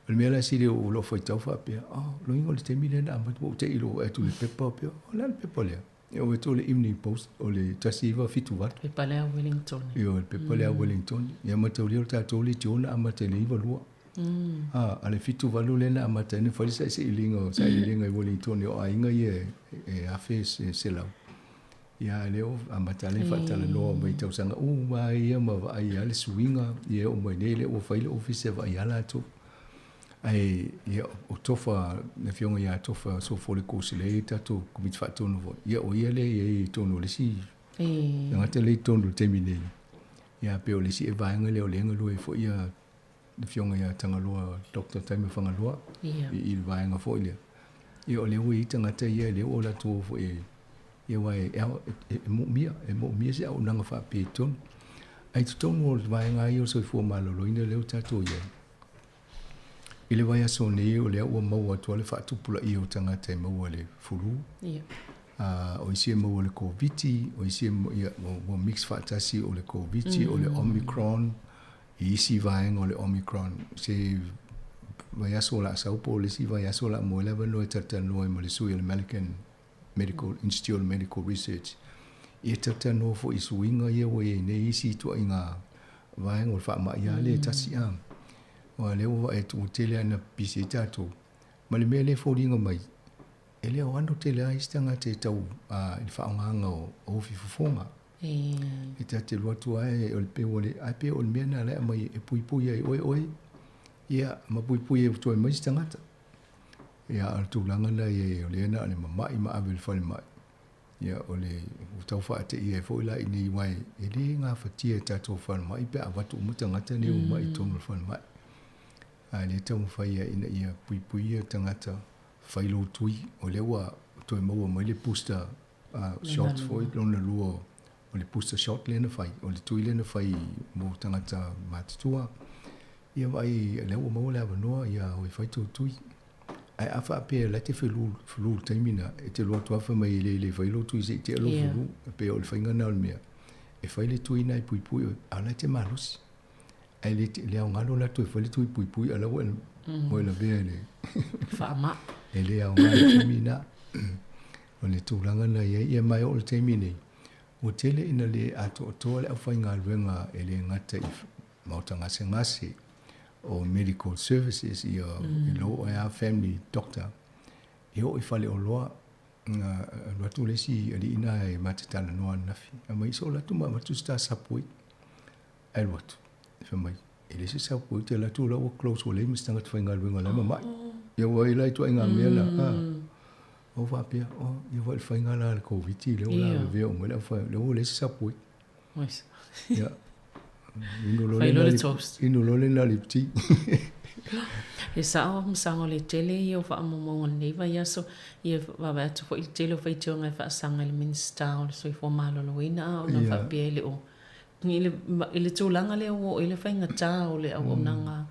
O le mea la sili o lou faitau faapea, oh, lona uiga o le taimi lea na amata ua ou te i loa atu i le pepa, pea, o le a le pepa lea? Ia ua atu o le Evening Post o le 1978. Pepa lea Wellington. Ia o le pepa lea Wellington. Ia mataulia o le tatou leitio na amata i le 92. A, a le 78 lea na amata ai na fai le sailiiliga o sailiiliga i Wellington o aiga ia e 1,100. Ia a lea ua amata lea faatalanoa mai tausaga uma lava ia ma vaai lava le suiga ia e oo mai nei lea ua fai le ofisa e vaai lava latou. Ae ia o Tofa, le afioga ia Tofa Sofoleko lea e i ai tatou Komiti Faatonu foi, ia o ia lea e i ai i totonu o le isi tagata lea i totonu i le taimi nei. Ia pei o le isi vaega lea o lea e galue ai foi ia le afioga ia Tagaloa, Doctor Taima Fagaloa, i le vaega foi lea. Ia o lea ua i ai tagata ia lea ua latou o foi e ia aua e, e, e moomia, e moomia se auaunaga faapea i totonu. Ae i totonu o le vaega ia o le soifua maloloina lea ua tatou i ai, I le vaiaso nei o lea ua maua atu lava le faatupulaia o tagata e maua i le fulu. Ia. O isi e maua i le Koviti, o isi e, ia, ua mix faatasi o le Koviti, o le Omicron, i isi vaega o le Omicron. Se vaiaso o le a sau po o le isi vaiaso o le a maua ai le avanoa e talatalanoa ai ma le sui o le American Medical Institute of Medical Research. Ia talatalanoa foi i suiga ia ua i ai nei isi ituaiga vaega o le faamai lava lea e tasi a. Aua o lea ua vaai atu ua tele lava ina pipisi ai tatou. Ma le mea lea e foliga mai, e le o ano tele lava isi tagata e tau i le faaaogaina o ofi fofoga. E ta te alu atu lava e, o le pei ua le, ae pei o le mea lena o la e aumai e puipui ai oe oe, ia ma puipui ai toe mai isi tagata. Ia, a o le tulaga lena i ai, o lea na o le mamai ma ave i le falemai. Ia, o le ua tau faateia ai foi la i inei aua e le gafatia e tatou falemai pe a avatu uma tagata nei ua mai i totonu o le falemai. A lea e taumafai ai ina ia puipuia tagata fai lou tui, o lea ua toe maua mai le booster shot foi lona lua o le booster shot lea na fai, o le tui lea na fai mo tagata matutua. Ia vaai, o lea ua maua le avanoa, ia o e fai tou tui. Ae a faapea la e te felu flu i le taimi lena, e te alu atu lava fai mai e le le fai lou tui se i tea lou flu. E pei o le faiga lena o le mea, e fai le tui lena e puipui oe, a o la e te malosi. Ae le, le aoga lo latou e fai le tui puipui, a o la ua e, ua e lavea i le faamai. E le aoga i le taimi lena. O le tulaga lena e i ai. Ia ma e oo i le taimi nei, ua tele ina le atoatoa le aufaigaluega e le gata i maota gasegase o medical services ia i lou oe a family doctor e oo i faleoloa na alu atu le isi alii na e ma te talanoa ananafi a mai so alu atu ma avatu se ta Subway ae alu atu fai mai e le se Subway te alu atu la ua close ua leai ma se tagata faigaluega la e mamai ia ua i la ituaiga mea la a ou faapea oh ia ua le faiga la a le Koviti lea ua lavevea uma ai le aufai lea ua leai se Subway. Ia. Inu loa le le toast. Inu loa le na lipti. E sao ma saogaletele ia o faamaumauga o lenei vaiaso, ia vaavaai atu foi i le tele o faitioga e faasaga i le Minisita o le Soifua Maloloina a ona faapea e le o i le tulaga lea ua oo i ai le faigata o le auaunaga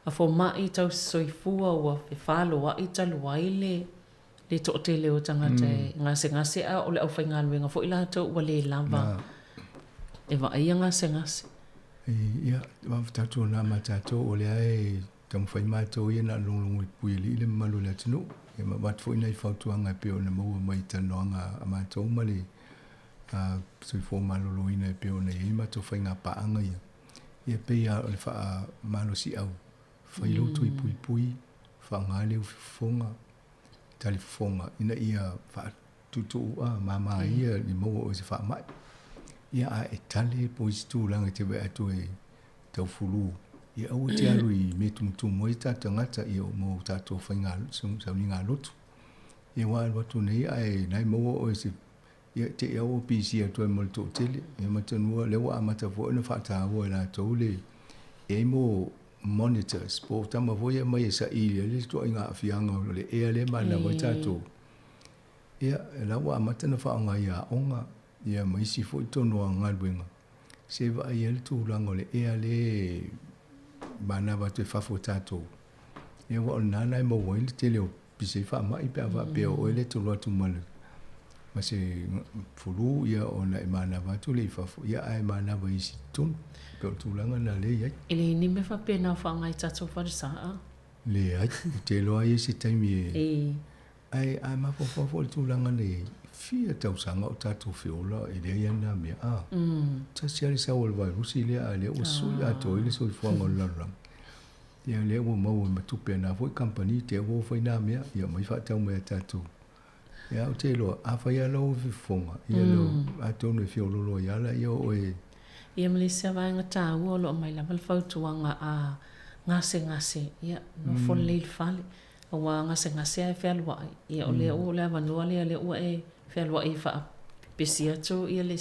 a fomai tausi soifua ua fefaloai talu ai le le toatele o tagata e gasegase a o le aufaigaluega foi latou ua le lava e vaaia gasegase. Ia, faafetai atu ona ma tatou o lea e taumafai matou ia na o le logologo i Puialii le mamalu o le atunuu. Ia ma avatu foi nai fautuaga e pei ona maua mai i talanoaga a matou ma le soifua maloloina e pei ona i ai matou faiga paaga ia. Ia pei lava o le faamalosiau, fai lou tui puipui, faaaoga le ufifofoga, talifofoga ina ia faatuutuu a mama ia i maua oe se faamai. Ia a e tale po o isi tulaga e te vaai atu e tau fulu, ia aua te alu i mea tumutumu ai tatou tagata ia mo tatou faiga sauniga lotu. Ia ua alu atu nei ae la e maua oe se ia te i ua pisi atu ai ma le toatele. Ia matanua lea ua amata foi ona faataua e latou le e ai mo monitors po o tama foi ia e aumai e saili ai le ituaiga aafiaga o le ea lea e manava ai tatou. Ia la ua amata ona faaaoga i aoga ia ma isi foi tonu o galuega se vaai ai le tulaga o le ea lea e manava atu i fafo e tatou. Ia aua o lena na e maua ai le tele o pisi ai faamai pe a faapea o oe lea e te alu atu ma le ma se fulu ia ona e manava atu lea i fafo, ia ae manava i isi totonu. Pei o le tulaga lena lea e i ai. E leai ni mea faapena o faaaoga i tatou falesa. Leai, ou te iloa ai se taimi e Ae a mafaufau foi i le tulaga na i ai, fia tausaga o tatou feola e leai lava na mea, a. Tasi lava le sau o le vairusi lea a lea ua sui atoa ai le soifuaga o le lalolagi. Ia lea ua maua ma tupe a na foi kamupani te ua fai na mea, ia aumai faatau mai ia tatou. Ia ou te iloa, afai lava lau fofoga, ia atonu e feololo ai lava laia o oe. Ia ma le isi lava vaega taua o lo o aumai lava le fautuaga a gasegase, ia nofo lelei i le fale. Aua gasegase lava e fealuai, ia o lea ua o le avanoa lea lea ua e fealuai e faapepesi atu ia le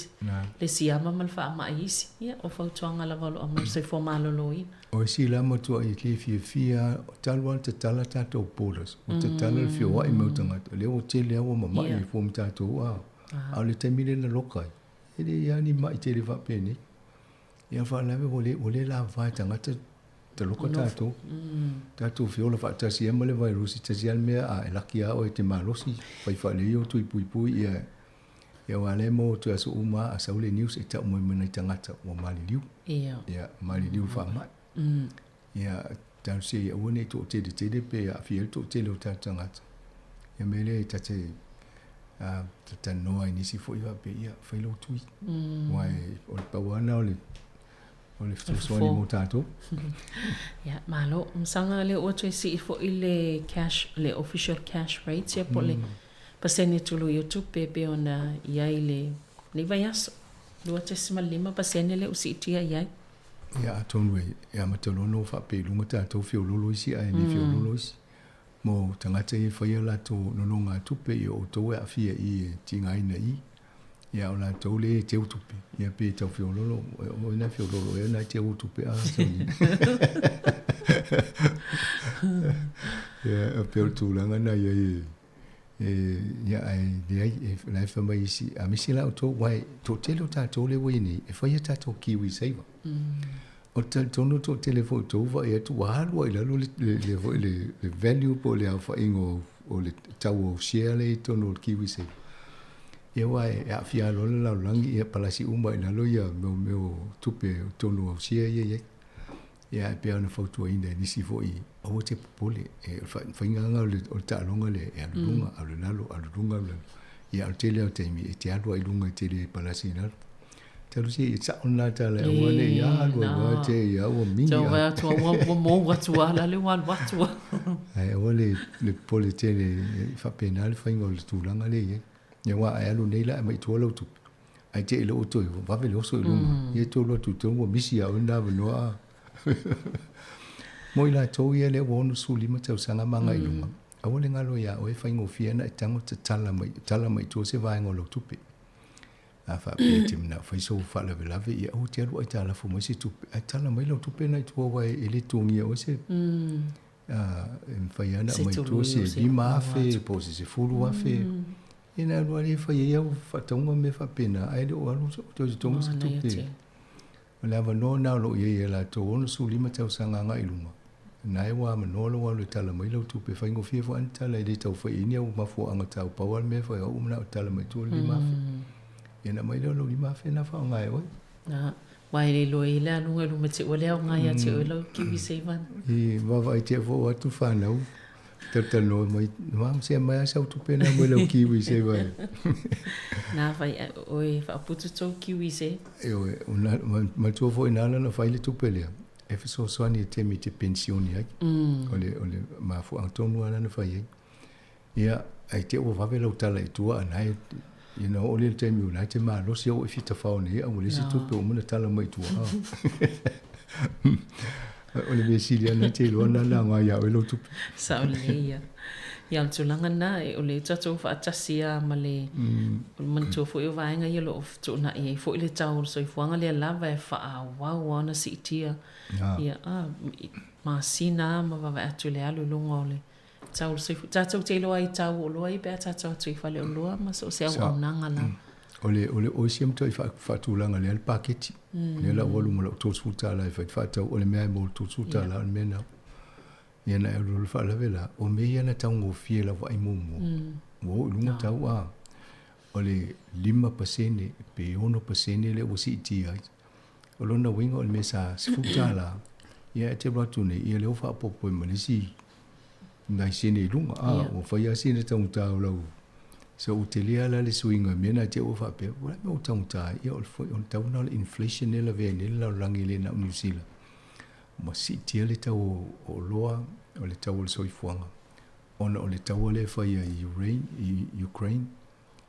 le siama ma le faamai isi. Ia o fautuaga lava o lo o aumai le soifua maloloina. O isi la matuai le fiafia talu lava ona tatala tatou borders, ua tatala le feoai mai o tagata, lea ua tele lava ua mamai ai fua ma tatou a o le taimi lea na loka ai, e leai lava ni mai tele faapenei. Ia faalavelave ua le ua le lavava e tagata taloka tatou. Tatou feola faatasi ai ma le vairusi, tasi lava le mea a e laki lava oe e te malosi, fai faalelei ou tui puipui ia ia aua lea e maua atu i aso uma a sau le news e tau mai ma nai tagata ua maliliu. Ia maliliu i le faamai. Ia talosia ia aua ne i toateletele pe aafia ai le toatele o tatou tagata. Ia mea lea e ta te talanoa ai nisi foi faapea, ia fai lou tui. Aua o le pau lava lena o le o le fesoasoani mo tatou. Ia, malo. Masaga lea ua toe sii foi le cash, le official cash rate ia po o le pasene tului o tupe e pei ona i ai i lenei vaiaso. 2.5% lea ua siitia i ai. Ia, atonu e amata loa ona faapea i luga tatou feololo isi ae le feololo isi. Mo tagata ia e faia latou nonogatupe, ia o outou e aafia i i e tigaina i i. Ia o latou lea e teu tupe, ia pe tau feololo, o ai na feololo ea na e teu tupe a sauni. Ia, pei o le tulaga na i ai e, ia ae leai, e, la e fai mai isi, a misi la outou, aua e toatele o tatou lea ua i ai nei, e fai a tatou kiwi saver. O le talitonu o toatele foi o outou vaai atu ua alu lava i lalo le, le, le, foi le, le value po o le aofaiga o, o le tau o share lea i totonu o le kiwi saver. Ia aua e aafia loa le lalolagi, ia palasi uma i lalo ia mea mea o tupe o totonu o share ia e i ai. Ia ae pei ona fautuaina e nisi foi, aua te popole, e o le faiga lava o le taaloga lea, e alu i luga, alu i lalo, alu i luga, alu i lalo. Ia ae o le tele lava o taimi, e te alu lava i luga e te le palasi i lalo. Talu se i sao lena tala e aua ne i alu alu lava te ia ua mingi. Tau vai atu ua ua mou atu a la le ua alu atu a. Ae aua le le popole tele e faapena le faiga o le tulaga lea e i ai. Ia aua a e alu nei la e aumai i tua lau tupe, ae te i loa ua toe vave le oso i luga. Ia e toe alu atu i totonu ua misi ia oe lena avanoa a. Mo i latou ia lea ua 65 tausaga ma agai i luga, aua le galo ia oe e faigofie ona e tago tatala mai tala mai i tua se vaega o lau tupe. A faapea e te manao fai sou faalavelave, ia aua te alu aitalafu mai se tupe, ae tala mai lau tupe lena i tua aua e le totogia oe se e mafai lava ona aumai i tua se 5,000 po o se 10,000. Ia ona alu lava lea e fai ai au faatauga ma mea faapena, ae le o alu toe totogi se tupe. O le avanoa lena o lo o i ai ia latou 65 tausaga agai i luma, lena e ua avanoa lou alu e tala mai lau tupe. E faigofie foi lava ona tala, e le tau fai i ai ni au mafuaaga tau. Pau lava le mea e fai, o au ua manao e tala mai tua le 5,000. Ia ona aumai lea o lau 5,000 lena faaaoga e oe. Aua e le iloa i le aluga i luma te ua le aoga ia te oe lau kiwi saver. I vaavaai tea foi o atu fanau talatalanoa mai, Mom, se aumai lava sau tupe lena mai lau kiwi saver. Na fai oe faaputu tou kiwi saver. Ioe, manatua foi na ala ona fai le tupe lea, e fesoasoani i le taimi e te penisione ai. O le, o le mafuaaga tonu lava lena na fai ai. Ia, ae te i ua vave lau tala i tua a na e, you know, oo lea i le taimi o la e te malosi au e fita fao nei a ua leai se tupe ua uma ona tala mai i tua. O le mea sili lava na te iloa na na aoga ia oe lau tupe. Sao lelei ia. Ia, o le tulaga lena, o le tatou faatasi lava ma le manatua foi o vaega ia o lo o fetuunai ai foi le tau o le soifuaga lea lava e faaauau lava ona siitia ia masina lava ma vaavaai atu i le alu i luga o le tau o le soifua. Tatou te iloa i tau o oloa ia pe a tatou o atu i faleoloa ma so o se auaunaga lava. O le o le o isi mea faatulaga lea le paketi. Lea la ua alu ma lau $30 e fai faatau o le mea e mo le $30 o le mea lena. Ia na e alu le faalave la, o mea ia na taugofie lau vaai muamua. Ua oo i luga tau a o le 5% pe 6% lea ua siitia ai. O lona uiga o le mea sa $10, ia e te alu atu nei, ia lea ua faaopoopo ai ma le isi nai sene i luga. A, ua fai lava sina taugata o lau. So ua tele lava la le suiga i mea na te i ua faapea, ua le mea ua taugata ai. Ia o le tau lena o le inflation lea e lavea ai nei le lalolagi e le na o Niu Sila. Ma siitia le tau o oloa, o le tau o le soifuaga, ona o le taua lea e faia i Ukraine,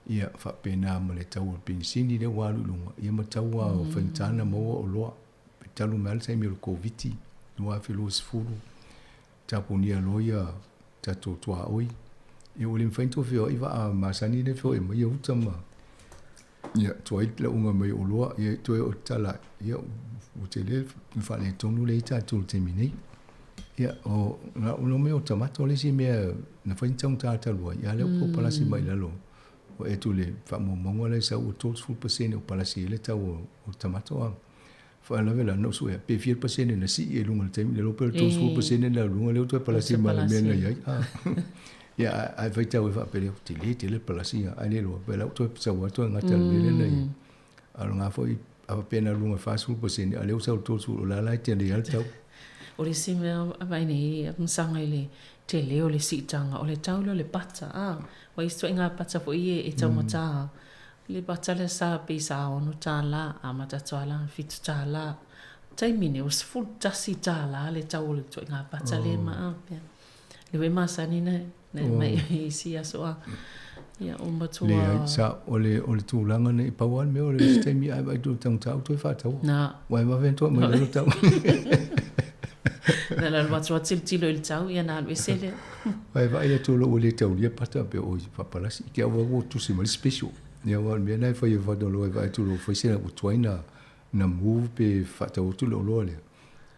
ia faapena ma le tau o le penisini lea ua alu i luga, ia ma tau lava o faigata ona maua oloa. Talu mai lava le taimi o le Koviti 2020, tapunia loa ia tatou tuaoi, ia ua le mafai ona toe feoai vaa masani lea e feoai mai ia uta ma ia tuai lauga mai o oloa, ia toe o tala, ia ua tele le faaletonu lea i tatou i le taimi nei. Ia o o mea o tamato le isi mea na fai ni taugata talu ai, a lea ua palasi mai i lalo. Ua e tu le faamaumauga lea sau ua 30% o palasi ai le tau o tamato a. Faalavelave la na ou suea pe fia pasene na sii ai i luga i le taimi lea pe o le 30% na luga lea ua toe palasi ma le mea na i ai. Ia ae faitau ai faapea lea, tele tele le palasi ae le iloa pe la ua toe sau lava toe gata i le mea lea na i ai. A o lena foi a faapea na luga i le 40% a o lea ua sau i le 30 o la la e tele lava le tau. O le isi mea vaai nei masaga i le tele o le siitaga o le tau lea o le pata a ua isi ituaiga pata foi ia e taugata Le pata lea sa pei sa $6, amata atu lava la $7. Taimi nei ua $11 le tau o le ituaiga pata lea ma a pea. Le foi masani na aumai i isi aso a. Ia ua matua. Leai, sa, o le, o le tulaga nei, pau lava le mea o le isi taimi a e vaai atu i le taugata ua toe faataua. Na. Ua e vave ona toe aumai lalo tau. Na alu atu lava tilotilo i le tau, ia na alu ese lea. Aua e vaai atu loa ua le taulia pata pea oi faapalasi. Te au ua tusi mai le special. Ia aua o le mea lena e fai e faatalaloa e vaai atu loa ua fai se ua tuai na na move pe faatau atu le oloa lea.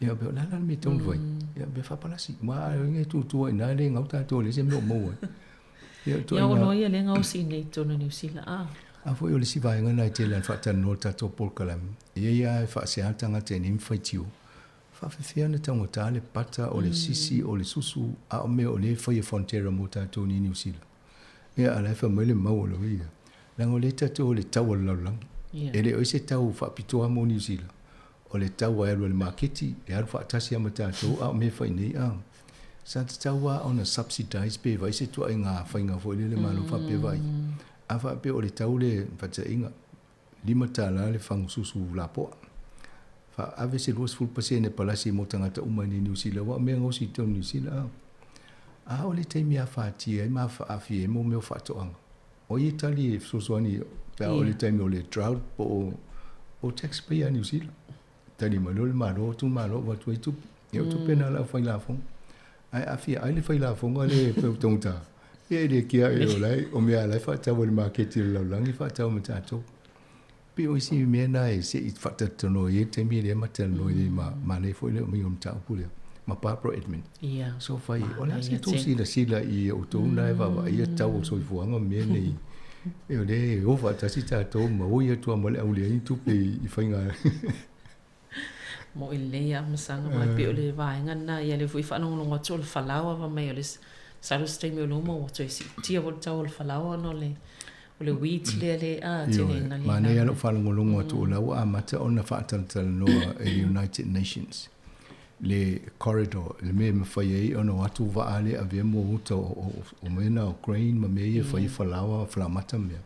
Ia pea o le a la le mea e tatau ona fai? Ia pea faapalasi. Aua a e tutua i ina e le gau tatou e leai se mea o maua ai. Ia Ia o oloa ia lea e gaosi i inei i totonu o Niu Sila a. A foi o le isi vaega lena e tele lava ina faatalanoa le tatou polokalame, e i ai lava e faasea le tagata e nei ma faitio. Faafefea ona taugata le pata, o le sisi, o le susu, a o mea o lea e fai e Fonterra mo tatou nei Niu Sila. Ia, a o la e fai mai le mau a le ia, leaga o lea tatou o le tau a le lalolagi. E le o i se tau faapitoa mo Niu Sila. O le tau e alu ai le maketi, e alu faatasi lava ma tatou, a o mea e fai nei, a. Sa tatau lava ona subsidise pe vaai se tuaiga faiga foi lele Malo faapea vaai. A faapea o le tau le faataitaiga, $5 le fagu susu lapoa. Faaave se 20% palasi mo tagata uma i Niu Sila, aua o mea gaosi i totonu o Niu Sila. A o le taimi e afatia ai ma aafia ai mo mea o faatoaga. O ai e tali e fesoasoani pe a oo i le taimi o le drought po o tax payer a Niu Sila. Tali mai loa le Malo, tu le Malo avatu ai tupe. Ia o tupe na o le aufai lafoga. Ae aafia ai le fai lafoga lea e taugata, ia e le kea e o la e, o mea la e faatau e le maketi o le lalolagi e faatau ma tatou. Pei o isi mea na e se i faatalatalanoa i ai le taimi lea ma talanoa i ai ma manaia foi le aumaiga o le mataupu lea ma Barbara Edmond. So fai, o le a se tou silasila i outou na e vaavaaia tau o le soifuaga ma mea nei. E o lea e o faatasi tatou ma oi atu lava ma le au leai ni tupe i faiga. Moʻi lelei lava masaga mai pei o le vaega lena ia lea foi faalogologo atu o le falaoa fai mai o le masalo se taimi o loma ua toe siitia foi le tau o le falaoa ona o le o le wheat lea le a tele ina le Manaia lou faalogologo atu o la ua amata ona faatalatalanoa e le United Nations le corridor le mea e mafai ai ona o atu vaa lea e avea mo uta o mea na o grain ma mea ia e fai ai falaoa falaoamata ma mea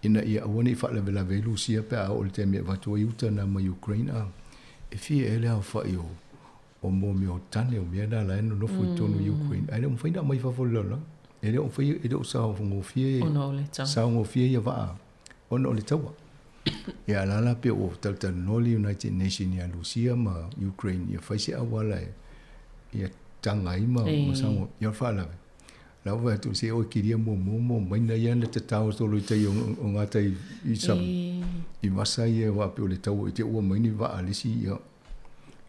ina ia aua ne i faalavelave ai Lusia pe a oo i le taimi e avatu ai uta na mai Ukraine a e fia ea le aofai o o mo mea o tane o mea na la e nonofo i totonu o Ukraine ae le o mafai ona aumai i fafo o le lalolagi e le o mafai e le o saogofie saogofie ia vaa ona o le taua. Ia a la la pei ua talatalanoa le United Nation ia Lusia ma Ukraine ia fai se auala e ia taga ai ma ma saogo ia o le faalave. La ua atu se oi kiria muamua mo maina ia na tatao solo i tai o gatai i sami. I vasa ia wa pe o le tau i te ua mai ni vaa le isi ia.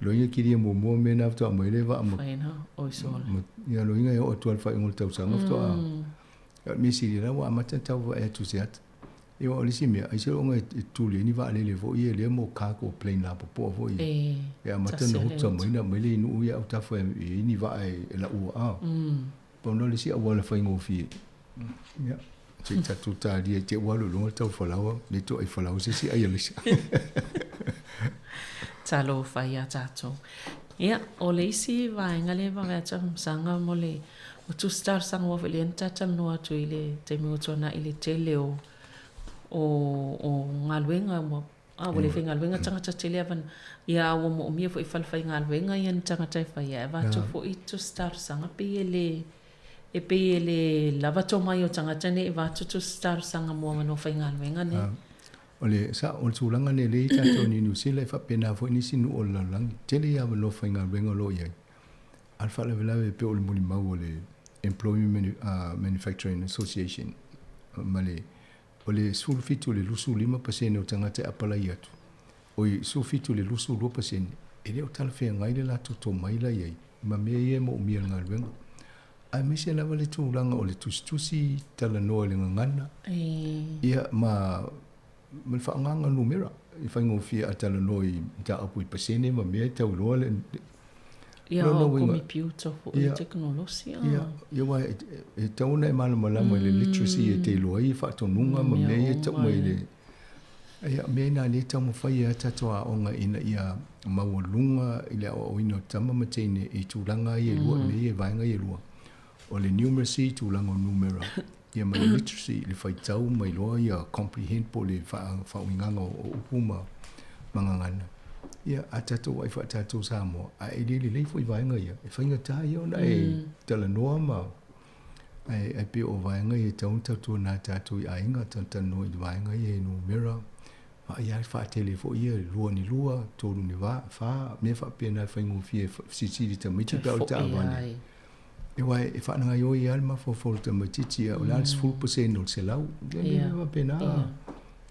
Loiga kiria muamua mea na faatoa aumai le vaa ma. Faina oi sole. Ia loiga e oo atu lava i le faaiuga o le tausaga faatoa. Ia o le mea sili la ua amata ona tau vaai atu i se ata. Ia aua o le isi mea, aiseoga e tuli ai ni vaalele foi ia lea mo cargo plane lapopoa foi ia. E amata ona huta mai ona aumai lea i nuu ia autafa e i ai ni vaa e laua a. Pau na o le isi auala faigofie. Ia, se i tatou talia i te i ua alu i luga le tau falaoa, le toai falaoa se isi ai a le isi. Talofa iā tatou. Ia, o le isi vaega lea e vave atu a Masaga mo le o tusi talosaga aua foi lea na talatalanoa atu i le taimi ua tuanai i le tele o o o galuega ua a ua le faigaluega tagata tele avana ia a ua moomia foi i fale faigaluega ia ni tagata e fai ae avatu foi tusi talosaga pei e le e pei e le lava tomai o tagata nei e avatu tusi talosaga mo avanoa faigaluega nei. O le sao, o le tulaga lenei lea i tatou nei i Niu Sila, e faapena foi nisi nuu o le lalolagi. Tele ia avanoa faigaluega o lo o i ai. A o le faalavelave e pei o le molimau a le Employment Manufacturing Association ma le, o le 17 i le 25 pasene o tagata e apalai atu, oi, 17 i le 22 pasene, e le o talafeagai le latou tomai la i ai ma mea ia e moomia e le galuega. Aemaise lava le tulaga o le tusitusi, talanoa i le gagana, ia ma ma le faaaogaga numera e faigofie a talanoa i mataupu i pasene ma mea e tau iloa le Ia o komipiuta foi, tekonolosi. Ia, ia aua e tatau ona e malamalama i le literacy e te iloa ai faatonuga ma mea ia e tau mai i le Ia, mea na lea e taumafai ai a tatou aoga ina ia maualuga i le aoaoina o tama ma teine i tulaga ia e lua, mea ia vaega ia e lua. O le numeracy, tulaga o numera, ia ma le literacy, le faitau ma iloa ia comprehend po o le faauigaga o upu ma gagana. Ia, a tatou vaai faatatou Samoa, a e le lelei foi i vaega ia, e faigata ia ona e talanoa ma Ae, ae pei o vaega ia e tatau ona tautuana e tatou i aiga, talatalanoa i vaega ia i numera, vaai lava faatele foi ia, lua ni lua, tolu ni va, fa, mea faapena e faigofie e fesilisili tamaiti pe a o le taavale. E aua e faanagaioi lava le mafaufau o le tamaitiiti, a o le a le 10% o le 100, ia mea faapena.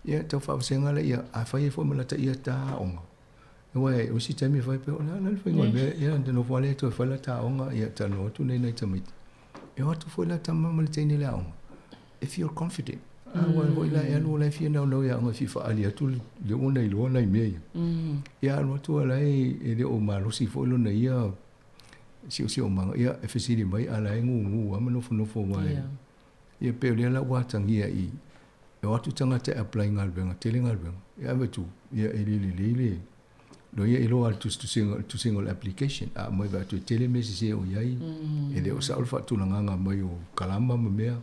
Ia tau faavasega laia, afai ai foi ma lata ia ta aoga, Aua o isi taimi e fai pea, o le a la le faiga o le mea, ia ona nofo lava lea e toe fai lata aoga, ia talanoa atu nei nai tamaiti. E o atu foi la tama ma le teine i le aoga, e feel confident. Aua foi la e alu o la e fia naunau i aoga e fia faaali atu lea ua na iloa nai mea ia. Ia alu atu o la e le o malosi foi lona ia siosiomaga, ia e fesili mai a o la e gugu lava ma nofonofo aua e Ia pei o lea la ua atagia i e o atu tagata e apply galuega, tele galuega, e ave atu, ia e le lelei le loia iloa le tusitusiga, le tusiga o le application, a aumai vaai atu e tele mea sese o i ai, e le o sao le faatulagaga mai o kalama ma mea,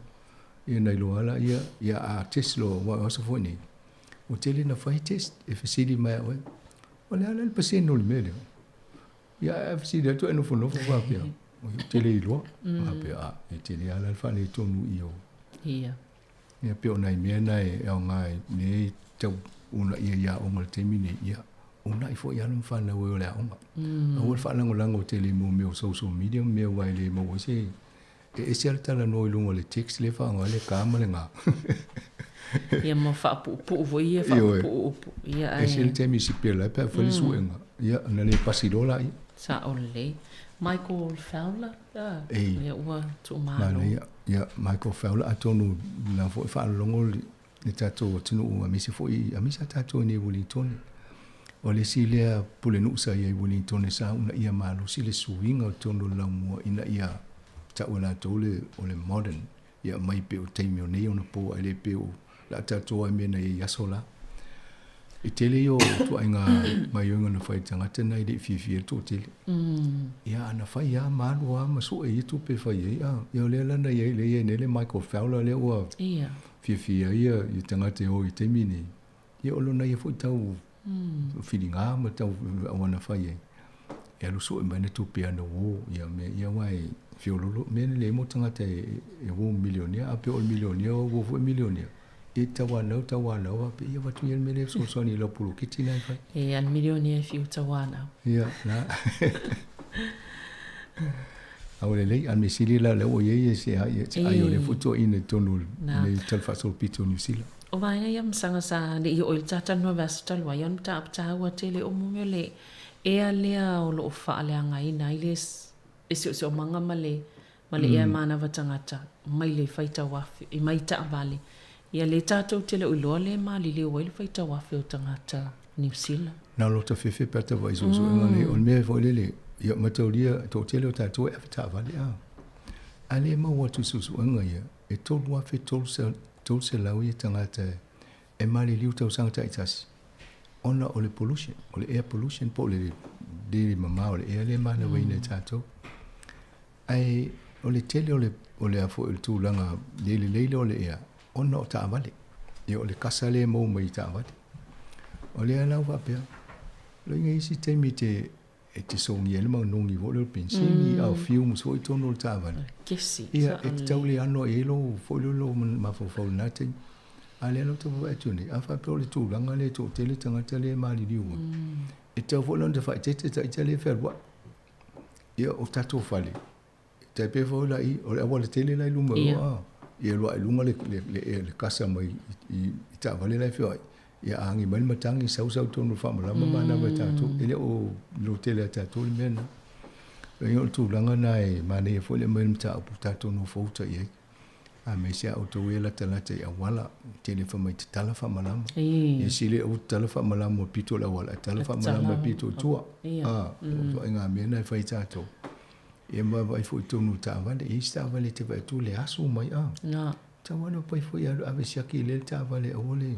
ia na iloa lava laia, ia a test loa, aua o aso foi nei, ua tele ina fai test, e fesili mai ia oe, o le a la le pasene o le mea lea? Ia ae fesili atu ae nofonofo faapea, oi ou te le iloa. Faapea, a, e tele lava la le faaletonu i o. Ia. Ia pei o nai mea na e aoga ai nei tau uunaia i aoga i le taimi nei, ia uunai foi alo ma fanau ai o le aoga. Aua le faalagolago tele i mea o social media ma mea aua e le maua ai se E ese lava le talanoa i luga o le text lea e faaaoga ai le ka ma le ga. Ia ma faapuupuu foi ia, faapuupuu upu. Ia ae. Ese le taimi e sipela ai pe a fai le suega, ia ona le pasi loa laia. Sao lelei. Michael Fowler, ia ua tuumalo. Manaia. Ia, Michael Fowler, atonu o la foi e faalologo le tatou atunuu aemaise foi, aemaise lava tatou i inei i Uelintone. O le isi lea pulenuu sa i ai i Uelintone sa uunaia malosi le suiga o totonu o le laumua ina ia tau e latou le, o le modern, ia aumai pei o taimi o nei onapo ae le pei o le a tatou ai mea na i ai i aso la. E tele ia o ituaiga gaoioiga na fai e tagata na e le i fiafia ai le toatele. Ia a na fai lava ma alu lava ma sue ia tupe e fai ai, a, ia o lea la na i ai, lea e i ai nei le Michael Fowler lea ua fiafia ai ia tagata e o i taimi nei. Ia o lona ia foi tau filiga ma tau auana fai ai. E alu sue mai na tupe ana uō ia mea ia aua e feololo mea nei leai mo tagata e uō milionea a pei o le milionea o uō foi milionea. E tauanau tauanau a pei ia avatu ia le mea lea e fesoasoani i lau poloketi na e fai. E a le milionea e fiu tauanau. Ia, na. A ua lelei, a o le mea sili la o lea ua i ai se ai o lea foi toeaina i totonu o lenei talafaasolopito o Niu Sila. O vaega ia masaga sa le i oo i le talanoa i le vaiaso talu ai, o le mataupu taua tele o mea o le ea lea o lo o faaleagaina ai le siosiomaga ma le ma le ea e manava tagata mai le faitau afe mai taavale. Ia lea tatou te le o iloa le maliliu ai le faitau afe o tagata Niu Sila. Na o lota fefe pe a tau vaai i suesuega nei, o le mea foi lele, ia mataulia, toatele o tatou e ave taavale a. A le maua atu i suesuega ia, e 3,300 ia tagata e maliliu tausaga taitasi ona o le pollution, o le air pollution po o le le mama o le ea lea e manavaina e tatou. Ae o le tele o le o le a foi o le tulaga le lelei lea o le ea ona o taavale. Ia o le kasa lea e maua mai i taavale. O lea la ua faapea, loiga i isi taimi e te e te sogia ai le manogi foi lea o le penisini, a o fumes foi i totonu o le taavale. Kesi, Ia, e te tau le ano i ai lou foi lea lou mafaufau i lena taimi. A o lea la ou te vaavaai atu nei, a faapea o le tulaga lea e toatele tagata lea e maliliu ai, e tatau foi la ona faaeteete ita lea e fealuai. Ia, o tatou fale, tai pei foi la i, o le auala tele la i luma o a, ia alu ae i luga le kasa mai i taavale la e feoai, ia a agi mai le matagi, sau sau i totonu o le faamalama ma manava e tatou, e le o iloa tele ia tatou le mea lena. O le tulaga lena e manaia foi le aumai o le mataupu tatou nofouta i ai. Aemaise a outou e latalata i auala, tele fai mai tatala faamalama. Ia sili aua tatala faamalama o pito o le auala, ae tatala faamalama e pito i tua. A, o ituaiga mea na e fai e tatou. Ia ma vaai foi i totonu o taavale, e i ai isi taavale e te vaai atu le asu mai a. Tau lava pai foi e alu ave siaki lelei le taavale aua le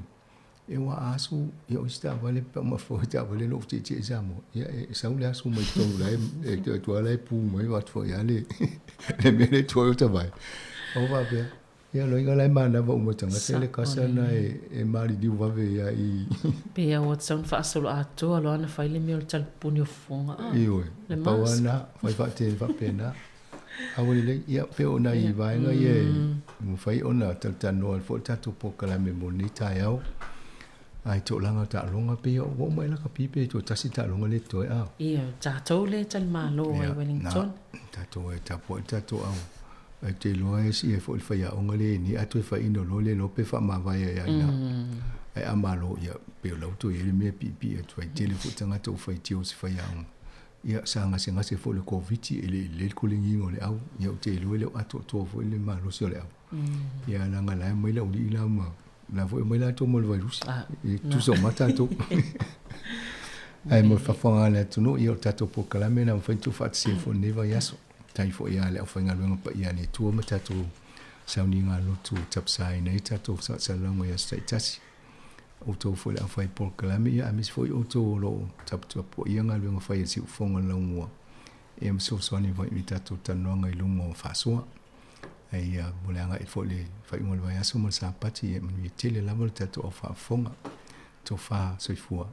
E ua asu, ia o isi taavale pe uma foi taavale lou tietie i Samoa, ia e sau le asu mai totonu la e te atu lava la e pu mai o atu foi lava le le mea lea e tuai o ta vae. O faapea, ia loiga la e manava uma tagata le kasa na e maliliu vave ia i Pe ia ua tatau ona faasolo atoa loa ona fai le mea o le talipuni o fofoga a. Ioe, Le pau mask. lava na, fai faatele faapena. A ua lelei, ia pei o nai vaega ia e mafai ona talatalanoa ai foi le tatou polokalame mo lenei taeao. Ae toolaga o taaloga pei ua oo mai lakapi pe toe tasi le taaloga lea e totoe a. Ia, o tatou lea e talimalo ai Wellington. Na, tatou e tapuai le tatou au. Ae ou te iloa e sii ai foi le faiaoga lea i nei, a toe faiina loa le iloa pe faamavae ai lava i ina. Ae a malo, ia pei o la ua toe i ai le mea e piipii atu ai. Tele foi tagata ua faitio i se faiaoga. Ia, sa gasegase foi i le Koviti, e le i lelei le koleniga o le au. Ia, ou te iloa e le o atoatoa foi le malosi o le au. Ia, leaga la e omai le aualii la ma, la foi e omai latou ma le vairusi. E tutusa uma lava tatou. Ae mo le faafofoga a le atunuu, ia o le tatou polokalame lena ua mafai ona tuufaatasia foi i lenei vaiaso. Faafetai foi lava i le aufaigaluega paia a le Atua ma tatou sauniga lotu e tapasaina ai tatou faasalalauga i aso taitasi. Outou foi le aufai polokalame, ia aemaise foi outou o lo o taputapuaia galuega fai a le Siufofoga o le Laumua ia ma fesoasoani foi i tatou talanoaga i luga o faasoa. Ae ia mo le agai foi i le faaiuga o le vaiaso ma le Sapati, ia manuia tele lava le tatou au faafofoga. Tofa soifua.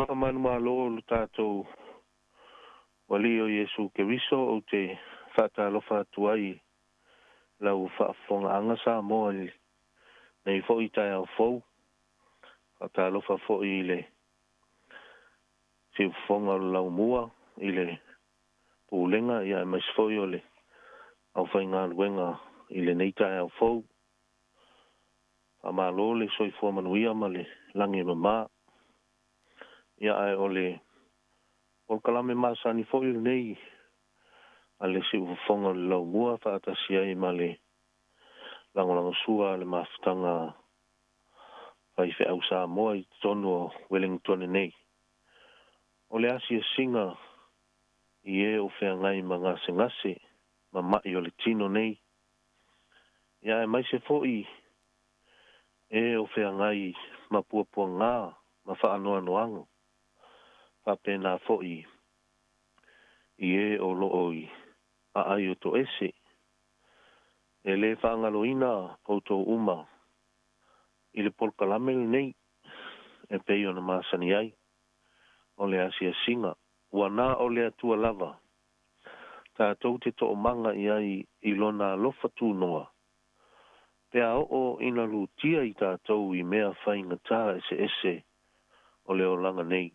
Suafa manumalo o lo tatou Alii o Iesu Keriso, ou te faatalofa atu ai i lau faafofogaaga Samoa i lenei foi taeao fou. Faatalofa foi i le siufofoga o le laumua i le Pulega aemaise foi o le aufaigaluega i lenei taeao fou. Faamalo le soifua manuia ma le lagi e mama. Ia ae o le polokalame masani foi lenei a le siufofoga o le laumua faatasi ai ma le lagolagosua a le mafutaga faifeau Samoa i totonu o Wellington nei. O le asiasiga i e o feagai ma gasegase ma ma'i o le tino nei. Ia aemaise foi e o feagai ma puapuagā ma faanoanoaga, faapena foi i e o loo i aai o toese. E lē faagaloina outou uma i le polokalame lenei e pei ona masani ai o le asiasiga, ua na o le Atua lava tatou te toomaga i ai i Lona alofa tunoa, pe a oo ina lutia i tatou i mea faigata eseese o le olaga nei.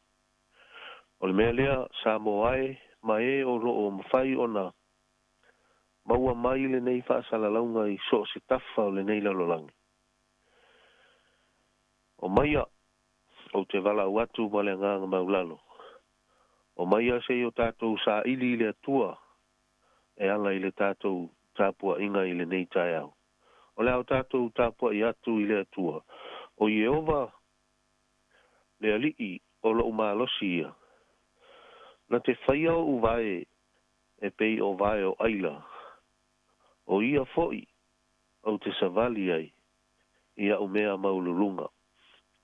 O le mea lea, Samoa e, ma e o loo mafai ona maua mai lenei faasalalauga i so o se tafa o lenei lalolagi, omaia ou te valaau atu ma le agaga maulalo, omaia se i o tatou saili i le Atua e ala i le tatou tapuaiga i lenei taeao. O le a o tatou tapuai atu i le Atua, o Ieova le Alii o lou malosi ia, na te faia oʻu vae e pei o vae o aila, o ia foi ou te savali ai i aʻu mea maualuluga.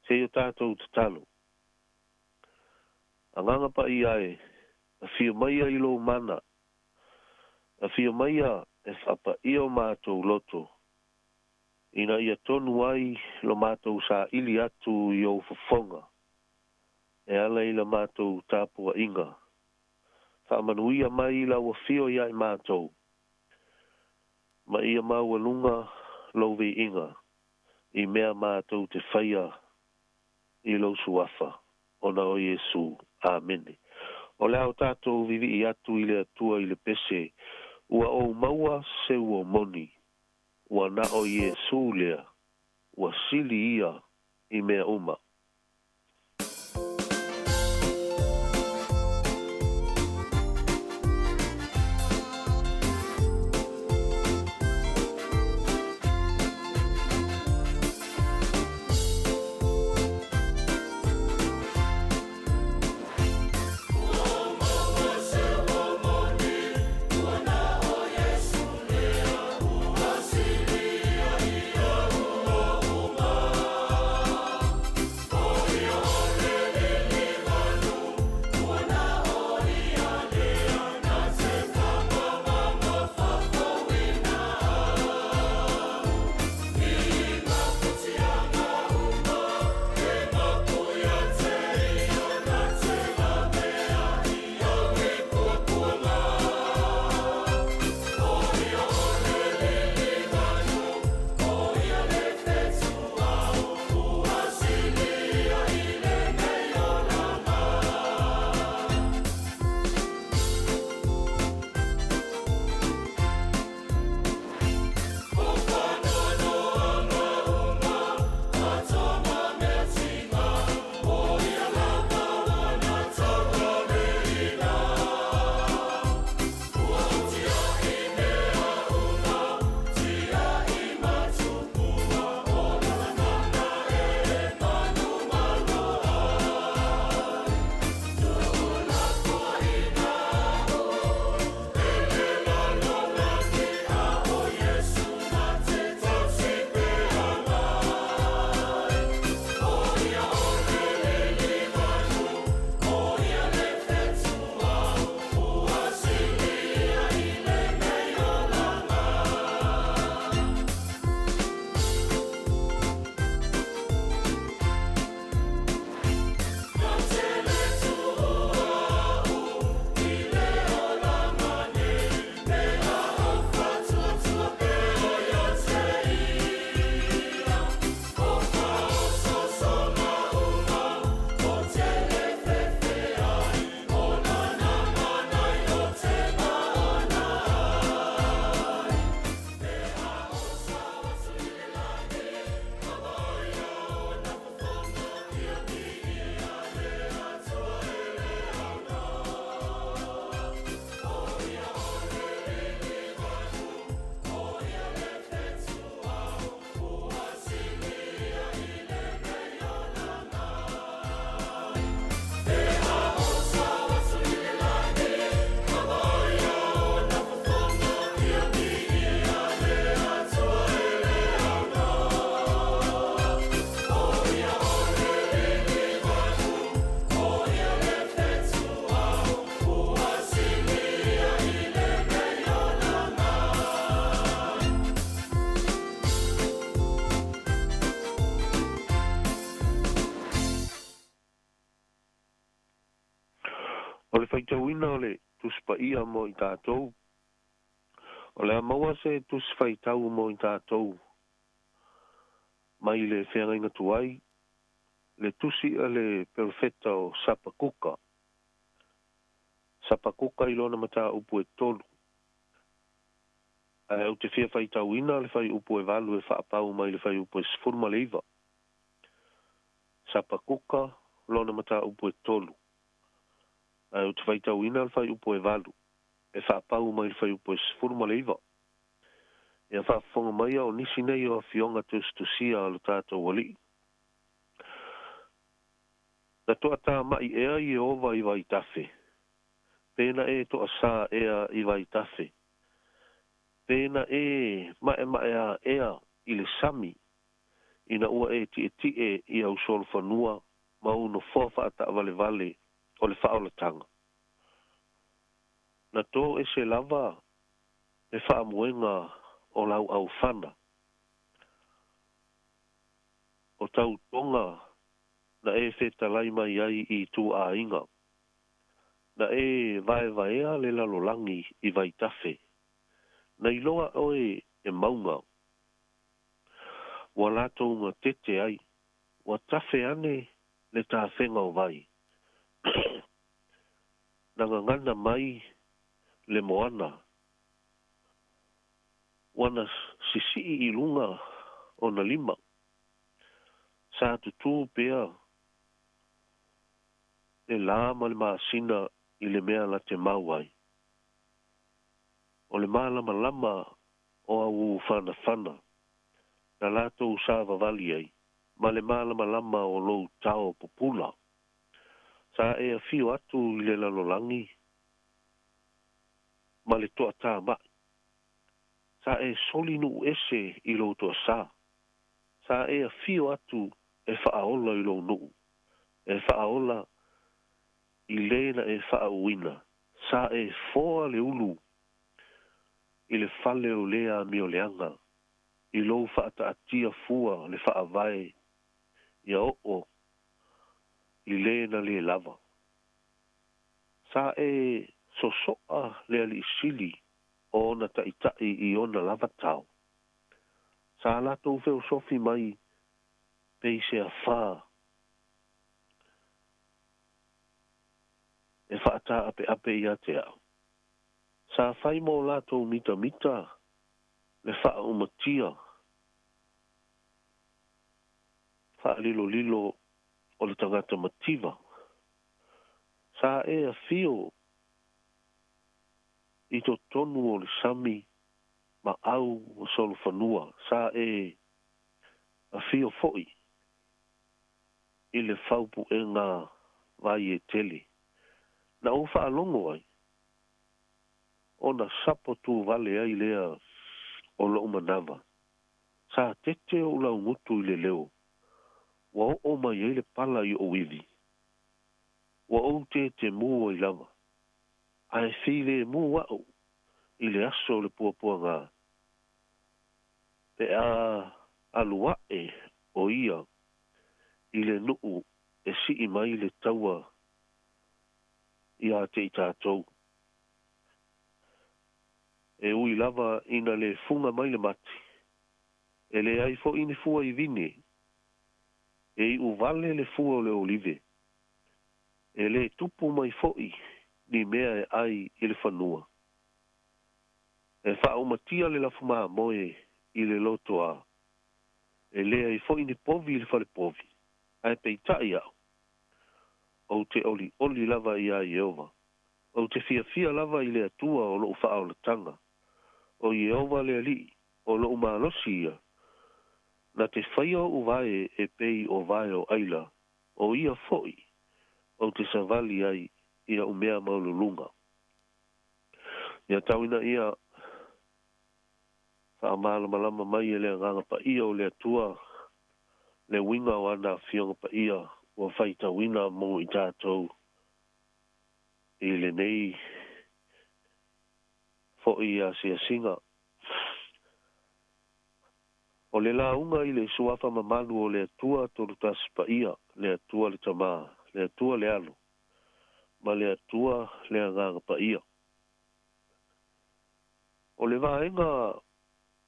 Se i o tatou tatalo. Agaga Paia e, afio maia i lou mana, afio maia e faapaia o matou loto, ina ia tonu ai lo matou saili atu i ou fofoga, e ala i la matou tapuaiga. Faamanuia mai lau afio ia i matou, ma ia maualuga lou viiga i mea matou te faia i lou suafa, ona o Iesu. Amene. O le a o tatou vivii atu i le Atua i le pese, ua ou maua se ua moni, ua na o Iesu lea, ua sili ia i mea uma. O le faitauina o le Tusi Paia mo i tatou. O le a maua se tusi faitau mo i tatou mai le feagaiga tuai, le tusi a le perofeta o Sapakuka. Sapakuka i lona mataupu e tolu. Ae ou te fia faitauina le fuaiupu e 8 e faapau mai le fuaiupu e 19. Sapakuka lona mataupu e tolu. Ae ou te faitauina le fuaiupu e 8 e faapau mai le fuaiupu e 19. Ia faafofoga maia o nisi nei o afioga tusitusia a lo tatou Alii. Na toatāma'i ea Ieova i vaitafe? Pe na e toasā ea i vaitafe? Pe na e maemaeā ea i le sami ina ua e tietie i au solofanua ma ou nofoa faataavalevale o le faaolataga? Na tō ese lava le faamoega o lau aofana, o tautoga na e fetalai mai ai i ituaiga, na e vaevaea le lalolagi i vaitafe, na iloa oe e mauga, ua latou gatete ai, ua tafe ane le tafega o vai, na gagana mai le moana, ua na sisii i luga ona lima, sa tutū pea le lā ma le masina i le mea na te mau ai. O le malamalama o au whanawhana na latou savavali ai, ma le malamalama o lou tao pupula. Sa e afio atu i le lalolagi ma le toatāma'i. Sa e soli nuu ese i lou toasā. Sa e afio atu e faaola i lou nuu, e faaola i lē na e faauuina. Sa e foa le ulu i le fale o lē amioleaga, i lou faataatia fua le faavae ia oo i lē na lē lava. Sa e sosoa le alii sili o ona taʻitaʻi i ona lava tao. Sa latou feosofi mai pei se afā e faataapeape ia te a'u. Sa fai mo latou mitamita le faaumatia faalilolilo o le tagata mativa. Sa e afio i totonu o le sami ma au o solofanua. Sa e afio foi i le faupuega vai e tele. Na ou faalogo ai, ona sapo tuvale ai lea o loʻu manava. Sa tete oʻu laugutu i le leo, ua oo mai ai le pala i oʻu ivi. Ua ou tetemū ai lava, ae filemu aʻu i le aso o le puapuagā, pe a alu aʻe ʻo ia i le nuu e sii mai le taua iā te i tatou. E ui lava ina le fuga mai le mati, e leai foi ni fua i vine, e iʻu vale le fua o le olive, e lē tupu mai foi ni mea e ʻai i le fanua. E faaumatia le lafumamoe i le lotoā, e leai foi ni povi i le falepovi, ae peitai aʻu, ou te olioli lava iā Ieova. Ou te fiafia lava i le Atua o loʻu faaolataga. O Ieova le Alii, o loʻu malosi ia. Na te faia oʻu vae e pei o vae o ʻaila, o ia foi ou te savali ai i aʻu mea maualuluga. Ia tau ina ia faamalamalama mai e le Agaga Paia o le Atua le uiga o ana Afioga Paia ua faitauina mo i tatou i lenei foi asiasiga. O le lauga i le Suafa mamalu o le Atua Tolutasi Paia, le Atua le Tama, le Atua le Alo, ma le Atua le Agaga Paia. O le vaega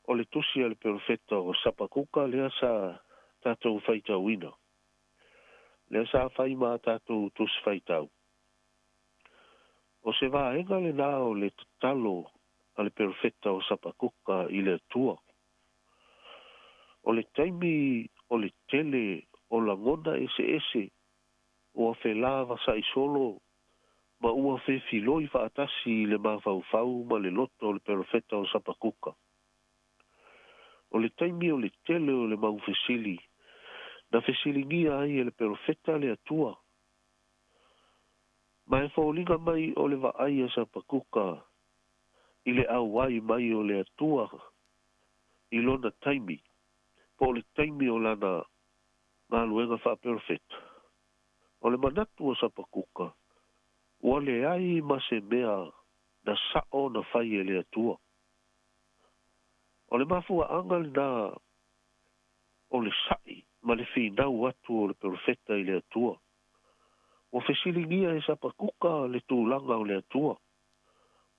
o le tusi a le perofeta o Sapakuka lea sa tatou faitauina, lea sa fai ma tatou tusi faitau. O se vaega lenā o le tatalo a le perofeta o Sapakuka i le Atua. O le taimi o le tele o lagona eseese ua felavasaʻi solo ma ua fefiloi faatasi i le mafaufau ma le loto o le perofeta o Sapakuka. O le taimi o le tele o le mau fesili na fesiligia ai e le perofeta le Atua. Ma e foliga mai o le vaai a Sapakuka i le auai mai o le Atua i lona taimi, po o le taimi o lana galuega faaperofeta. O le manatu o Sapakuka, ua leai ma se mea na saʻo na fai e le Atua. O le mafuaaga lenā o le saʻi ma le finau atu o le perofeta i le Atua. Ua fesiligia e Sapakuka le tulaga o le Atua.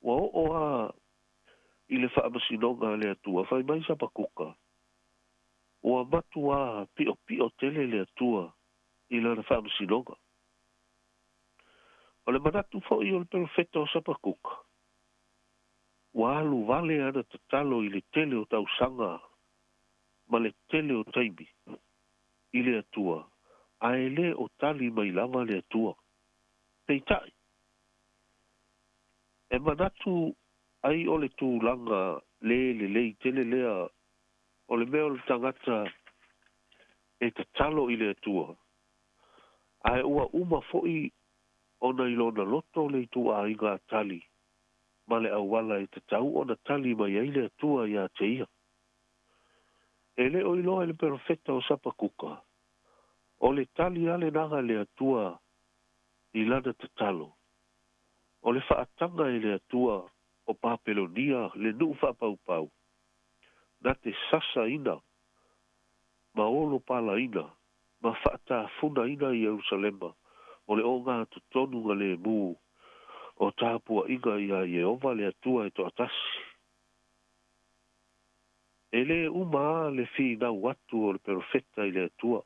Ua oo lava i le faamasinoga a le Atua, fai mai Sapakuka, ua matuā piʻopiʻo tele le Atua i lana faamasinoga. O le manatu foi o le perofeta o Sapakuka, ua alu vale ana tatalo i le tele o tausaga ma le tele o taimi i le Atua, ae le o tali mai lava le Atua. Peitai, e manatu ai o le tulaga le lelei tele lea o le mea o le tagata e tatalo i le Atua, ae ua uma foi ona i lona loto le ituaiga tali ma le auala e tatau ona tali mai ai le Atua iā te ia. E le o iloa e le perofeta o Sapakuka, o le tali lava lenā a le Atua i lana tatalo, o le faataga e le Atua o Papelonia le nuu faapaupau, na te sasaina ma olopalaina ma faatafunaina Ierusalema o le ogatotonugalemu o tapuaʻiga iā Ieova le Atua e toatasi. E lē uma lava le finau atu o le perofeta i le Atua.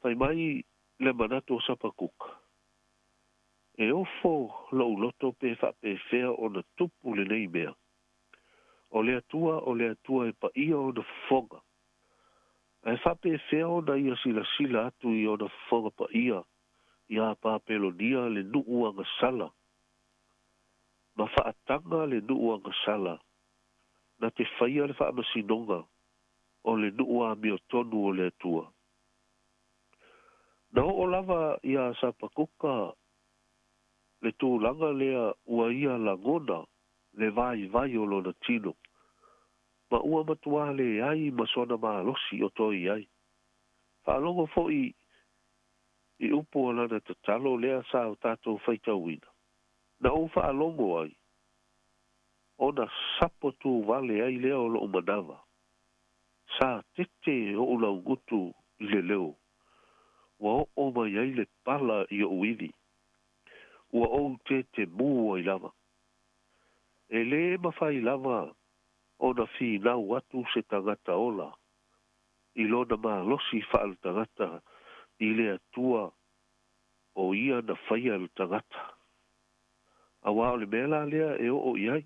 Fai mai le manatu o Sapakuka, E ofo loʻu loto pe faapefea ona tupu lenei mea. O le Atua o le Atua e paia ona fofoga. Ae faapefea ona ia silasila atu i ona fofoga paia iā Papelonia le nuu agasala, ma faataga le nuu agasala na te faia le faamasinoga o le nuu amiotonu o le Atua. Na oo lava iā Sapakuka le tulaga lea ua ia lagona le vaivai o lona tino, ma ua matuā leai ma sona malosi o toe i ai. Faalogo foi i upu o lana tatalo lea sa o tatou faitauina, na ou faalogo ai, ona sapo tuvale ai lea o loʻu manava. Sa tete oʻu laugutu i le leo, ua oo mai ai le pala i oʻu ivi, ua ou tetemū ai lava. E lē mafai lava ona finau atu se tagata ola i lona malosi faaletagata i le Atua o ia na faia le tagata. Auā o le mea la lea e oo i ai,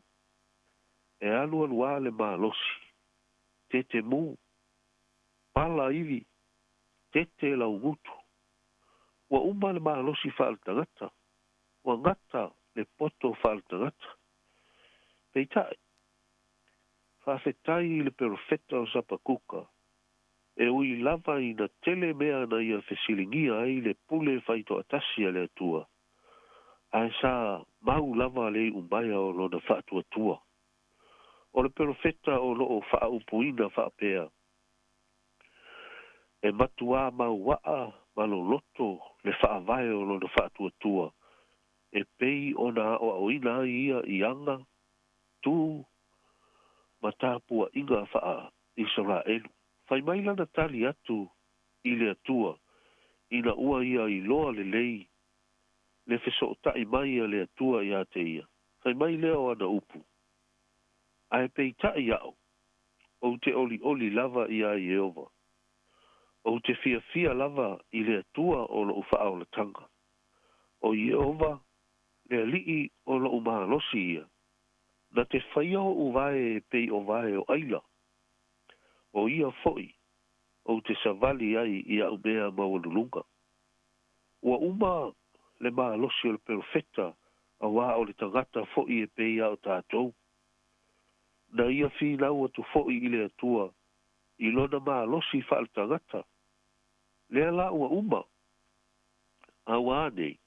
e alualu lava le malosi, tetemū, pala ivi, tete laugutu. Ua uma le malosi faaletagata, ua gata le poto faaletagata. Peitai, faafetai i le perofeta o Sapakuka, e ui lava ina tele mea na ia fesiligia ai le pule faitoatasi a le Atua, ae sa mau lava le iumaea o lona faatuatua. O le perofeta o loo faaupuina faapea, E matuā mauaa ma loloto le faavae o lona faatuatua, e pei ona aoaoina ai ia i aga, tu ma tapuaʻiga faa-Isaraelu. Fai mai lana tali atu i le Atua ina ua ia iloa lelei le fesootaʻi mai a le Atua iā te ia, fai mai lea o ana upu, Ae peitaʻi aʻu, ou te ʻoliʻoli lava iā Ieova, ou te fiafia lava i le Atua o loʻu faaolataga. ʻO Ieova le Aliʻi o loʻu malosi ia, na te faia oʻu vae e pei o vae o ʻaila. ʻO ia foʻi ou te savali ai i aʻu mea maualuluga. Ua uma le malosi o le perofeta auā o le tagata foʻi e pei a o tātou. Na ia finau atu foʻi i le Atua i lona malosi faaletagata, lea la ua uma, a ua anei?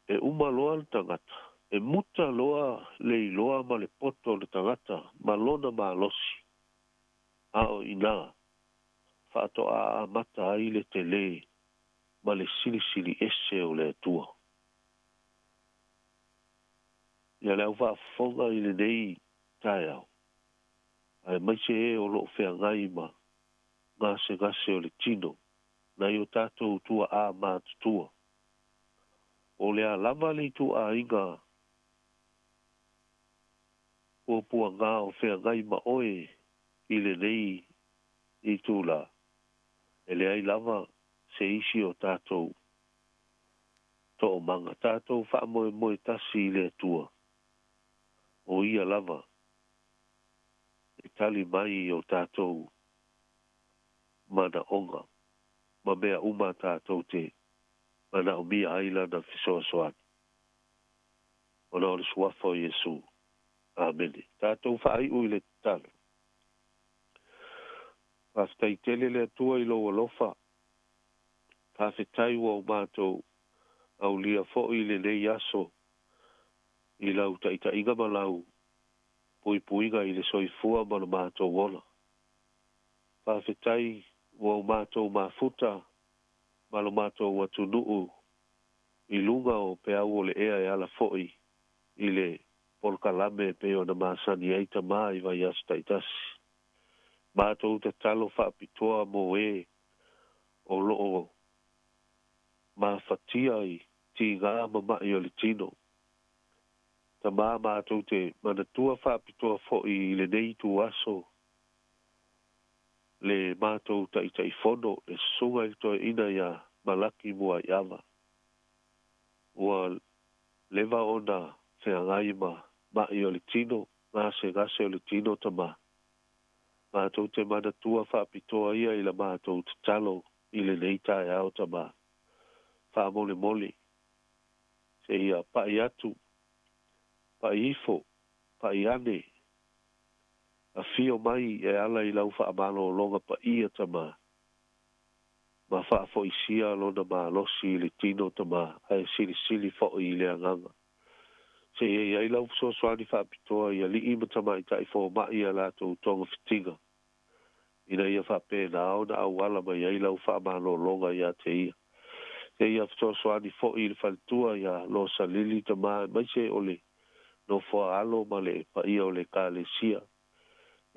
E uma loa le tagata, e muta loa le iloa ma le poto o le tagata ma lona malosi, a o inā faatoa amata ai le telē ma le silisili ese o le Atua. Ia le au faafofoga i lenei taeao, aemaise ē o loo feagai ma gasegase o le tino nai o tatou tuaʻā matutua. O le a lava le ituaiga puapuagā o feagai ma oe i lenei itulā, e leai lava se isi o tatou toomaga, tatou faamoemoe tasi i le Atua, o ia lava e tali mai i o tatou manaʻoga ma mea uma tatou te manaʻomia ai Lana fesoasoani. Ona o le Suafa o Iesū. Amene. Tatou faaiʻu i le tatalo. Faafetai tele le Atua i Lou alofa. Faafetai ua o matou aulia foʻi i lenei aso i Lau taʻitaʻiga ma Lau puipuiga i le soifua ma lo matou ola. Faafetai ua o matou mafuta ma lo matou atunuu i luga o peau o le ea e ala foʻi i le polokalame e pei ona masani ai Tamā i vaiaso taitasi. Matou tatalo faapitoa mo ē o loo mafatia i tigā ma maʻi o le tino. Tamā matou te manatua faapitoa foʻi i lenei ituaso le matou Taitaifono, le Susuga i le Toeaina iā Malaki Muaiava. Ua leva ona feagai ma maʻi o le tino, gasegase o le tino Tamā. Matou te manatua faapitoa ia i la matou tatalo i lenei taeao Tamā. Faamolemole, seia paʻi atu, paʻi ifo, paʻi ane, Afio mai e ala i lau faamalologa paia Tamā, ma faafoisia lona malosi i le tino Tamā, ae silisili foʻi i le agaga. Seia i ai lau fesoasoani faapitoa i alii ma tamaitai fomaʻi a latou togafitiga, ina ia faapena ona auala mai ai lau faamalologa iā te ia. Seia fesoasoani foʻi i le faletua iā Losalili Tamā aemaise o le nofoa alo ma le paia o le Ekalesia.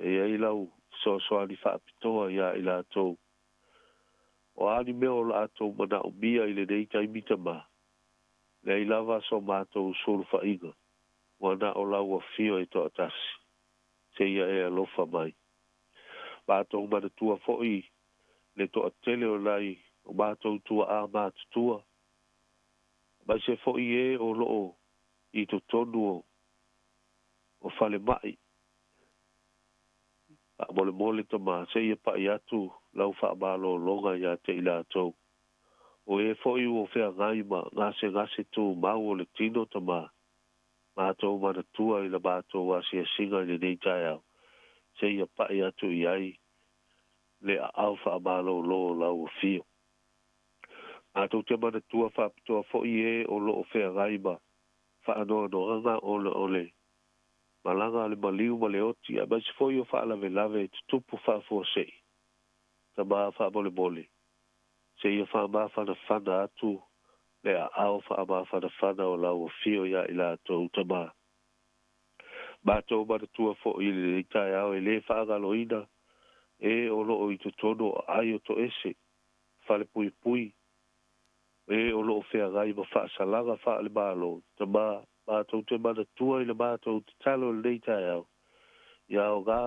E i ai lau fesoasoani faapitoa iā i latou. O a ni mea o laatou manaʻomia i lenei taimi Tamā, leai lava so matou sulufaiga, ua na o lau afio e toatasi, seia e alofa mai. Matou manatua foʻi le toatele o nai o matou tuaʻā matutua, aemaise foʻi ē o loo i totonu o o falemaʻi. Faamolemole Tamā, seia paʻi atu lau faamalologa iā te i latou. O ē foʻi ua feagai ma gasegase tumau o le tino Tamā, matou manatua i la matou asiasiga i lenei taeao, seia paʻi atu i ai le aao faamalolo o lau afio. Matou te manatua faapitoa foʻi ē o loo feagai ma faanoanoaga ona o le malaga a le maliu ma le oti, aemaise foi o faalavelave e tutupu faafuasei. Tamā faamolemole, seia faamafanafana atu le aao faamafanafana o lau afio iā i latou, Tamā. Matou manatua foʻi i lenei taeao e lē faagaloina ē o loo i totonu o aai o toese, falepuipui. e o loo feagai ma faasalaga faale-Malo. Tamā, matou te manatua i le matou tatalo i lenei taeao, ia aogā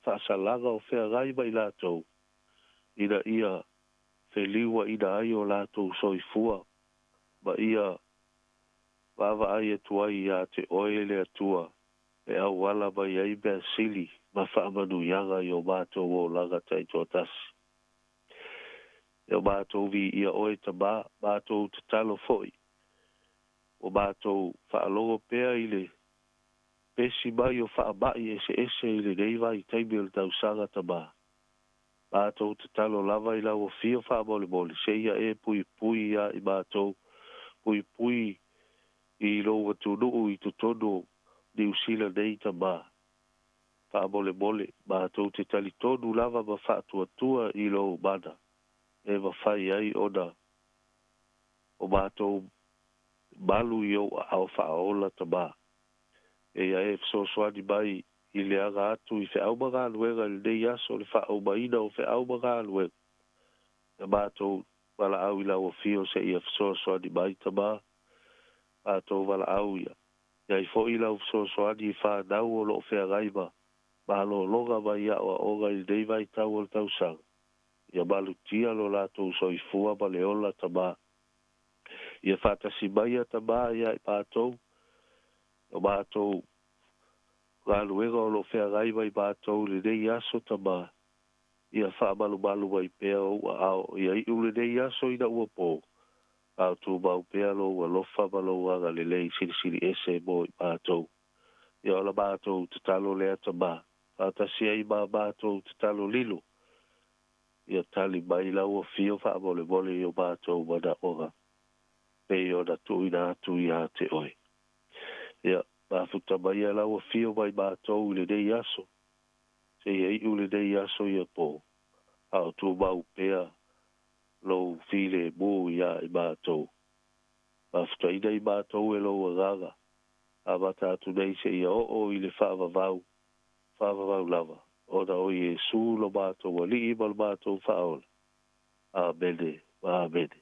faasalaga o feagai ma i latou, ina ia feliuaina ai o latou soifua, ma ia vaavaai atu ai iā te Oe le Atua e auala mai ai mea sili ma faamanuiaga i o matou olaga taitoatasi. Ia matou viia Oe Tamā, matou tatalo foi, ua matou faalogo pea i le pesi mai o faamai eseese i lenei vaitaimi o le tausaga Tamā. Matou tatalo lava i lau Afio faamolemole, seia e puipui iā i matou, puipui i lou atunuu i totonu o Niu Sila nei Tamā. Faamolemole, matou te talitonu lava ma faatuatua i lou mana e mafai ai ona o matou malu i ou aao faaola Tamā. Eia e fesoasoani mai i le aga atu i feau ma galuega i lenei aso, le faaaumaina o feau ma galuega. Ia matou valaau i lau Afio seia fesoasoani mai Tamā. Matou valaau ia i ai foi lau fesoasoani i fanau o loo feagai ma malologa mai aoaoga i lenei vaitau o le tausaga. Ia malutia lo latou soifua ma le ola Tamā. Ia faatasi mai ia Tamā ia i matou, o matou galuega o loo feagai mai matou i lenei aso Tamā. Ia faamalumalu mai pea ou aao, ia iu lenei aso ina ua po, a o tumau pea lou alofa ma lou agalelei silisili ese mo i matou. Ia o la matou tatalo lea Tamā, faatasi ai ma matou tatalo lilo, ia tali mai lau Afio faamolemole i o matou manaoga, pei ona tuuina atu iā te Oe. Ia, mafuta maia lau Afio mai matou i lenei aso, seia iu lenei aso ia po, a o tumau pea lou filemu iā i matou. Mafutaina i matou e lou Agaga, amata atu nei seia oo i le faavavau, faavavau lava, ona o Iesu lo matou Alii ma lo matou Faaola. Amene ma amene.